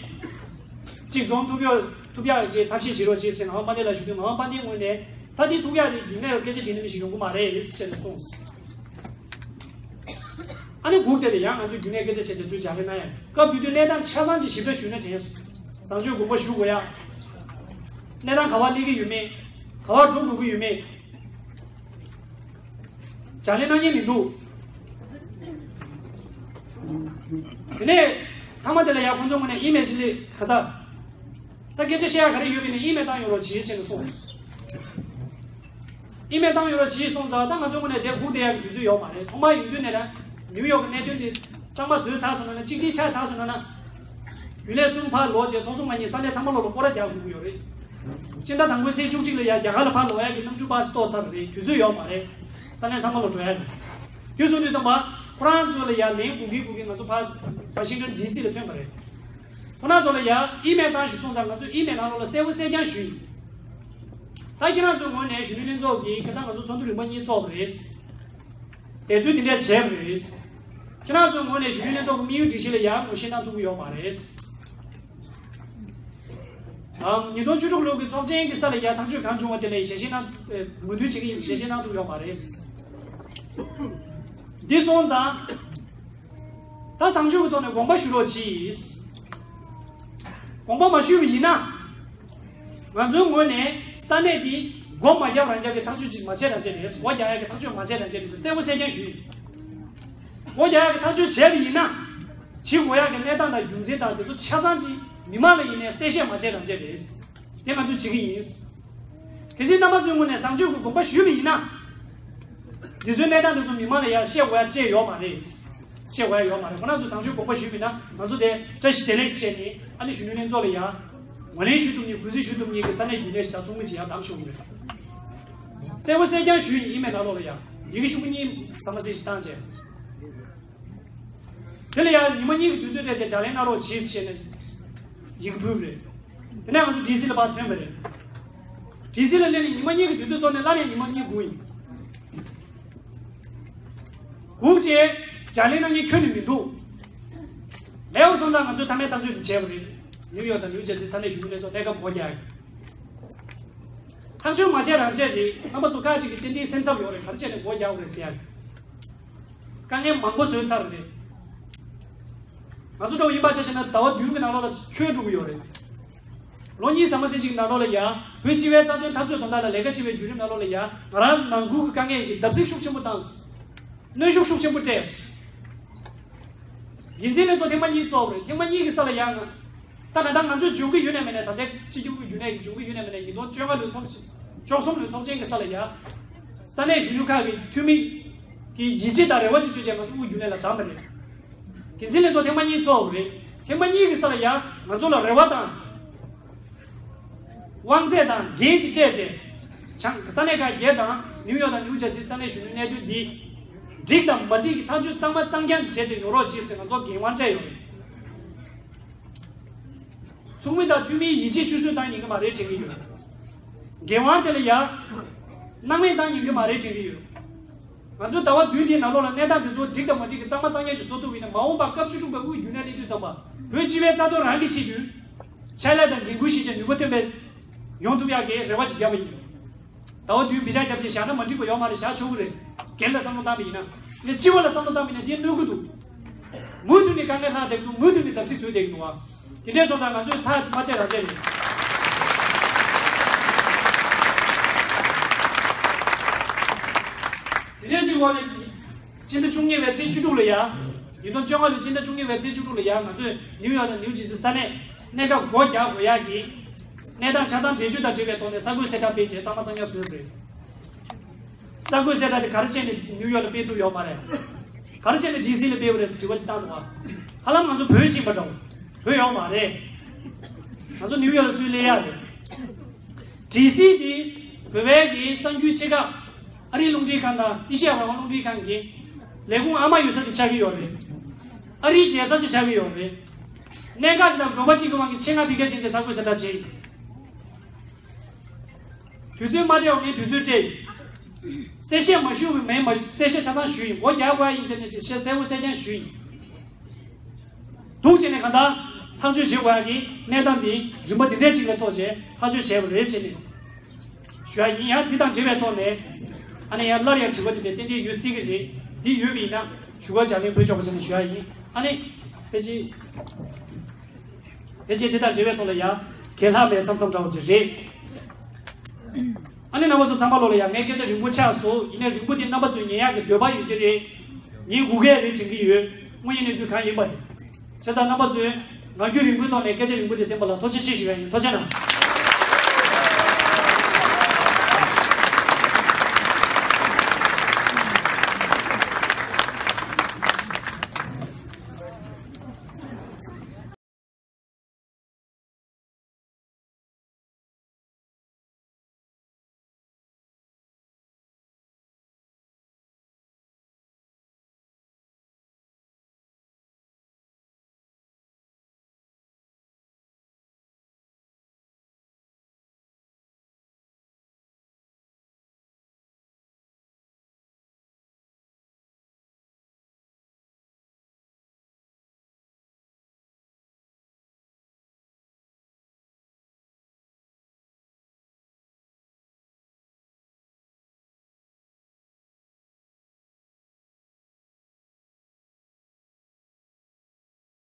གཅིག་འཛོམས་ཐུབ་ཡོད་ཐུབ་ཡག་གི་ཐབས་ཤེས་བྱེད་རོགས་བྱེད་ཟེར་ངག་དབང་དཔལ་ལྡན་ལ་ཞུ་དུས་ངག་དབང་དཔལ་ལྡན་ངོས་ནས་ད་དེ་ཐུག་ཡག་དེ་རྒྱུན་ལས་ལ་སྐད་ཆ་དྲིས་ན་མི་ཞིག་ཡོང་གི་མ་རེད་ཟེར་ནས་གསུངས་སོང་། ཨ་ནི་སྒུག་དེ་ལ་ཡང་ང་ཚོས་རྒྱུན་ལས་སྐད་ཆ་བྱས་བྱས་ཚུར་ལྗགས་ལན་གནང་ཡ། སྐབས་དེ་དུས་གནས་སྟངས་ཆ་ཚང་ཅིག་ཞིབ་ཕྲ་ཞུས་ན་དྲན་སོང་། བཟང་སྤྱོད་དགོངས་པ་ཞུ་དགོས་ཡ། གནས་སྟངས་ག་པར་སླེབས་ཀྱི་ཡོད་མེད། ག་པར་འགྲོ་དགོས་ཀྱི་ཡོད་མེད། ལྗགས་ལན་གནང་མཁན་མི་འདུག་དེ་ནས་མཐའ་མ་དེ་ལ་ཡ་ཁོང་ཚོ་ངོས་ནས་ཨི་མེལ་ཅིག་སླེབས། ཁ་ས། ད་སྐད་ཆ་བཤད་ཡ་ག་རེ་ཡོད་པ་ཡིན་ན་ཨི་མེལ་བཏང་ཡོང་རོགས་གྱིས་ཟེར་ནས་གསུངས། ཨི་མེལ་བཏང་ཡོང་རོགས་གྱིས་གསུངས་ཙང་ད་ང་ཚོ་ངོས་ནས་དེ་སྒུག་བསྡད་ཡག་གི་དུས་ཚོད་ཡོད་མ་རེད། ཐོག་མར་ཡོང་དུས་ནས་ར་ནིའུ་ཡོག་གི་གནད་དོན་དེ་ གཙང་མ་བཟོས་ཚར་སོང་ན་ན། གཅིག་སྒྲིལ་ཆགས་ཚར་སོང་ན་ན། རྒྱུན་ལས་གསུམ་ཕར་ལོག་བྱས་ཚོགས་ཟུར་མ་གཉིས་ས་གནས་ཚང་མ་ལོག་ལ་སྐོར་ར་རྒྱག་དགོས་ཀྱི་ཡོད་རེད། སྤྱི་ཟླ་དང་པོའི་ཚེས་བཅུ་གཅིག་ལ་ཡ་རྒྱ་གར་ལ་ཕར་ལོག་ཡ་གི་གནམ་གྲུ་པ་སི་གཏོགས་ཚར་རེད། དུས་ཚོད་ཡོད་མ་རེད། ས་གནས་ཚང་མ་ལོག་འགྲོ་ཡ་རེད། དུས་སོང་དུས་ཙམ་པ་ཁོ་རང་ཚོ་ལ་ཡ་ལན་དགོས་ཀྱི་དགོས་ཀྱི་ང་ཚོ་ཕར་ཝ་ཤིང་ཊོན་ཌི་སི་ལ་ཐོན་པ་རེད། ཁོ་རང་ཚོ་ལ་ཡ་ཨི་མེལ་བཏང་ཞིག་སོང་ཙང་ང་ཚོས་ཨི་མེལ་ནང་ལོགས་ལ་གསལ་པོ་གསལ་རྐྱང་ཞུས་ཡིན། ད་ཁྱེད་རང་ཚོའི་ངོས་ནས་གཞོན་ནུ་ལྷན་ཚོགས་ཀྱིས་ཁ་སང་ང་ཚོ་ཚོགས་འདུ་རིམ་པ་གཉིས་ཚོགས་པ་རེད། འབད་རྩོལ་དེ་འདྲས་བྱས་པ་རེད། ཁྱེད་རང་ཚོའི་ངོས་ནས་གཞོན་ནུ་ལྷན་ཚོགས་ཀྱི་དམིགས་ཡུལ་སྒྲིག་གཞི་ལ་ཡང་ངོ་ཤེས་གནང་ཐུབ་ཀྱི་ཡོད་མ་རེད། ཨམ། ཉིས་སྟོང་བཅུ་དྲུག་ལོ་གི་ཚོགས་ཆེན་གྱི་ས་ལ་ཡང་ཐག་གཅོད་གང་བྱུང་བ་དེ་ལ་ཞལ་བཞེས་གནང་། ཨེ། ངོས་འཛིན་བྱེད་ཀྱི་ཡིན་ཞལ་བཞེས་གནང་ཐུབ་ཡོད་མ་རེད། འདི་སོང་ཙང་། ད་བཟང་སྤྱོད་ཀྱི་ཐོག་ནས་དགོངས་པ་ཞུ་རོགས་གྱིས། དགོངས་པ་མ་ཞུས་པ་ཡིན་ན། ང་ཚོའི་ངོས་ནས་ས་གནས་འདི་སྒོ་མ་བརྒྱབ་རང་རྒྱག་གི་ཐག་གཅོད་ཅིག་མ་བྱས་རང་བྱས་རེད། སྒོ་རྒྱག་ཡག་གི་ཐག་གཅོད་མ་བྱས་རང་བྱས་རེད་ཟེར་གསལ་པོ་གསལ་རྐྱང་ཞུས་ཡིན། སྒོ་རྒྱག་ཡག་གི་ཐག་གཅོད་བྱས་པ་ཡིན་ན། བྱེད་དགོས་ཡག་གི་གནས་སྟངས་དང་རྒྱུ་མཚན་དང་དེ་ཚོ་ཆ་ཚང་ཅིག་མི་མང་ལ་ཡིན་ནའི་གསལ་བཤད་མ་བྱས་རང་བྱས་རེད། དེ་ང་ཚོས་བྱེད་ཀྱི་ཡིན། གལ་སྲིད་རྣམ་པ་ཚོའི་ངོས་ནས་བཟང་སྤྱོད་ཀྱི་དགོངས་པ་ཞུས་པ་ཡིན་ན། འདི་ཚོའི་གནས་སྟངས་དེ་ཚོ་མི་མང་ལ་ཡང་བཤད་དགོས་ཡ་ཅིག་ཡོད་མ་རེད། བཤད་དགོས་ཡ་ཡོད་མ་རེད། ཁོ་རང་ཚོས་བཟང་སྤྱོད་དགོངས་པ་ཞུས་པ་ཡིན་ན་ང་ཚོ་དེ་བཀྲ་ཤིས་བདེ་ལེགས་བྱས་ནས་ཨ་ནི་གཞོན་ནུ་ལྷན་ཚོགས་ལ་ཡང་ངོས་ལེན་ཞུ་ཐུབ་མཁན་གུས་བརྩི་ཞུ་ཐུབ་མཁན་གྱི་ས་གནས་རྒྱུན་ལས་ཤིག་དང་ཚོགས་མི་ཅིག་ཡང་བདམས་ཞུ་གི་རེད། གསལ་པོ་གསལ་རྐྱང་ཞུས་ཡིན། ཨི་མེལ་ནང་ལོགས་ལ་ཡང་ཡི་གེ་ཤོག་གུ་གཉིས་ཟ་མ་ཟེར་ཞིག་བཏང་བྱས། དེ་ལ་ཡང་ཉི་མ་གཉིས་ཀྱི་དུས་ཚོད་སྤྲད་བྱས་ལྗགས་ལན་གནང་རོགས་གྱིས་ཞེས་ནས་ཡི་གེ་ཕུལ་བ་རེད། དེ་ནས་ང་ཚོ་ཌི་སི་ལ་ཕར་ཐོན་པ་རེད། ཌི་སི་ལ་སླེབས་ནས་ཉི་མ་གཉིས་ཀྱི་དུས་ཚོད་ཐོག་ནས་སླར་ཡང་ཉི་མ་གཉིས་སྒུག་ཡིན། སྒུག་བྱས་ལྗགས་ལན་གནང་མཁན་ཁྱོན་ནས་མི་འདུག་ལེའུ་སོང་ཙང་ང་ཚོས་མཐའ་མའི་ཐག་གཅོད་དེ་བྱས་པ་རེད། ནིའུ་ཡོག་དང་ནིའུ་ཇར་སི་ས་གནས་གཞོན་ནུ་ལྷན་ཚོགས་གནས་སྐབས་སྒོ་རྒྱག་ཡག་ཐག་གཅོད་མ་བྱས་རང་བྱས་རེད། རྣམ་པ་ཚོ་ཁག་ཅིག་གིས་ཏན་ཏན་སེམས་འཚབ་ཡོད་རེད། ག་རེ་བྱས་ནས་སྒོ་རྒྱག་དགོས་རེད་ཟེར་ཡག་དཀའ་ངལ་མང་པོ་བཟོས་ཚར་རེད། ང་ཚོ་འདྲ་བོ་ཡིན་པ་ཆ་བཞག་ན་ཟླ་བ་བདུན་གྱི་ནང་ལོགས་ལ་འཁྱོལ་འགྲོ་གི་ཡོད་རེད། ལོ་གཉིས་ཟ་མ་ཟིན་གཅིག་ནང་ལོགས་ལ་ཡ་བོད་སྤྱི་པའི་རྩ་དོན་འཐབ་རྩོད་དོན་དག་ལ་ལས་ཀ་བྱེད་པའི་བརྒྱུད་རིམ་ནང་ལོགས་ལ་ཡ་ང་རང་ཚོ་ནང་ཁུལ་གྱི་དཀའ་ངལ་གྱི་བརྡབ་གསིག་ཤུགས་ཆེན་པོ་བཏང་སོང་། གནོན་ཤུགས་ཤུགས་ཆེན་པོ་སྤྲད་སོང་། འགན་འཛིན་ལྷན་ཚོགས་ཐེངས་མ་གཉིས་ཚོགས་རེད། ཐེངས་མ་གཉིས་ཀྱི་ས་ལ་ཡ་ང་། ད་ག་ད་ང་ཚོས་འཇོན་གྱི་ཡོད་ནས་མེད་ནས། ད་ལྟའི་སྤྱི་ཁྱབ་ཀྱི་རྒྱུན་ལས་ཀྱི་འཇོན་གྱི་ཡོད་ནས་མེད་ནས། ཉིས་སྟོང་བཅོ་ལྔ་ལོའི་ཚོགས་ཆེན། བཅུ་གསུམ་ལོའི་ཚོགས་ཆེན་གྱི་ས་ལ་ཡ། ས་གནས་གཞོན་ནུ་ཁག་གི་འཐུས་མི་གི་ཡིད་ཆེས་དང་རེ་བ་ཅིག་བཅོལ་བྱས་ང་ཚོ་དབུས་རྒྱུན་ལས་ལ་བདམས་པ་རེད། འགན་འཛིན་ལྷན་ཚོགས་ཐེངས་མ་གཉིས་ཚོགས་པ་རེད། ཐེངས་མ་གཉིས་ཀྱི་ས་ལ་ཡ་ང་ཚོ་ལ་རེ་བ་དང་། དབང་ཚད་དང་འགན་ཅིག་སྤྲད་བྱས། བྱང་ས་གནས་ཁག་བརྒྱད་དང་ནིའུ་ཡོག་དང་ནིའུ་ཇར་སི་ས་གནས་གཞོན་ནུའི་གནད་དོན་འདི། འགྲིག་དང་མ་འགྲིག་གི་ཐག་གཅོད་གཙང་མ་གཙང་རྐྱང་ཅིག་བྱས་བྱས་ཡོང་རོགས་གྱིས་ཟེར་ང་ཚོ་འགན་དབང་སྤྲད་ཡོད་རེད། ཚོགས་མི་དང་འཐུས་མིའི་ཡིད་ཆེས་ཆུད་ཟོས་བཏང་ཉན་གྱི་མ་རེད་དྲན་གྱི་ཡོད། འགན་དབང་དེ་ལ་ཡ། སྣང་མེད་བཏང་ཉན་གྱི་མ་རེད་དྲན་གྱི་ཡོད། ང་ཚོས་ཟླ་བ་བདུན་དེའི་ནང་ལོགས་ལ་གནས་སྟངས་དེ་ཚོ་འགྲིག་དང་མ་འགྲིག་གི་གཙང་མ་གཙང་རྐྱང་ཅིག་བཟོ་ཐུབ་པ་ཡིན་ན། མ་འོངས་པ་སྐབས་བཅུ་དྲུག་པའི་དབུས་རྒྱུན་ལས་སླེབས་དུས་ཙམ་པ་བོད་སྤྱི་པའི་རྩ་དོན་རང་གི་ཆེད་དུ། ཕྱག་ལས་དང་འགན་ཁུར་བཞེས་བྱས་ནུས་པ་ཐོན་པའི་ཡོང་ཐུབ་ཡག་གི་རེ་བ་ཞིག་བརྒྱབ་པ་ཡིན། ཟླ་བ་བདུན་བི་ཤ་རྒྱབ་བྱས་བཞག་ན་མ་འགྲིག་པ་ཡོད་མ་རེད། བཞག་ཆོག་གི་རེད། སྒེར་ལ་བསམ་བློ་བཏང་བ་ཡིན་ན། ནས་སྤྱི་བ་ལ་བསམ་བློ་བཏང་བ་ཡིན་ན་དེ་གནོད་ཀྱི་འདུག་མུ་མཐུད་ནས་དཀའ་ངལ་ལྷག་བསྡད་ཀྱི་འདུག་མུ་མཐུད་ནས་བརྡབ་གསིག་བཟོས་བསྡད་ཀྱི་འདུག་བ། དེ་འདྲའི་སོང་ཙང་ང་ཚོས་ཐག་མ་བཅད་རང་བཅད་རེད། དེ་འདྲའི་ཅིག་འོག་ནས་སྤྱི་ཟླ་བཅུ་གཉིས་པའི་ཚེས་བཅུ་དྲུག་ལ་ཡ། ཉིས་སྟོང་བཅོ་ལྔ་ལོའི་སྤྱི་ཟླ་བཅུ་གཉིས་པའི་ཚེས་བཅུ་དྲུག་ལ་ཡ་ང་ཚོས་ནིའུ་ཡོག་དང་ནིའུ་ཇར་སི་ས་གནས་གནས་སྐབས་སྒོ་རྒྱག་དགོས་ཡག་གི་གནས་སྟངས་ཆ་ཚང་འགྲེལ་བརྗོད་དང་འབྲེལ་བའི་ཐོག་ནས་གསར་འགོད་གསལ་བསྒྲགས་སྤེལ་བྱས་གཙང་མ་གཙང་རྐྱང་བཟོས་པ་རེད། གསར་འགོད་གསལ་བསྒྲགས་དེ་ག་རེ་བྱས་ནས་ནིའུ་ཡོག་ལ་སྤེལ་ཐུབ་ཡོད་མ་རེད། ག་རེ་བྱས་ནས་ཌི་སི་ལ་སྤེལ་བ་རེད་ཟེར་དྲི་བ་ཅིག་བཏང་འདུག་བ། ཧ་ལམ་ང་ཚོ་བོད་ཕྱིན་པ་འདྲ་བོ། བོད་ཡོད་མ་རེད། ང་ཚོ་ནིའུ་ཡོག་ལ་ཚུར་སླེབས་ཡག་རེད། ཌི་སི་དེ་བོད་པའི་གི་གསར་འགྱུར་ཆེ་ཁག་ཨ་རིའི་རླུང་འཕྲིན་ཁང་དང་ཨེ་ཤེ་ཡ་རང་དབང་རླུང་འཕྲིན་ཁང་གི་ལས་ཁུངས་ཨ་མ་ཡོད་ས་དེ་ཆགས་ཀྱི་ཡོད་རེད། ཨ་རིའི་རྒྱལ་ས་ཅིག་ཆགས་ཀྱི་ཡོད་རེད། གནད་འགག་ཅིག་དང་དགོས་པ་གཅིག་གི་དབང་གིས་ཆེད་མངགས་ཕ་གིར་ཕྱིན་བྱས་གསར་འགོད་གསལ་བསྒྲགས་བྱས་ཡིན། དུས་ཚོད་མ་སྤྲད་པ་ངས་དུས་ཚོད་སྤྲད་ཡིན། གསལ་བཤད་མ་ཞུ་བའི་མིན་པ་གསལ་བཤད་ཆ་ཚང་ཞུས་ཡིན། སྒོ་རྒྱག་དགོས་ཡ་ཡིན་བྱས་ནས་ཅིག་བཤད་གསལ་པོ་གསལ་རྐྱང་ཞུས་ཡིན། འདུག་བྱས་ནས་གང་ལྟར་ཐག་གཅོད་བྱེད་དགོས་ཡ་གི་གནས་སྟངས་འདི་རིམ་པ་འདི་འདྲས་ཅིག་ལ་གཏོགས་བྱས་ཐག་གཅོད་བྱས་པ་རེད་བྱས་ནས་ཞུ་ཡ་ཡིན། ཡང་འདི་དང་འབྲེལ་བའི་ཐོག་ནས་ཨ་ནི་ཡང་སླར་ཡང་དྲི་བ་འདི་འདྲས་ཏན་ཏན་ཡོད་སྲིད་ཀྱི་རེད། འདི་ཡོད་པ་ཡིན་ན་ཞུ་སྐུལ་ལྗགས་ལན་ཕུལ་ཆོག་པ་བྱས་ནས་ཞུ་ཡ་ཡིན། ཨ་ནི་ཕལ་ཆེར། དེ་རྗེས་དེ་དང་འབྲེལ་བའི་ཐོག་ལ་ཡང་གལ་ལྷག་མེད་བསམ་བསམ་འདྲ་བོ་ཅིག་རེད། ཨ་ནི་རྣམ་པ་ཚོ་ཚང་མ་ལོག་ལ་ཡང་ངའི་སྐད་ཆ་རིང་པོ་ཆགས་སོང་། ཡིན་ནའི་རིང་པོ་དེ་རྣམ་པ་ཚོས་ཉན་ཡག་གི་འདོད་པ་ཡོད་ཀྱི་རེད། ཉན་དགོས་ཀྱི་རེད་དྲན་གྱི་ཡོད། དངོས་ཡོད་གནས་ཚུལ་གང་ཡིན་པ་དེ། བྱས་ཙང་རྣམ་པ་ཚོས་ངང་རྒྱུད་རིང་པོའི་ཐོག་ནས་སྐད་ཆ་རིང་པོ་དེ་གསན་པ་ལ་ཐུགས་རྗེ་ཆེ་ཞུ་ཡ་ཡིན། ཐུགས་རྗེ་གནང་།